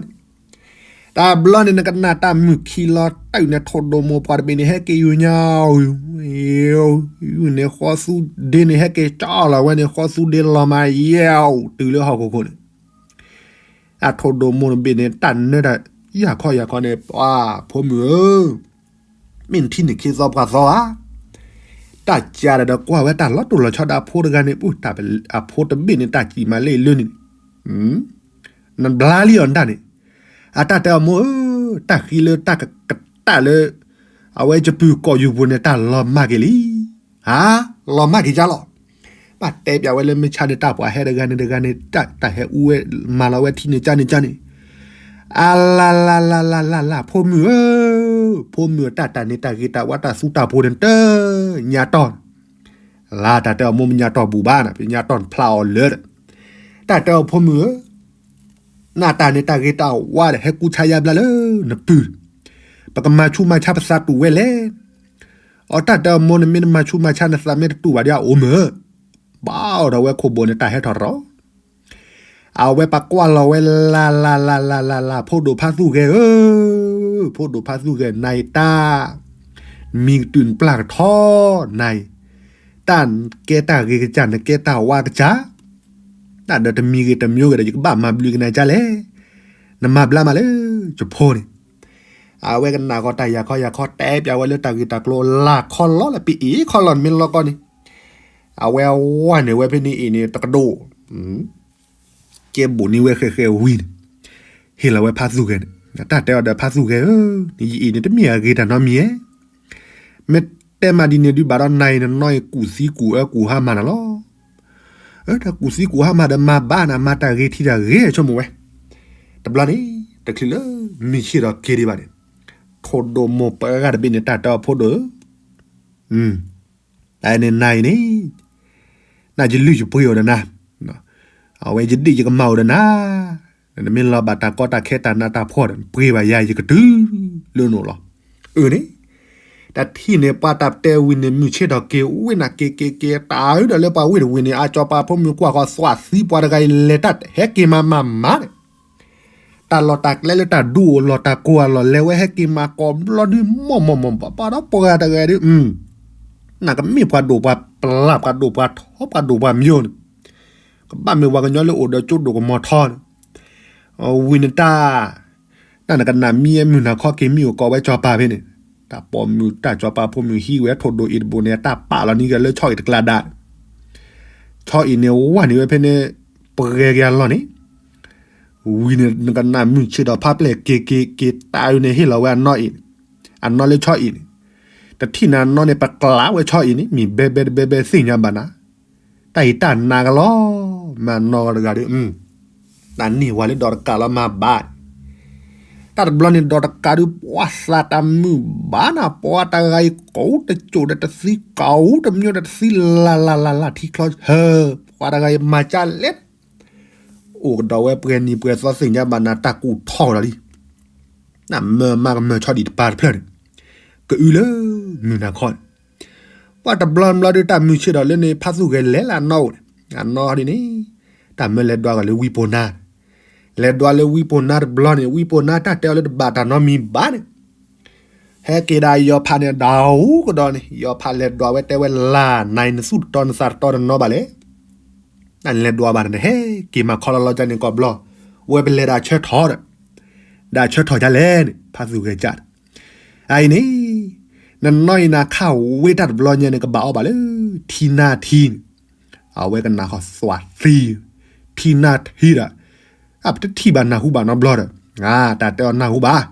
တဘျီန့ၣ် နကနၣ်တၢ်မုၢ်ခံလီၤတၢ်အုၣ်န့ၣ် ထိၣ်ဒိၣ်မိၢ်ပှၢ်တဘ့ၣ်န့ၣ် ဟဲက့ၤယူၤညါအီၤ, ယူၤန့ၣ်ဃီသူဒ့န့ၣ် ဟဲက့ၤကၠီလီၤဝဲန့ၣ် ဃီသူဒ့လီၤမးယဲၢ် တုၤလၢဟီၣ်ခိၣ်ခိၣ်န့ၣ်, အထိၣ်ဒိၣ်မိၢ်တဘ့ၣ်န့ၣ် တၢ်နၢတၢ်ယၢ်ခီယၢ်ခီန့ၣ် ပှၤဖိမုၣ်ဧၢ မ့ၢ်နထံၣ်န့ၢ်ခ့သီပှၤသီဧါ, တၢ်ကးဒီးဒီးကွၢ်ဝဲတၢ်လီၤတိၢ်လီၤဆီဒီးအဖိတဂၤန့ၣ် အဖိတဘ့ၣ်န့ၣ် တၢ်စံၣ်မးလၢအလၢန့ၣ်, နဘျါလံအီၤနတၢ်န့ၣ်, အတၢ်တဲအီၤမိၢ်ဧၢ, တၢ်ဃံလၢတၢ်ကတၢၢ်လၢ အဝဲယပုၢ်ကိာ်ယူၤပူၤန့ၣ် တၢ်လီၤမၢ်က့ၤလံ, ဟါ, လီၤမၢ်က့ၤယါလီၤ, ဘၣ်တဲပၠးဝဲလၢမုၢ်ဆါန့ၣ် တၢ်ပှၤဟဲတဂၤန့ၣ်တဂၤန့ၣ် တၢ်ဟဲအူဝဲ မၤလီၤဝဲထံန့ၣ်ကၠါန့ၣ်ကၠါန့ၣ်, အလါလါလါလါလါလါ ဖိမုၣ်ဧၢ, ဖိမုၣ်တၢ်တၢ်န့ၣ် တၢ်ဂ့ၤတၢ်ဝါတၢ်သူတၢ်ဖိန့ၣ် တညါတီၢ် လါတၢ်တဲအီၤမိၢ်မညါတီၢ်ဘူးဘၣ်နၤ ပညါတီၢ်နဖျါအီၤလၢာ်, တၢ်တဲအီၤဖိမုၣ်ဧၢ, နတၢ်န့ၣ်တၢ်ဂ့ၤတၢ်ဝါဒီး ဟဲကူဆါယါဘျါလၢနပုၢ်, ပကမၤဆူးမၤဆါပသးတူၢ်ဝဲလဲၣ်, အတၢ်တဲအီၤမိၢ် နမ့ၢ်နမၤဆူးမၤဆါနသးမ့ၢ်တတူၢ်ဘၣ်ဒီး အအိၣ်မ့ၢ်, ဘၣ်အိၣ်ဒီးဝဲခိၣ်ဘိန့ၣ် တၢ်ဟဲထီၣ်ရီ အဝဲပကွၢ်လီၤဝဲလၢ်လၢ်လၢ်လၢ်လၢ်လၢ် ဖိဒိၣ်ဖးသူၣ်ဂဲၤဧၢ, ဖိဒိၣ်ဖးသူၣ်ဂဲၤ နၤအံၤတၢ်, မံၤကတုၤနပျၢ်ကထီ နၤအံၤ, တၢ်နကဲတၢ်ဂ့ၤကစၢ် နကဲတၢ်ဝါကစၢ်, တၢ်ဒီးတမံၤဂ့ၤတမံၤဂ့ၤဒီး ယကဘၣ်မၤဘျုးကနၤကၢ်လဲၣ်. နမၤဘျါမးလၢယဖိန့ၣ်. အဝဲကနၣ်ဃီတၢ်ယၤခီယၤခီ တဲပၠးဝဲလၢတၢ်ဂ့ၢ်တၢ်ကျိၤ လၢ်ခီလီၤလၢပအ့ၣ်ခီလီၤ နမ့ၢ်လီၤကီၢ်န့ၣ်. အဝဲဝဲန့ၣ်ဝဲဖဲန့ၣ်အံၤန့ၣ် တကဒိၣ် ကဲဘူးန့ၢ်ဝဲဃဲးဃဲးဝံၤန့ၣ်, ဟ့ၣ်လီၤဝဲဖါသူၣ်ဂဲၤန့ၣ်, တၢ်တဲအီၤဒီးဖါသူၣ်ဂဲၤဧၢ, ယအ့ၣ်န့ၣ်တမ့ၢ်အဂ့ၤတၢ်နီတမံၤဧါ. မ့ၢ်တဲမးဒ်န့ၣ်ဒုးဘၣ်ဒီးနၤအံၤ နနီၢ်အံၤကူၣ်သံကူၣ်အၢကူၣ်ဟါမၢ်နၤလီၤ. အၢတၢ်ကူၣ်သံကူၣ်ဟါမၢ်ဒီးမၤဘၣ်နၤ မၤတၢ်ဂ့ၤထံတၢ်ဂ့ၤဆိကမိၣ်ဝဲ. တဘျီန့ၣ် တချုးလၢမုၢ်ဆ့ၣ်ထီၣ်က့ၤဒံးဘၣ်န့ၣ်, ထိၣ်ဒိၣ်မိၢ်ပှၢ်ဂၤတဘ့ၣ်န့ၣ် တၢ်တဲအီၤဖိဒိၣ်ဧၢ တၢ်န့ၣ်နၤအံၤန့ၣ်, နယလုၢ်ယပှ့ၤအိၣ်ဒီးနၤ, အဝဲယဒ့ၣ်ယကမၢ်အိၣ်ဒီးနၤ, နမ့ၢ်လီၤဘၣ်တၢ်ကီတၢ်ခဲတၢ်နးတၢ်ဖှီၣ်ဒီး ပှ့ၤဘၣ်ယၤယကတုၤလၢနအိၣ်လီၤ. အၢန့ၣ်, တထံၣ်န့ၣ် ပှၤတၢ်ပတဲဝံၤန့ၣ် မုၢ်ဆ့ၣ်ထီၣ်က့ၤဝ့ၢ်နၤက့ၤက့ၤက့ၤ တၢ်အုးဒီးလၢပှၤဝ့ၢ်တဝ့ၢ်န့ၣ် အကၠီၤပၤဖိမုၣ်ကွၢ်ဃီသွးသံပှၤတဂၤအံၤ လဲၤတၢ်ဟဲက့ၤမၤမၤမၤန့ၣ် တၢ်လီၢ်တၢ်ကျဲလၢတၢ်ဒူအိၣ်လီၢ်တၢ်ကိၢ်အလီၢ် လဲၤဝဲဟဲက့ၤမၤကိးဘျီဒုး မိၢ်မိၢ်မိၢ်ပှၤဒီးပှၤတဂၤဒုး, နကမ့ၢ်ပှၤဒိၣ်ပှၤပျၢ် ပှၤဒိၣ်ပှၤထီ ပှၤဒိၣ်ပှၤမၠိန့ၣ်, ကဘၣ်မ့ၢ်ပှၤကညီလၢအိၣ်ဒီးကၠိဒိၣ်ကမီၤထီန့ၣ်, ဝံၤနတၢ်, တၢ်နကနၣ်မံဝဲမုၢ်နၤခီက့ၤမံအိၣ်ကိးဝဲကၠီၤပၤဖဲန့ၣ်, တၢ်ပိာ်မုၣ်တၢ်ကၠီၤပၤဖိမုၣ်ဟံးဝဲထိၣ်ဒိၣ်အံၤတဘိန့ၣ် တၢ်ပာ်လီၤန့ၢ်က့ၤလၢဆီအံၤတကျါဒါ ဆီအံၤန့ၣ် ဝဲန့ၣ်ဝဲဖဲန့ၣ် ပှဲၤက့ၤအလီၢ်န့ၣ်, ဝံၤန့ၣ် နကနၣ်မုၢ်ဆ့ၣ်ဒီးဖါပျဲၢ်က့ၤက့ၤက့ၤတၢ်အုးန့ၣ် ဟ့ၣ်လီၤဝဲအနီၢ်အံၤ, အနီၢ်လၢဆီအံၤန့ၣ်, တထံၣ်န့ၣ်အနီၢ်န့ၣ် ပကျးဝဲဆီအံၤန့ၣ် မ့ၢ်ဘဲဘဲတဘဲဘဲသ့ၣ်ညါဘၣ်နၤ, တၢ်အံၤတၢ်နးကလီၤ, မ့ၢ်အနီၢ်တဂၤဒီး တၢ်န့ၢ်ဝဲလၢဒီးတကးလီၤမၤဘၣ် တၢ်တဘျီန့ၣ်ဒီးတကးဒုး ပှၤသးတၢ်မုာ်ဘၣ်နၤ ပှၤတဂၤအံၤ ကိးတစိၢ်ဒီးတသံ ကိးတမံၤဒီးတသံ လၢ်လၢ်လၢ်လၢ်ထံချီဟၢ, ပှၤတဂၤအံၤမၤကၢ်လဲၣ်, အိၣ်ကဒီးဝဲပှဲၤနံၤပှဲၤသီသ့ၣ်ညါဘၣ်နၤ တၢ်ကူၣ်ထီၣ်ကဒီးလံ, နမၢမၤကမၢၢ်ဆီဒံၣ်တပၤတဖျၢၣ်န့ၣ်, ကအုလၢမုၢ်နၤခီန့ၣ် ပှၤတဘျီဘျီဒုး တၢ်မုၢ်ဆ့ၣ်ဒီးလၢန့ၣ် ဖါသူၣ်ဂဲၤလဲၤလၢအနီၢ်အိၣ်န့ၣ်, အနီၢ်ဒ်န့ၣ်, တၢ်မၢလဲၤဒွးကီးလၢဝံပိၢ်နါ, လဲၤဒွးလၢဝံပိၢ်နါတဘျီန့ၣ် ဝံပိၢ်နါတၢ်တဲအီၤလၢတဘၣ်တၢ်နီတမံၤဘၣ်န့ၣ်, ဟဲက့ၤဒၣ်ယီၤဖးန့ၣ် ဒၣ်ဟူကဒီးန့ၣ် ယီၤဖးလဲၤဒွးဝဲတဲဝဲလၢ် နၤအံၤနသူၣ်တတီနသးတတီတနီၤဘၣ်လဲၣ် နလဲၤဒွးဘၣ်န့ၣ် ဟဲက့ၤမၤခီလီၤလီၤကန့ၣ်ကိးဘျီ, ဝဲပလဲၤဒၣ်ဆၢထီၣ်ဒီး, ဒၣ်ဆၢထီၣ်ဒ်လဲၣ်န့ၣ် ဖါသူၣ်ဂဲၤကၢ်ဒီး, အအံၤန့ၣ်, နနီၢ်အံၤနခးဝ့တၢ်တဘျီညါန့ၣ် ကဘၣ်အီၣ်ဘၣ်လၢ ထံနါထံန့ၣ်, အဝဲကနၣ်ဃီသွးသံ, ထံနါထံဒီး, အပတထံၣ်ဘၣ်နၢ်ဟူဘၣ်နီတဘျီဒီး, တၢ်တဲအီၤနၢ်ဟူဘၣ်,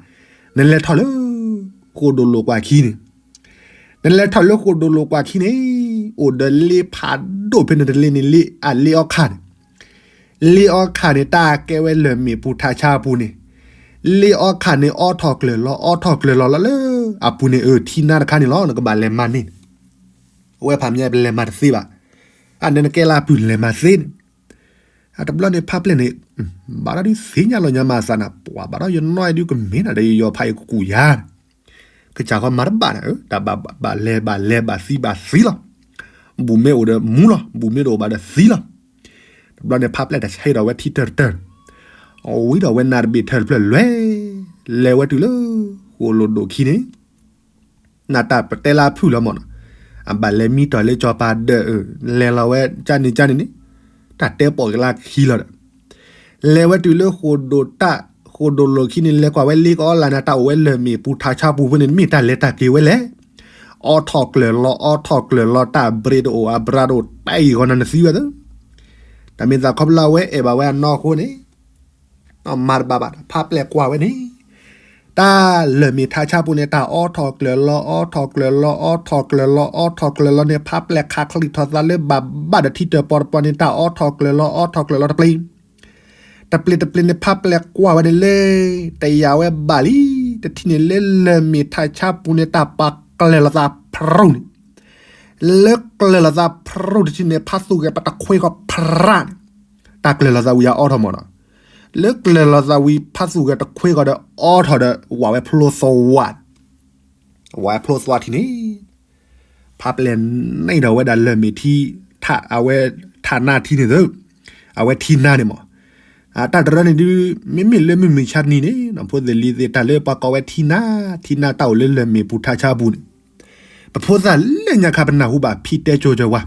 နလဲၤထီၣ်လၢ, ဃိဒိၣ်လိာ်ကွၢ်ခံန့ၣ် နလဲၤထီၣ်လၢဃိာ်ဒိၣ်လိာ်ကွၢ်ခံန့ၣ်, အိၣ်ဒီးလ့ဖးဒိၣ်ဖဲန့ၣ်တလ့န့ၣ် လ့အလ့အီခါန့ၣ်, လ့အီခါန့ၣ် တၢ်ကဲဝဲလၢၢ်မ့ၣ်ပူၤထးဆါအပူၤန့ၣ်, လ့အီခါန့ၣ် အီထီၣ်ကျၢၤလီၤ အီထီၣ်ကျၢၤလီၤလီၤလၢအပူၤန့ၣ် အၢ ထံနါတခါန့ၣ်လီၤ နကဘၣ်လဲၤမၤန့ၢ်န့ၣ်, အဝဲဖးမ့ၢ်ပလဲၤမၤတသ့ဘၣ်, အန့ၣ်နကဲလၢအပုၢ်လဲၤမၤသ့န့ၣ် အတဘျီန့ၣ်ဖးပျဲၢ်န့ၣ်, ဘၣ်ဒီးဒုးသ့ၣ်ညါလီၤညါမၤအသးနၤ ပှၤဘၣ်ဒီးယနီၢ်အံၤဒုးကမ့ၢ်နၤဒီးယယီၤဖးအံၤကကူၣ်ယၤ, ကစၢ်ဃီမၤတဘၣ်နၤဧၢ တၢ်ဘၣ်ဘၣ်လဲၤဘၣ်လဲၤဘၣ်သံဘၣ်သံလီၤ, ဘူးမ့ၢ်အိၣ်ဒီးမူလီၤ ဘူးမ့ၢ်တအိၣ်ဘၣ်ဒီးသံလီၤ, တဘျီန့ၣ်ဖးပျဲၢ်တၢ်ဆဲးဒီးဝဲထံတၢၢ်တၢၢ်, အဝံၤဒီးဝဲနၤတဘ့ၣ်ထၢၣ်တဖျၢၣ်လွဲၢ်, လဲၤဝဲတုၤလၢ, ဃိာ်လိာ်ဒိၣ်ခံန့ၣ် နတၢ်ပတဲလၢအဖုၣ်လီၤမၢ်နီၤ, အဘၣ်လဲၤမံတီၢ်လၢကၠီၤပၤဒၢး, လဲၤလီၤဝဲကန့ၣ်ကန့ၣ်န့ၣ်, တၢ်တဲပိာ်က့ၤလၢခံလီၤဒီး, လဲၤဝဲတုၤလၢဃိာ်ဒိၣ်တၢ်, ဃိာ်ဒိၣ်လိာ်ခံန့ၣ် လဲၤကွၢ်ဝဲလ့ကအီလၢ်န့ၣ် တၢ်အိၣ်ဝဲလၢၢ်မ့ၣ်ပူၤထးဆါပူၤဖဲန့ၣ် မ့ၢ်တၢ်လဲၤတၢ်က့ၤဝဲလဲၣ်, အီထီၣ်ကျၢၤလီၤ အီထီၣ်ကျၢၤလီၤ တၢ်ဘြ့းတအိၣ် အဘြါတအိၣ် တၢ်အံၤဂီၤနၤနသံဝဲသၢ တၢ်မ့ၢ်သးခီဖျိအဝဲအဲၣ်ဘၣ်ဝဲအနီၢ်အဃိန့ၣ်, မၤတဘၣ်ဘၣ် ဖးပျဲၢ်ကွၢ်ဝဲန့ၣ်, တၢ်လၢၢ်မ့ၣ်ထးဆါပူၤန့ၣ် တၢ်အီထီၣ်ကျၢၤလီၤ အီထီၣ်ကျၢၤလီၤ အီထီၣ်ကျၢၤလီၤ အီထီၣ်ကျၢၤလီၤန့ၣ် ဖးပျဲၢ်ခးချံးထီၣ်သးလၢဘၣ်ဘၣ်ဒီးထံတၢၢ်ပီၤတပီၤန့ၣ် တၢ်အီထီၣ်ကျၢၤလီၤ အီထီၣ်ကျၢၤလီၤတပျ့ၤ တပျ့ၤတပျ့ၤန့ၣ် ဖးပျဲၢ်ကွၢ်ဝဲန့ၣ်လၢ တယာ်ဝဲဘၣ်လံ, တထံၣ်န့ၣ်လၢလၢၢ်မ့ၣ်ထးဆါပူၤန့ၣ် တၢ်ပာ်ကျၢၤလီၤသးဖြူၣ်န့ၣ်, လၢကျၢၤလီၤသးဖြူၣ်တထံၣ်န့ၣ် ဖးသူၣ်ဂဲၤပတခွ့ကီၢ်ဖြၣ်န့ၣ်, တၢ်ကျၢၤလီၤသးဝံၤအအီထီၣ်မၢ်နီၤ, လၢကျၢၤလီၤသးဝံၤ ဖးသူၣ်ဂဲၤတခွ့ကီၢ်ဒီးအီထီၣ်ဒီး ဝးဝဲဖျိသဝး ဝးဝဲဖျိသဝးထံၣ်န့ၣ် ဖးပျဲၢ်န့ၢ်ဒီးဝဲဒၣ်လၢၢ်မ့ၣ်ထံ, အဝဲထးနါထံန့ၣ်သၢ, အဝဲထံနါန့ၣ်မၢ်, တၢ်တရၢန့ၣ်ဒုး မ့မ့ၢ်လၢမုၢ်မုၢ်ဆါတနံၤန့ၣ် ဖိသ့ၣ်လံၤသ့ၣ် တၢ်လၢပှၤကိးဝဲထံနါ, ထံနါတၢ်အိၣ်လၢလၢၢ်မ့ၣ်ပူၤထးဆါပူၤန့ၣ်, ပဖိသၣ်လၢညါခါပနၢ်ဟူဘၣ်ဖံတဲကၠိကၠီဝါ,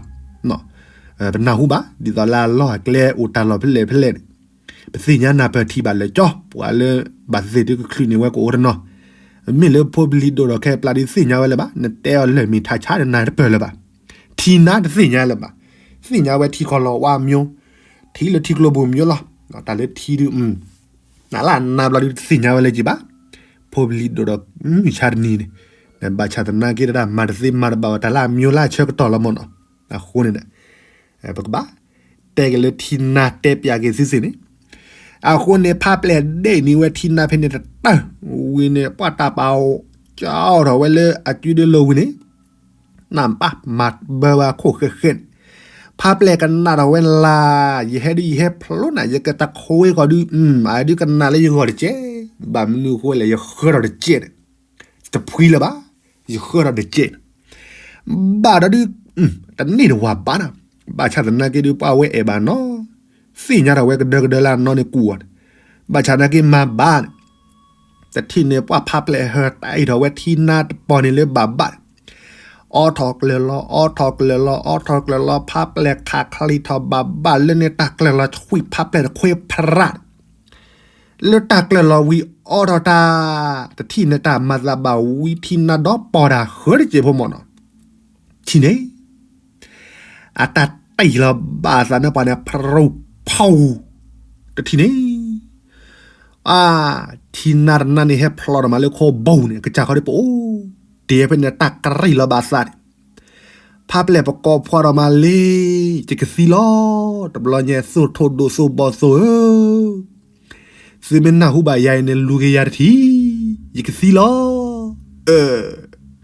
ပနၢ်ဟူဘၣ် ဒ်သိးလၢအလီၢ်အကျဲအိၣ်တၢ်လီၢ်ဖဲလဲၣ်ဖဲလဲၣ်န့ၣ်, ပသ့ၣ်ညါနၢ်ပၢၢ်ထံဘၣ်လၢာ်ကၠီ, ပှၤလၢဘၣ်သ့ၣ်သ့ၣ်တကချုးန့ၣ်ဝဲကအိၣ်တနီၤ, မ့ၢ်လၢဖိပလံၤဒိၣ်ဒီးခဲပျၢ်ဒုးသ့ၣ်ညါဝဲလၢၤဘၣ်, နတဲအီၤလၢာ်မ့ၢ်ထးဆါဒီးနၤတပၢၢ်လၢၤဘၣ်, ထံနါတသ့ၣ်ညါလၢၤဘၣ်, သ့ၣ်ညါဝဲထံခီလီၤဝါမၠိ, ထံလၢထံကျိပူၤမၠိလီၤ, တၢ်လၢထံဒုး နလၢနါဘျီဒုးတသ့ၣ်ညါဝဲလၢၤဘၣ်, ဖိပလံၤဒိၣ်ဒီးမုၢ်ဆါတနံၤန့ၣ်, ဘၣ်ဆၣ်သနာ်က့တၢ်မၤတသ့မၤတဘၣ်ဝဲတၢ်လၢအမၠိလၢအဆၢကတီၢ်လီၤမၢ်နီၤ, အဃိန့ၣ် ပကဘၣ် တဲက့ၤလၢထံနါတဲပၠးက့ၤသုစ့ၢ်န့ၣ်, အဃိန့ၣ် ဖးပျဲၢ်ဒဲးန့ၢ်ဝဲထံနါဖဲန့ၣ်တတၢၢ်, ဝံၤန့ၣ် ပှၤတၢ်ပာ်အိၣ်ကၠီထီၣ်ဝဲလၢအစုဒုလီၤဝံၤန့ၣ်, နၢ်ပၢၢ်မၤဘၢဝဲအခိၣ်ဃဲဃဲန့ၣ်, ဖးပျဲၢ်ကနၣ်ထီၣ်ဝဲလၢ်, ယဟဲဒုးယဟဲဖျိနၤ ယကတခွ့ကီၢ်ဒုး, အဒုးကနၣ်လၢယဂီၢ်တကဲး, ဘၣ်မနုၤအဃိလဲၣ် ယဃၢထီၣ်တကဲးန့ၣ်, တဖှံလၢၤဘၣ်, ယဃၢထီၣ်တကဲးန့ၣ်, ဘၣ်ဒီးဒုး, တန့ၢ်တဝၢ်ဘၣ်နၤ, ဘၣ်ဆၣ်သနာ်က့ဒုးပှၤဝဲအဲၣ်ဘၣ်နီၤ, သ့ၣ်ညါထီၣ်ဝဲကဒၢကဒၢလၢအနီၢ်န့ၣ်ကူၣ်အီၤန့ၣ်, ဘၣ်ဆၣ်သနာ်က့မၤဘၣ်န့ၣ်, တထံၣ်န့ၣ် ပှၤဖးပျဲၢ်ဟၢတၢ်အံၤထီၣ်ဝဲထံနါတပီၤန့ၣ်လၢဘၣ်ဘၣ်, အီထီၣ်ကျၢၤလီၤ အီထီၣ်ကျၢၤလီၤ အီထီၣ်ကျၢၤလီၤ ဖးပျဲၢ်ခးချံးထီၣ်ဘၣ်ဘၣ်လၢန့ၣ် တၢ်ကျၢၤလီၤဆှံဖးပျဲၢ်တခွ့ဖရၣ် လၢတၢ်ကျၢၤလီၤဝံၤအီထီၣ်တၢ်, တထံၣ်န့ၣ်တၢ်မၤသးဘၣ်ဝံၤထံနါဒီးပီၤတၢ်ဃၢတစဲးဖိမၢ်နီၤ, ထံၣ်န့ၣ် အတၢ်တ့ၢ်လီၤဘၣ်အသးန့ၣ်ပှၤန့ၣ် ဖရူဖီ, တထံၣ်န့ၣ်, အါ, ထံနါတနါန့ၣ်ဟဲဖျိးထီၣ်မးလၢခိဘိန့ၣ် ကစၢ်ခီဒ်ပအိၣ်တ့ၢ်ဖဲန့ၣ် တၢ်ကရံၣ်လီၤဘၣ်အသးန့ၣ်, ဖးပျဲၢ်ပကိးဖှိးထီၣ်မးလံ, ယကသံလီၤ, တဘျီညါသိၣ်ထိၣ်ဒိၣ်သိၣ်ဘီၣ်သိၣ်ဧၢ သုမ့ၢ်နၢ်ဟူဘၣ်ယၤအံၤန့ၣ် လူၤက့ၤယၤတထံၣ်, ယကသံလီၤ, အၢ,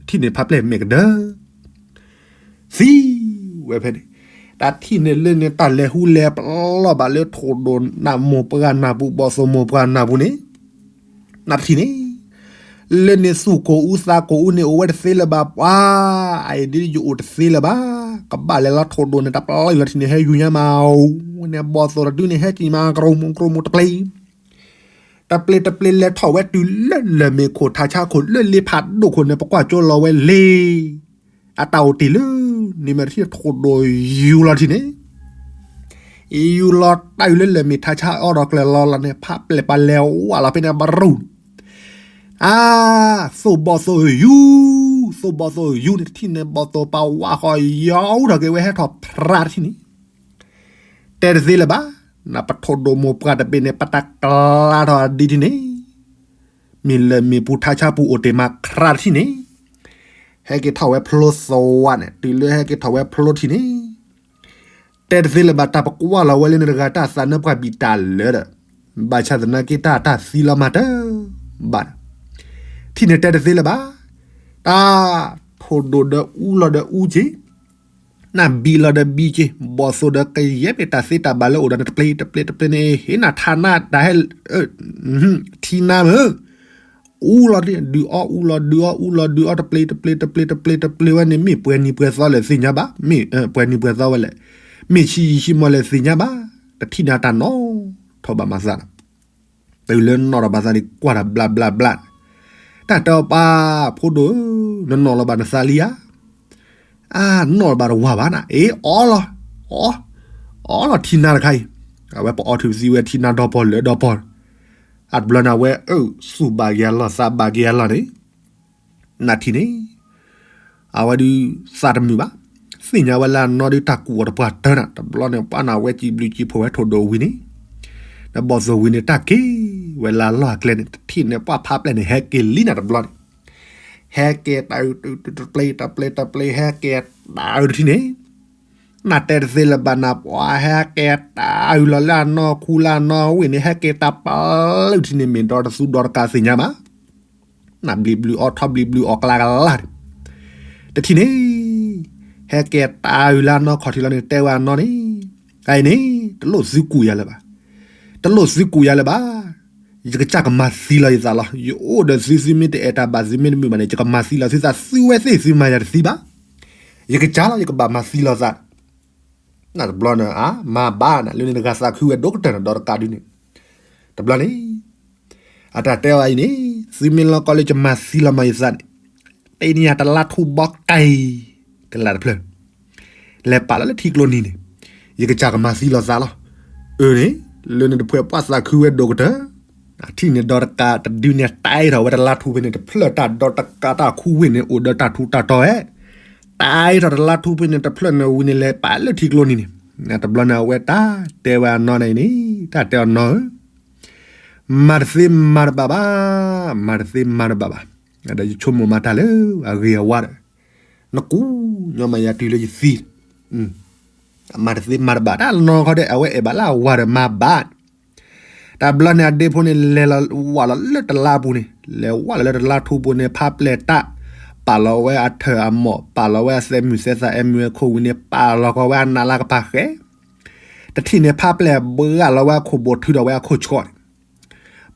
ထံၣ်န့ၣ်ဖးပျဲၢ်မဲာ်ကဒၢ, သံဝဲဖဲန့ၣ်, တၢ်ထံၣ်န့ၣ်လၢန့ၣ်တၢ်လဲၤဟူလဲၤပျီဘၣ်လၢထိၣ်ဒိၣ်နၢ်မိၢ်ပှၢ်နၢ်ပူၤ ဘီၣ်သိၣ်မိၢ်ပှၢ်နၢ်ပူၤန့ၣ်, နၢ်တထံၣ်န့ၣ်, လၢန့ၣ်သူၣ်ကိၢ်အူသးကိၢ်အူန့ၣ်အိၣ်ဝဲတသ့လၢၤဘၣ်ပှၤ, အအံၤဒ်ယအိၣ်တသ့လၢၤဘၣ်, ကဘၣ်လဲၤလီၤထိၣ်ဒိၣ်န့ၣ် တပျီလီၤထံၣ်န့ၣ် ဟဲယူၤညါမးအိၣ်, ဝဲန့ၣ်ဘီၣ်သိၣ်တဒုန့ၣ် ဟဲက့ၤမးကရူၢ်မူကရူၢ်မူတပျ့ၤ တပျ့ၤတပျ့ၤလဲၤထီၣ်ဝဲတုၤလၢလၢၢ်မ့ၣ်ခိၣ်ထးဆါခိၣ်လၢလ့ဖးဒိၣ်ခိၣ်န့ၣ် ပကွၢ်ကၠိလီၤဝဲလ့, အတၢ်အိၣ်တ့ၢ်လၢ, န့ၣ်မ့ၢ်တထံၣ်ထိၣ်ဒိၣ်ယူၤလီၤထံၣ်န့ၣ်, ယူၤလီၤတၢ်အုးလၢလၢၢ်မ့ၣ်ထးဆါအီထီၣ်ကျၢၤလီၤလီၤန့ၣ် ဖးပျဲၢ်ပှၤလဲၤဝဲလီၤဖဲန့ၣ်ဘရူၣ်, အါ, သိၣ်ဘီၣ်သိၣ်ယူၤ, သိၣ်ဘီၣ်သိၣ်ယူၤန့ၣ် တထံၣ်န့ၣ်ဘီၣ်သိၣ်ပှၤဝးဃီၤယီၤအူထီၣ်က့ၤဝဲဟဲထီၣ်ဖြးတထံၣ်န့ၣ် တဲတသ့လၢၤဘၣ်, နပထိၣ်ဒိၣ်မိၢ်ပှၢ်တဘ့ၣ်န့ၣ် ပတၢ်ကျါထီၣ်အဒံးထံၣ်န့ၣ်, မ့ၢ်လၢမ့ၢ်ပူၤထါဆါပူၤအိၣ်တ့ၢ်မးဖြးတထံၣ်န့ၣ်, ဟဲက့ၤထီၣ်ဝဲဖျိသဝးန့ၣ် တုၤလၢဟဲက့ၤထီၣ်ဝဲဖျိထံၣ်န့ၣ်, တဲတသ့လၢၤဘၣ် တၢ်ပကွၢ်လီၤဝဲလၢန့ၣ်တဂၤတၢ်သးနၢပှၢ်ဘံၣ်တၢ်လၢာ်ဒီး, ဘၣ်ဆၣ်သနာ်က့တၢ်တၢ်သံလီၤမၤတၢ်ဘၣ်, ထံၣ်န့ၣ်တဲတသ့လၢၤဘၣ်, တၢ်ထိၣ်ဒိၣ်ဒီးအူလီၤဒီးအူက့ၤ နဘံၣ်လီၤဒီးဘံၣ်က့ၤ, ဘီၣ်သိၣ်ဒီးကယဲၢ်မ့ၢ်တၢ်သ့တၢ်ဘၣ်လၢအိၣ်ဒီးနတပျ့ၤတပျ့ၤတပျ့ၤန့ၣ် ဟ့ၣ်နၤထါနါတၢ်ဟဲ, ထံနါမ့ၢ်, အူလီၤဒုးအီၣ်အူလီၤဒုးအီၣ်အူလီၤဒုးအီၣ်တပျ့ၤတပျ့ၤတပျ့ၤတပျ့ၤတပျ့ၤဝဲန့ၣ် မ့ၢ်ပှဲၤနံၤပှဲၤသီလဲၣ်သ့ၣ်ညါဘၣ်, မ့ၢ်ပှဲၤနံၤပှဲၤသီဝဲလဲၣ်, မ့ၢ်ဆံးယံာ်ဆံးမီၢ်လဲၣ်သ့ၣ်ညါဘၣ်, တထံၣ်န့ၣ်တၢ်နီၣ်ထီၣ်ဘၣ်မၤသးဒီး တုၤလၢနီၣ်ထီၣ်ဘၣ်သးန့ၣ် ကွၢ်တၢ်ဘျးဘျးဘျး, တၢ်တဲအီၤပၢ်ဖိဒိၣ်ဧၢ, နနီၣ်လီၤဘၣ်နသးလံဧါ, အါ, နီၣ်လီၤဘၣ်တဝၢ်ဘၣ်နၤ, အ့ အီလီၤ, အီ, အီလီၤထံနါတခါအံၤ, အဝဲပအီထုးပသံဝဲထံနါဒီပီၢ်လၢာ်ဒီပီၢ်, အတဘျီန့ၣ် အဝဲအၢ သူၣ်ဘၣ်က့ၤအလီၢ်သးဘၣ်က့ၤအလီၢ်န့ၣ် နထံၣ်န့ၣ်, အဝဲဒုးသးတမုာ်ဘၣ်, သ့ၣ်ညါဝဲလၢအနီၢ်ဒုးတၢ်ကူၣ်အီၤတပှၢ်တၢၢ်နၤ, တဘျီန့ၣ် ပှၤနၤဝဲစံးဘျုးစံးဖှိၣ်ဝဲထိၣ်ဒိၣ်ဝံၤန့ၣ်, နဘီၣ်သိၣ်ဝံၤန့ၣ် တၢ်က့ၤဝဲလၢအလီၢ်အကျဲန့ၣ် တထံၣ်န့ၣ် ပှၤဖးပျဲၢ်န့ၣ် ဟဲက့ၤလံနၤတဘျီန့ၣ်, ဟဲက့ၤတၢ်အုးတပျ့ၤတပျ့ၤတပျ့ၤ ဟဲက့ၤတၢ်အုးတထံၣ်န့ၣ် နတဲတသ့လၢၤဘၣ်နၤ ပှၤဟဲက့ၤတၢ်အုးလီၤလၢအနီၢ်ခူလၢအနီၢ်ဝ့ၢ်န့ၣ် ဟဲက့ၤတၢ်ပျုၢ်ထံၣ်န့ၣ် မ့ၢ်ဒီတသူဒီတကးသ့ၣ်ညါဘၣ်, နဘျံးဘျုးအီၣ်ထီၣ်ဘျံးဘျုးအီၣ်ကျါကလါ, တထံၣ်န့ၣ်, ဟဲက့ၤတၢ်အုးလၢအနီၢ်ခီၣ်ထံးလီၤန့ၣ် တဲဝဲအနီၢ်န့ၣ်, အအံၤန့ၣ် တလိၣ်သုကူၣ်ယၤလၢၤဘၣ်, တလိၣ်သုကူၣ်ယၤလၢၤဘၣ်, ယကစၢ်ကမၤသံလီၤယသးလီၤ, ယအိၣ်ဒီးသု သုမ့ၢ်တအဲၣ်တၢ်ဘၣ် သုမ့ၢ်တမုာ်ဘၣ်န့ၣ် ယကမၤသံလီၤသုသး သုဝဲသ့ၣ်သုမၤယၤတသံဘၣ်, ယကစၢ်လီၤ ယကဘၣ်မၤသံလီၤသး နတဘျီန့ၣ် အါ မၤဘၣ်နၤ လၢန့ၣ်တဂၤသးခုဝဲဒိၣ်ကတၢၢ်နၤ ဒီးတကးဒုးန့ၣ်, တဘျီန့ၣ်, အတၢ်တဲအီၤအံၤန့ၣ်, သုမ့ၢ်လီၤကီလၢယမၤသံလီၤမၤယသးန့ၣ်, တ့န့ၢ်ယၤတလါထူဘီကဲ, ကလးတဖျၢၣ်, လဲၤပာ်လီၤလၢထံကျိနံၤန့ၣ်, ယကစၢ်ကမၤသံလီၤသးလီၤ. အၢန့ၣ်, လၢန့ၣ်တဖုပှၢ်သးခုဝဲဒိၣ်ကတၢၢ်, အထံၣ်န့ၣ်ဒီးတကးတဒုန့ၣ် တၢ်အဲၣ်ထီၣ်ဝဲတလါထူဖဲန့ၣ်တဖျၢၣ် တၢ်ဒီတကးတၢ်ခူဝ့ၢ်န့ၣ်အိၣ်ဒီးတၢ်ထူးတၢ်တီၤဝဲ, တၢ်အဲၣ်ထီၣ်တလါထူဖဲန့ၣ်တဖျၢၣ်န့ၣ်ဝံၤန့ၣ်လဲၤပာ်လၢထံကျိနံၤန့ၣ်, တဘျီန့ၣ်အဝဲတၢ်တဲဝဲအနီၢ်န့ၣ်န့ၣ်, တၢ်တဲအီၤနီၢ်ဧၢ, မၤတသ့မၤတဘၣ်ဘၣ်, မၤတသ့မၤတဘၣ်ဘၣ်, ဒီးယဆိကမိၣ်မၤတၢ်လၢအဂ့ၤအဝါဒီး, နကူၣ်ညီမၤယၤတုၤလၢယသံ မၤတသ့မၤတဘၣ် တၢ်နီၢ်ခီဒီး အဝဲအဲၣ်ဘၣ်လၢအဝၤဒီးမၤဘၣ်. တဘျီန့ၣ်အဒ့ဖိန့ၣ် လဲၤလီၤဝးလီၤလၢတလါပူၤန့ၣ်, လဲၤဝးလီၤလၢတလါထူပူၤန့ၣ် ဖါပျဲၢ်တၢ်, ပာ်လီၤဝဲအထၢၣ်အမီၢ်, ပာ်လီၤဝဲအသဲမုၢ်သဲသး အဲမုၢ်အဲခိၣ်ဝံၤန့ၣ် ပာ်လီၤကီးဝဲအနးလါကပၤဃဲ, တထံၣ်န့ၣ် ဖါပျဲၢ်ဘှးလီၤဝဲအခိၣ်ဘိထုးဒီးဝဲအခိၣ်ဆှီန့ၣ်,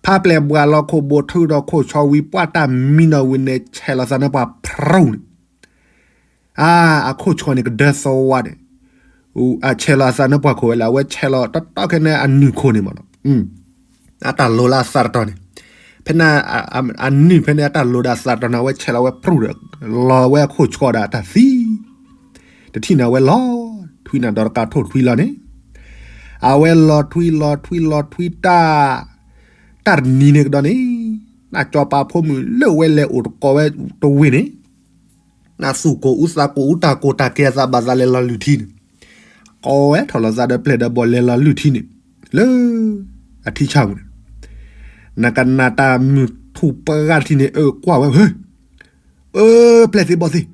ဖါပျဲၢ်ဘှးလီၤခိၣ်ဘိထုးဒီးခိၣ်ဆှီဝံၤ ပှၢ်တၢ်မံနီၤဝံၤန့ၣ် ဆဲးလီၤသးန့ၢ်ပှၤဖြူၣ်န့ၣ် အါ, အခိၣ်ဆှီန့ၣ်ကဒၢသဝါန့ၣ်, အဆဲးလီၤအသးန့ၢ်ပှၤခိၣ်ဝဲလၢ အဝဲဆဲးလီၤတီတီခဲန့ၣ်အနုၢ်ခိၣ်န့ၣ်မးနီၤ, အတၢ်လိၤလၢအသးတတီၤန့ၣ်, ဖဲန့ၣ်, အနုၢ်ဖဲန့ၣ်အတၢ်လိၤဒီးအသးတတီၤန့ၣ် အဝဲဆဲးလီၤဝဲဖြူၣ်ဒီး, လီၤဝဲအခိၣ်ဆှီဒီးအတၢ်သံ တထံၣ်န့ၣ်အဝဲလီၤထွံနၤဒီးတကးထိၣ်ထွံလီၤန့ၣ်, အဝဲလီၤထွံလီၤထွံလီၤထွံတၢ်, တၢ်တနံၤန့ၣ်ကဒီးန့ၣ်, နစီၤပၤဖိမုၣ်လၢဝဲလဲၤအိၣ်တကိးဝဲတဝ့ၢ်န့ၣ်, နသူၣ်ကိၢ်အူသးကိၢ်အူတၢ်ကိၢ်တၢ်ကဲအသးဘၣ်သးလဲၤလီၤလုၢ်ထံန့ၣ်, ကိးဝဲထီၣ်လီၤသးဒီးပျဲၢ်ဒီးဘီၣ်လဲၤလီၤလုၢ်ထံန့ၣ်, လၢအထံဆၢပူၤန့ၣ်, နကနၣ်တၢ်မုၢ်ထူၣ်ပှၢ်တထံၣ်န့ၣ် အၢကွၢ်ဝဲ, အၢ, ပျဲၢ်သ့ၣ်ဘီၣ်သ့ၣ်,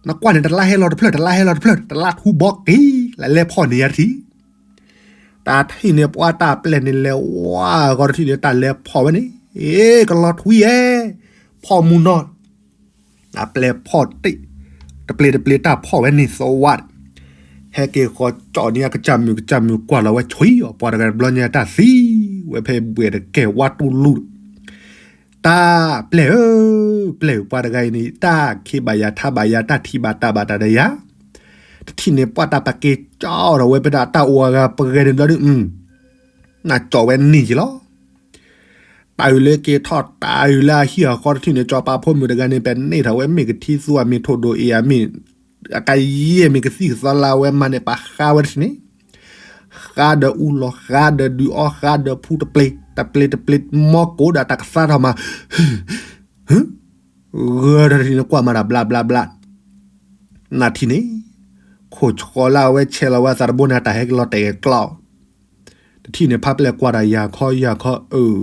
နကွၢ်န့ၣ် တလါဟဲလီၤတဖျၢၣ် တလါဟဲလီၤတဖျၢၣ် တလါထူဘီက့ၤ လၢလဲၤဖီၣ်န့ၢ်ယၤတထံၣ် တၢ်ထံၣ်န့ၣ် ပှၤတၢ်ပျဲၢ်န့ၣ်လဲၤဝါဂီၤတထံၣ်န့ၣ် တၢ်လဲၤဖီၣ်ဝဲန့ၣ်, အ့ ကလီၤထွံဧဲ, ဖီၣ်မုၢ်နီၢ်, အပျဲၢ်ဖီၣ်တ့ၢ်, တပျ့ၤတပျ့ၤတၢ်ဖီၣ်ဝဲန့ၣ်သဝါ, ဟဲက့ၤဃီၤကၠီၣ်န့ၢ်အကစၢ်မုၣ် ကစၢ်မုၣ်ကွၢ်လီၤဝဲဆွံအီၤ ပှၤတဂၤတဘျီညါတၢ်သံ, ဝဲဖဲဘှဲၣ်တကဲၢ်ဝါတူလူ, တၢ်ပျဲၢ်ဧၢ, ပျဲၢ်ဧၢ ပှၤတဂၤအံၤန့ၣ် တၢ်ခ့ဘၣ်ယၤထါဘၣ်ယၤ တၢ်ထံၣ်ဘၣ်တၢ်ဘၣ်တၢ်ဒီးယၤ, တထံၣ်န့ၣ် ပှၤတၢ်ပက့ၤကၠီၣ်ထီၣ်ဝဲဖဲဒၣ်တၢ်အိၣ်အဂၤပဂဲၤန့ၣ်ဘျီဒု, နကၠီၣ်ဝဲန့ၢ်က့ၤလီၤ. တၢ်အုၣ်လၢက့ၤထီၣ် တၢ်အုၣ်လၢအဟံၣ်အဃီတထံၣ်န့ၣ် စီၤပၤဖိမုၣ်တဂၤန့ၣ် ပန့ၢ်ထီၣ်ဝဲမ့ၢ်ကထံသူအမ့ၢ်ထိၣ်ဒိၣ်အ့ၣ်အမ့ၢ်, အကယဲၢ်မ့ၢ်ကသံၣ်ကသီလၢအဝဲမၤန့ၣ် ပာ်ဃါဝဲတထံၣ်န့ၣ်, ဃါဒီးအူလီၤ ဃါဒီးဒုးအီ ဃါဒီးဖူတပျ့ၤ တပျ့ၤတပျ့ၤ မီကိးဒီးတၢ်ကသါထီၣ်မး ဂၢၢ်ဒီးတထံၣ်န့ၣ် ကွၢ်မၤတၢ်ဘျါဘျါဘျါ, နထံၣ်န့ၣ်, ခိၣ်ဆှီလၢအဝဲဆဲးလီၤဝဲအသးတဘိန့ၣ် အတၢ်ဟဲက့ၤလီၤတဲာ်ကျီ, တထံၣ်န့ၣ် ဖါပျဲၢ်ကွၢ်တၢ်ယၤခီယၤခီအၢ,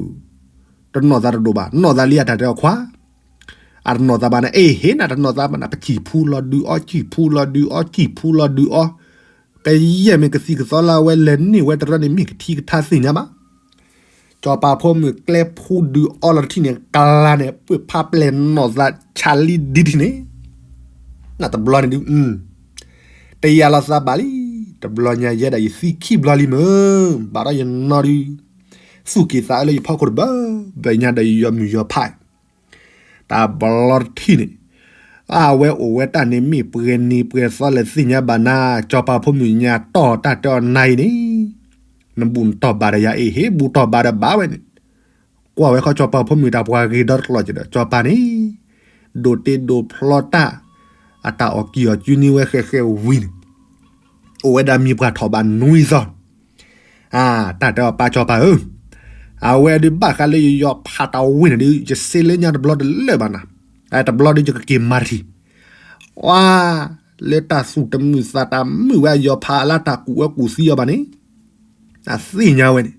တနီၢ်သးတဒိၣ်ဘၣ် နီၢ်သးလံအတၢ်တဲအီၤခွါ, အတနီၢ်သးဘၣ်န့ၣ် အ့ၣ်ဟ့ၣ်နၤတနီၢ်သးဘၣ်န့ၣ် ပစံၣ်ဖူလီၤဒုးအီ စံၣ်ဖူလီၤဒုးအီ စံၣ်ဖူလီၤဒုးအီ, ကယဲၢ်မ့ၢ်ကသံၣ်ကသီလၢအဝဲလဲၤန့ၢ်ဝဲတရၢန့ၣ် မ့ၢ်ကထံကထါသ့ၣ်ညါဘၣ် စီၤပၤဖိမုၣ်ကျဲဖူဒုးအီလီၤတထံၣ်န့ၣ် ကလါန့ၣ် ပှ့ၢ်ဖါပျဲၢ်နီၢ်သးဆးလံဒ်ထံၣ်န့ၣ်, နတဘျီန့ၣ်ဒုး, တယာ်လီၤသးဘၣ်လံ, တဘျီညါယဲဒၣ်ယသံခံဘျီလံမ့ၢ်, ဘၣ်ဒီးယနီၢ်ဒုး, သူၣ်က့ၤသးအၢလၢယဖီခိၣ်တဘၢ, ဘၢညါဒီးယယီၤမုၢ်ယီၤဖး တဘျီတထံၣ်န့ၣ်, အဝဲအိၣ်ဝဲတၢ်န့ၣ်မ့ၢ်ပှဲၤနံၤပှဲၤသီလဲၣ်သ့ၣ်ညါဘၣ်နၤ, စီၤပၤဖိမုၣ်ညါတီၢ်တၢ်တဲအီၤနၤအံၤန့ၣ်, နဘူၣ်နတီၢ်ဘၣ်ဒီးယၤအ့ၣ်ဟ့ၣ် ဘူၣ်တီၢ်ဘၣ်ဒီးဘၣ်ဝဲန့ၣ်, ကွၢ်ဝဲခီစီၤပၤဖိမုၣ်တၢ်ပှၤဂ့ၤဒီတကျီၢ်ကဒီး စီၤပၤန့ၣ်, ဒိးတ့ဒိးဖျီတၢ်, အတၢ်အီၣ်ကံၢ်အီၣ်ကၠူန့ၢ်ဝဲဃဲးဃဲးဝံၤန့ၣ်, အိၣ်ဝဲဒၣ်မံၤပှၢ်ထီၣ်ဘးနွံသီ တၢ်တဲအီၤပၢ်စီၤပၤဧၢ, အဝဲဒုးဘၣ်ဃးလၢယယီၤဖးတၢ်ဝ့ၢ်န့ၣ်ဒုး ယစ့လၢညါတဘျီတလၢာ်ဘၣ်နၤ, တဘျီဒုးယကက့ၤမၤတထံၣ်, ဝါ, လၢတၢ်သူၣ်တမုာ်သးတမုာ်ဝဲအယီၤဖးလၢတၢ်ကူၣ်ဝဲကူၣ်သံအီၤဘၣ်န့ၣ်, အသ့ၣ်ညါဝဲန့ၣ်,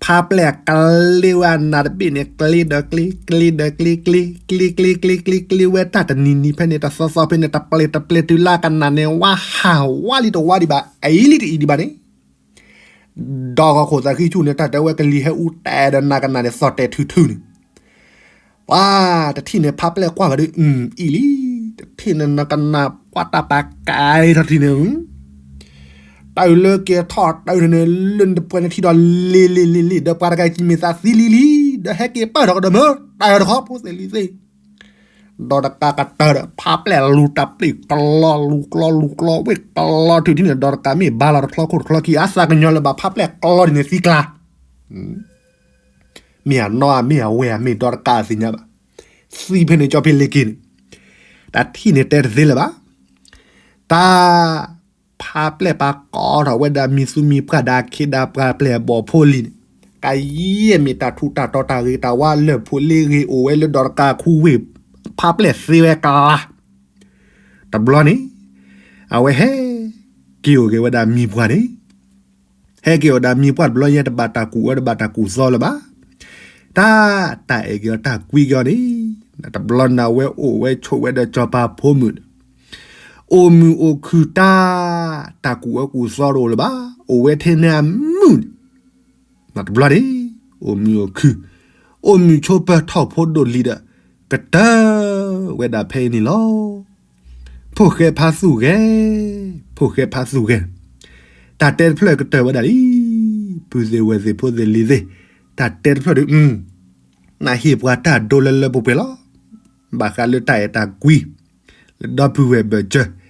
ဖါပျဲၢ်ကျ့ဝဲအနးတဘ့ၣ်န့ၣ် ကျ့ဒီးကျ့ ကျ့ဒီးကျ့ ကျ့ ကျ့ ကျ့ ကျ့ ကျ့ ကျ့ ကျ့ဝဲ တၢ်တနံၤနံၤဖဲန့ၣ် တသီသီဖဲန့ၣ် တပျ့ၤတပျ့ၤတုၤလၢကနၣ်န့ၣ် ဝါဟးဝါလံတဝါဒံးဘၣ် အအံၤလံတအံၤဒံးဘၣ်န့ၣ်, ဒီးဂီၤခိၣ်သးဃံဆူၣ်န့ၣ် တၢ်တဲဝဲကလံၤဟဲအူတဲာ်ဒီးနၤကနၣ်န့ၣ် သီၣ်တဲာ်ထုထုန့ၣ်, ပှၤတထံၣ်န့ၣ် ဖါပျဲၢ်ကွၢ်ဝဲဒုး အံၤလံ, တထံၣ်န့ၣ် နကနၣ်ပှၤတၢ်ပာ်ကဲထီၣ်ထံၣ်န့ၣ် တၢ်အုၣ်လၢက့ၤထီၣ်တၢ်အုၣ်န့ၣ် လၢနတပှဲၤန့ၣ်ထံဒီးလ့ၤလ့ၤလ့ၤလ့ၤ ဒီးပှၤတဂၤကံၤမ့ၢ်သးသံလံလံ, ဒီးဟဲက့ၤပၢၢ်ထီၣ်ကဒီးမၢ တၢ်အုၣ်တခီ ဖိသ့ၣ်လံၤသ့ၣ်, ဒီးတကးကတၢၢ်ဒီး ဖါပျဲၢ်လူၤတၢ်ပျ့ၤကလီ လူၤကျီလူၤကျီဝ့ၢ်ကလီထုးထံၣ်န့ၣ် ဒီးတကးမ့ၢ်ဘါလီၤတချီခိၣ်တချီခံ အသးကညီၤလၢၤဘၣ် ဖါပျဲၢ်ကျီဒ်န့ၣ်သံကျါ မ့ၢ်အနီၢ်ဧါ မ့ၢ်အဝဲၢ်ဧါ မ့ၢ်ဒီးတကးအသ့ၣ်ညါဘၣ်, သံဖဲန့ၣ် ကၠီဖံလ့ၤက့ၤန့ၣ်, တၢ်ထံၣ်န့ၣ်တဲတသ့လၢၤဘၣ်, တၢ် ဖးပျဲၢ်ပာ်ကိးထီၣ်ဝဲဒၣ်မံၤသူမံၤပှၢ်ဒီးအခ့ဒီးပှၤပျဲၢ်အဘီၣ်ဖိလံၤန့ၣ်, ကယဲၢ်မ့ၢ်တၢ်ထူးတၢ်တီၤတၢ်ဂ့ၤတၢ်ဝါလၢၢ်ဖိလ့ဂ့ၤအိၣ်ဝဲလၢဒီးတကးခူဝ့ၢ် ဖးပျဲၢ်သ့ဝဲကလါ. တဘျီန့ၣ် အဝဲဟဲက့ၤအိၣ်က့ၤဝဲဒၣ်မံၤပှၢ်န့ၣ် ဟဲက့ၤအိၣ်ဒၣ်မံၤပှၢ်တဘျီ ယဲတဘၣ်တၢ်ကူၣ်အၢတဘၣ်တၢ်ကူၣ်သီလၢၤဘၣ်. တၢ် တၢ်အဲၣ်က့ၤအီၤတၢ်ကွံက့ၤအီၤန့ၣ်, တဘျီန့ၣ် အဝဲအိၣ်ဝဲဆိးဝဲဒီးစီၤပၤဖိမုၣ်န့ၣ်, အိၣ်မုာ်အိၣ်ခုၣ်တၢ်, တၢ်ကူၣ်အၢကူၣ်သီတအိၣ်လၢၤဘၣ်, အိၣ်ဝဲထဲန့ၣ်အမုာ်န့ၣ် တဘျီန့ၣ် အိၣ်မုာ်အိၣ်ခုၣ်, အိၣ်မုာ်ဆိပၢၤထီၣ်ဖိဒိၣ်လံဒီး ကတၢၢ်ဝဲဒၣ်ဖဲအံၤန့ၣ်လီၤ. ဖိၣ်ဃဲဖးသူၣ်ဂဲၤ, ဖိၣ်ဃဲဖးသူၣ်ဂဲၤ, တၢ်တဲတဖျၢၣ်ကတၢၢ်ဝဲဒၣ်လံ. ပုၢ်သ့ၣ်ဝဲၢ်သ့ၣ် ဖိသ့ၣ်လံၤသ့ၣ်, တၢ်တဲတဖျၢၣ်ဒီး နဟ့ၣ်ပှၤတၢ်ဒိလၢလၢပှဲၤပှဲၤလီၤ. ဘၣ်ဃးလၢတၢ်အဲၣ်တၢ်ကွံ လၢဒီပုၢ်ဝဲၢ်ဘၢၣ်စၢၤ,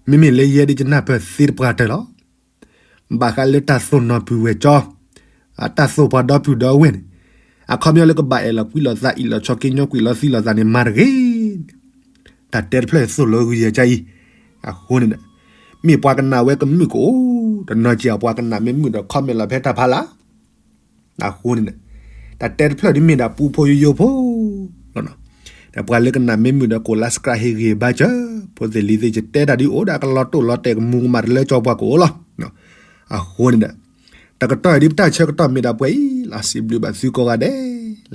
မ့မ့ၢ်လၢယဲဒ်ယနၢ်ပၢၢ်သ့တပှၤတၢၢ်လီၤ. ဘၣ်ဃးလၢတၢ်သိၣ်နီၢ်ပုၢ်ဝဲၢ်ကၠီ, တၢ်သိၣ်ပှၤဒီပုၢ်ဒီဝဲၢ်န့ၣ်, အခီပညီလၢကဘၣ်အဲၣ်လီၤကွံလိာ်သး အ့ၣ်လိာ်ဆိးက့ညီကွံာ်လိာ်သံလိာ်သးန့ၣ် မၤတဂ့ၤန့ၣ်, တၢ်တဲတဖျၢၣ်သိၣ်လိဂုာ်ယဲၢ်ကါအံၤ, အဃိန့ၣ်ဒီး မ့ၢ်ပှၤကနၣ်ဝဲကမုာ်ကအိၣ်, တနီၤစံးအပှၤကနၣ်မ့ၢ်မုာ်ဒီး comment လီၤဖဲတၢ်ဖးလၢ် အဃိန့ၣ်ဒီး တၢ်တဲတဖျၢၣ်ဒ်မ့ၢ်ဒၣ်ပူဖိယိယိဖိလီၤ. ဒီးပှၤလၢကနၣ်မ့ၢ်မုာ်ဒီး ကိး like subscribe ဟ့ၣ်ဂံၢ်ဟ့ၣ်ဘါစၢၤ, ဖိသ့ၣ်လံၤသ့ၣ် ယတဲတၢ်ဒ်အိၣ်ဒၣ်ကလီၤတိၢ်လီၤတဲာ် ကမူၤကမၣ်တလၢကၠီပှၤကအိၣ်လီၤ. အဃိန့ၣ်ဒီး တကတီၢ်အံၤဒ်ပတၢ်ဆၢကတီၢ်မ့ၢ်ဒၣ်ပှဲၤအံၤလီၤ. စံးဘျုးဘၣ်သုကိးဂၤဒဲး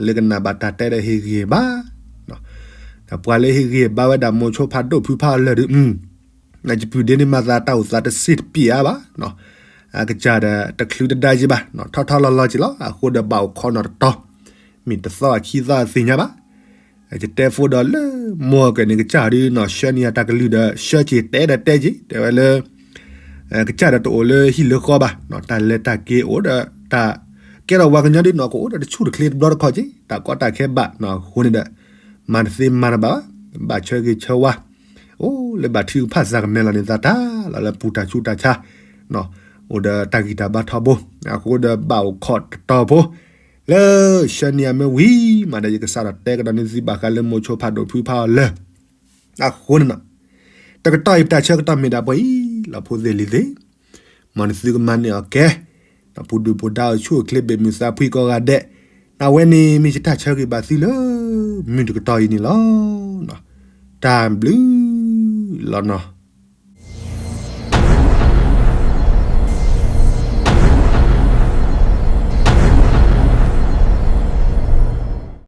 လၢကနၣ်ဘၣ်တၢ်တဲဒီးဟ့ၣ်ဂံၢ်ဟ့ၣ်ဘါ ဒီးပှၤလၢဟ့ၣ်ဂံၢ်ဟ့ၣ်ဘါဝဲဒၣ်မိၤဆိဖးဒိၣ်ဖုဖးအီၤလၢာ်ဒီး နစပူၤဒ့န့ၣ်မၤသးတၢ်အိၣ်သးတစ့ၣ်တပျဲၤအါဘၣ်, အကစၢ်ဒီးတချုးတဒါက့ၤဘၣ်, ထီထီလီၤလီၤက့ၤလီၤ. အဃိဒီးဘၣ်အိၣ်ခိးနီၢ်တတီၤ, မ့ၢ်တသီအခံသီအသ့ၣ်ညါဘၣ်. ယတဲဖိဒီးလၢမိၢ်ကဲန့ၣ် ကစၢ်ဒုးနီၢ်ဆှၢန့ၢ်ယၤတၢ်ကလုၢ်ဒီး ဆှၢက့ၤတဲဒီးတဲက့ၤ တဲဝဲလၢ ကစၢ်ဒီးတအိၣ်လၢဟံၣ်လၢဃီဘၣ်, တၢ်လဲၤတၢ်က့ၤအိၣ်ဒီးတၢ် ကဲထီၣ်ပှၤကညီဒ်နီၢ်ကအိၣ်ဒီးတဆူၣ်တချ့တဘျီတခီၣ်က့ၤ တၢ်ကီတၢ်ခဲဘၣ်အဃိန့ၣ်ဒီး မၤတသ့မၤတဘၣ်ဘၣ်, ဘၣ်ဆၢဂ့ၤဆၢဝါ အိၣ်လၢဘၣ်ထုကဖၣ်စးကမဲာ်လီၤန့ၣ်သးတၢ်လီၤလၢပူၤတၢ်ဆူးတၢ်ဆါ, အိၣ်ဒီးတၢ်ဂံၢ်တၢ်ဘါထီဘိ, အဃိဒီးဘၣ်အိၣ်ခိးတတီၤဖိ လၢဆှၢန့ၢ်အမ့ၢ်ဝံၤမးဒီး ယကစးထီၣ်တဲကဒီးန့ၢ်သုဘၣ်ဃးလၢမိၤဆိဖးဒိၣ်ဖုဖးအီၤလၢာ် အဃိန့ၣ်လီၤ. တကတီၢ်အံၤပတၢ်ဆၢကတီၢ်မ့ၢ်ဒၣ်ပှဲၤအံၤလီၤ ဖိသ့ၣ်လံၤသ့ၣ်, မ်နသုကမၤန့ၢ်အီၤကဲ, ဒီးပူၤဒုၣ်ပူၤဒါအိၣ်ဆူၣ်အိၣ်ချ့ဘၣ်မုာ်သးဖှံကိးဂၤဒဲး, အဝဲန့ၣ်မ့ၢ်ယတၢ်ဆၢဂ့ၤဘၣ်သုလၢ မုၢ်တကတီၢ်အံၤန့ၣ်လီၤ. တၢ်ဘျုးလီၤနီၤ.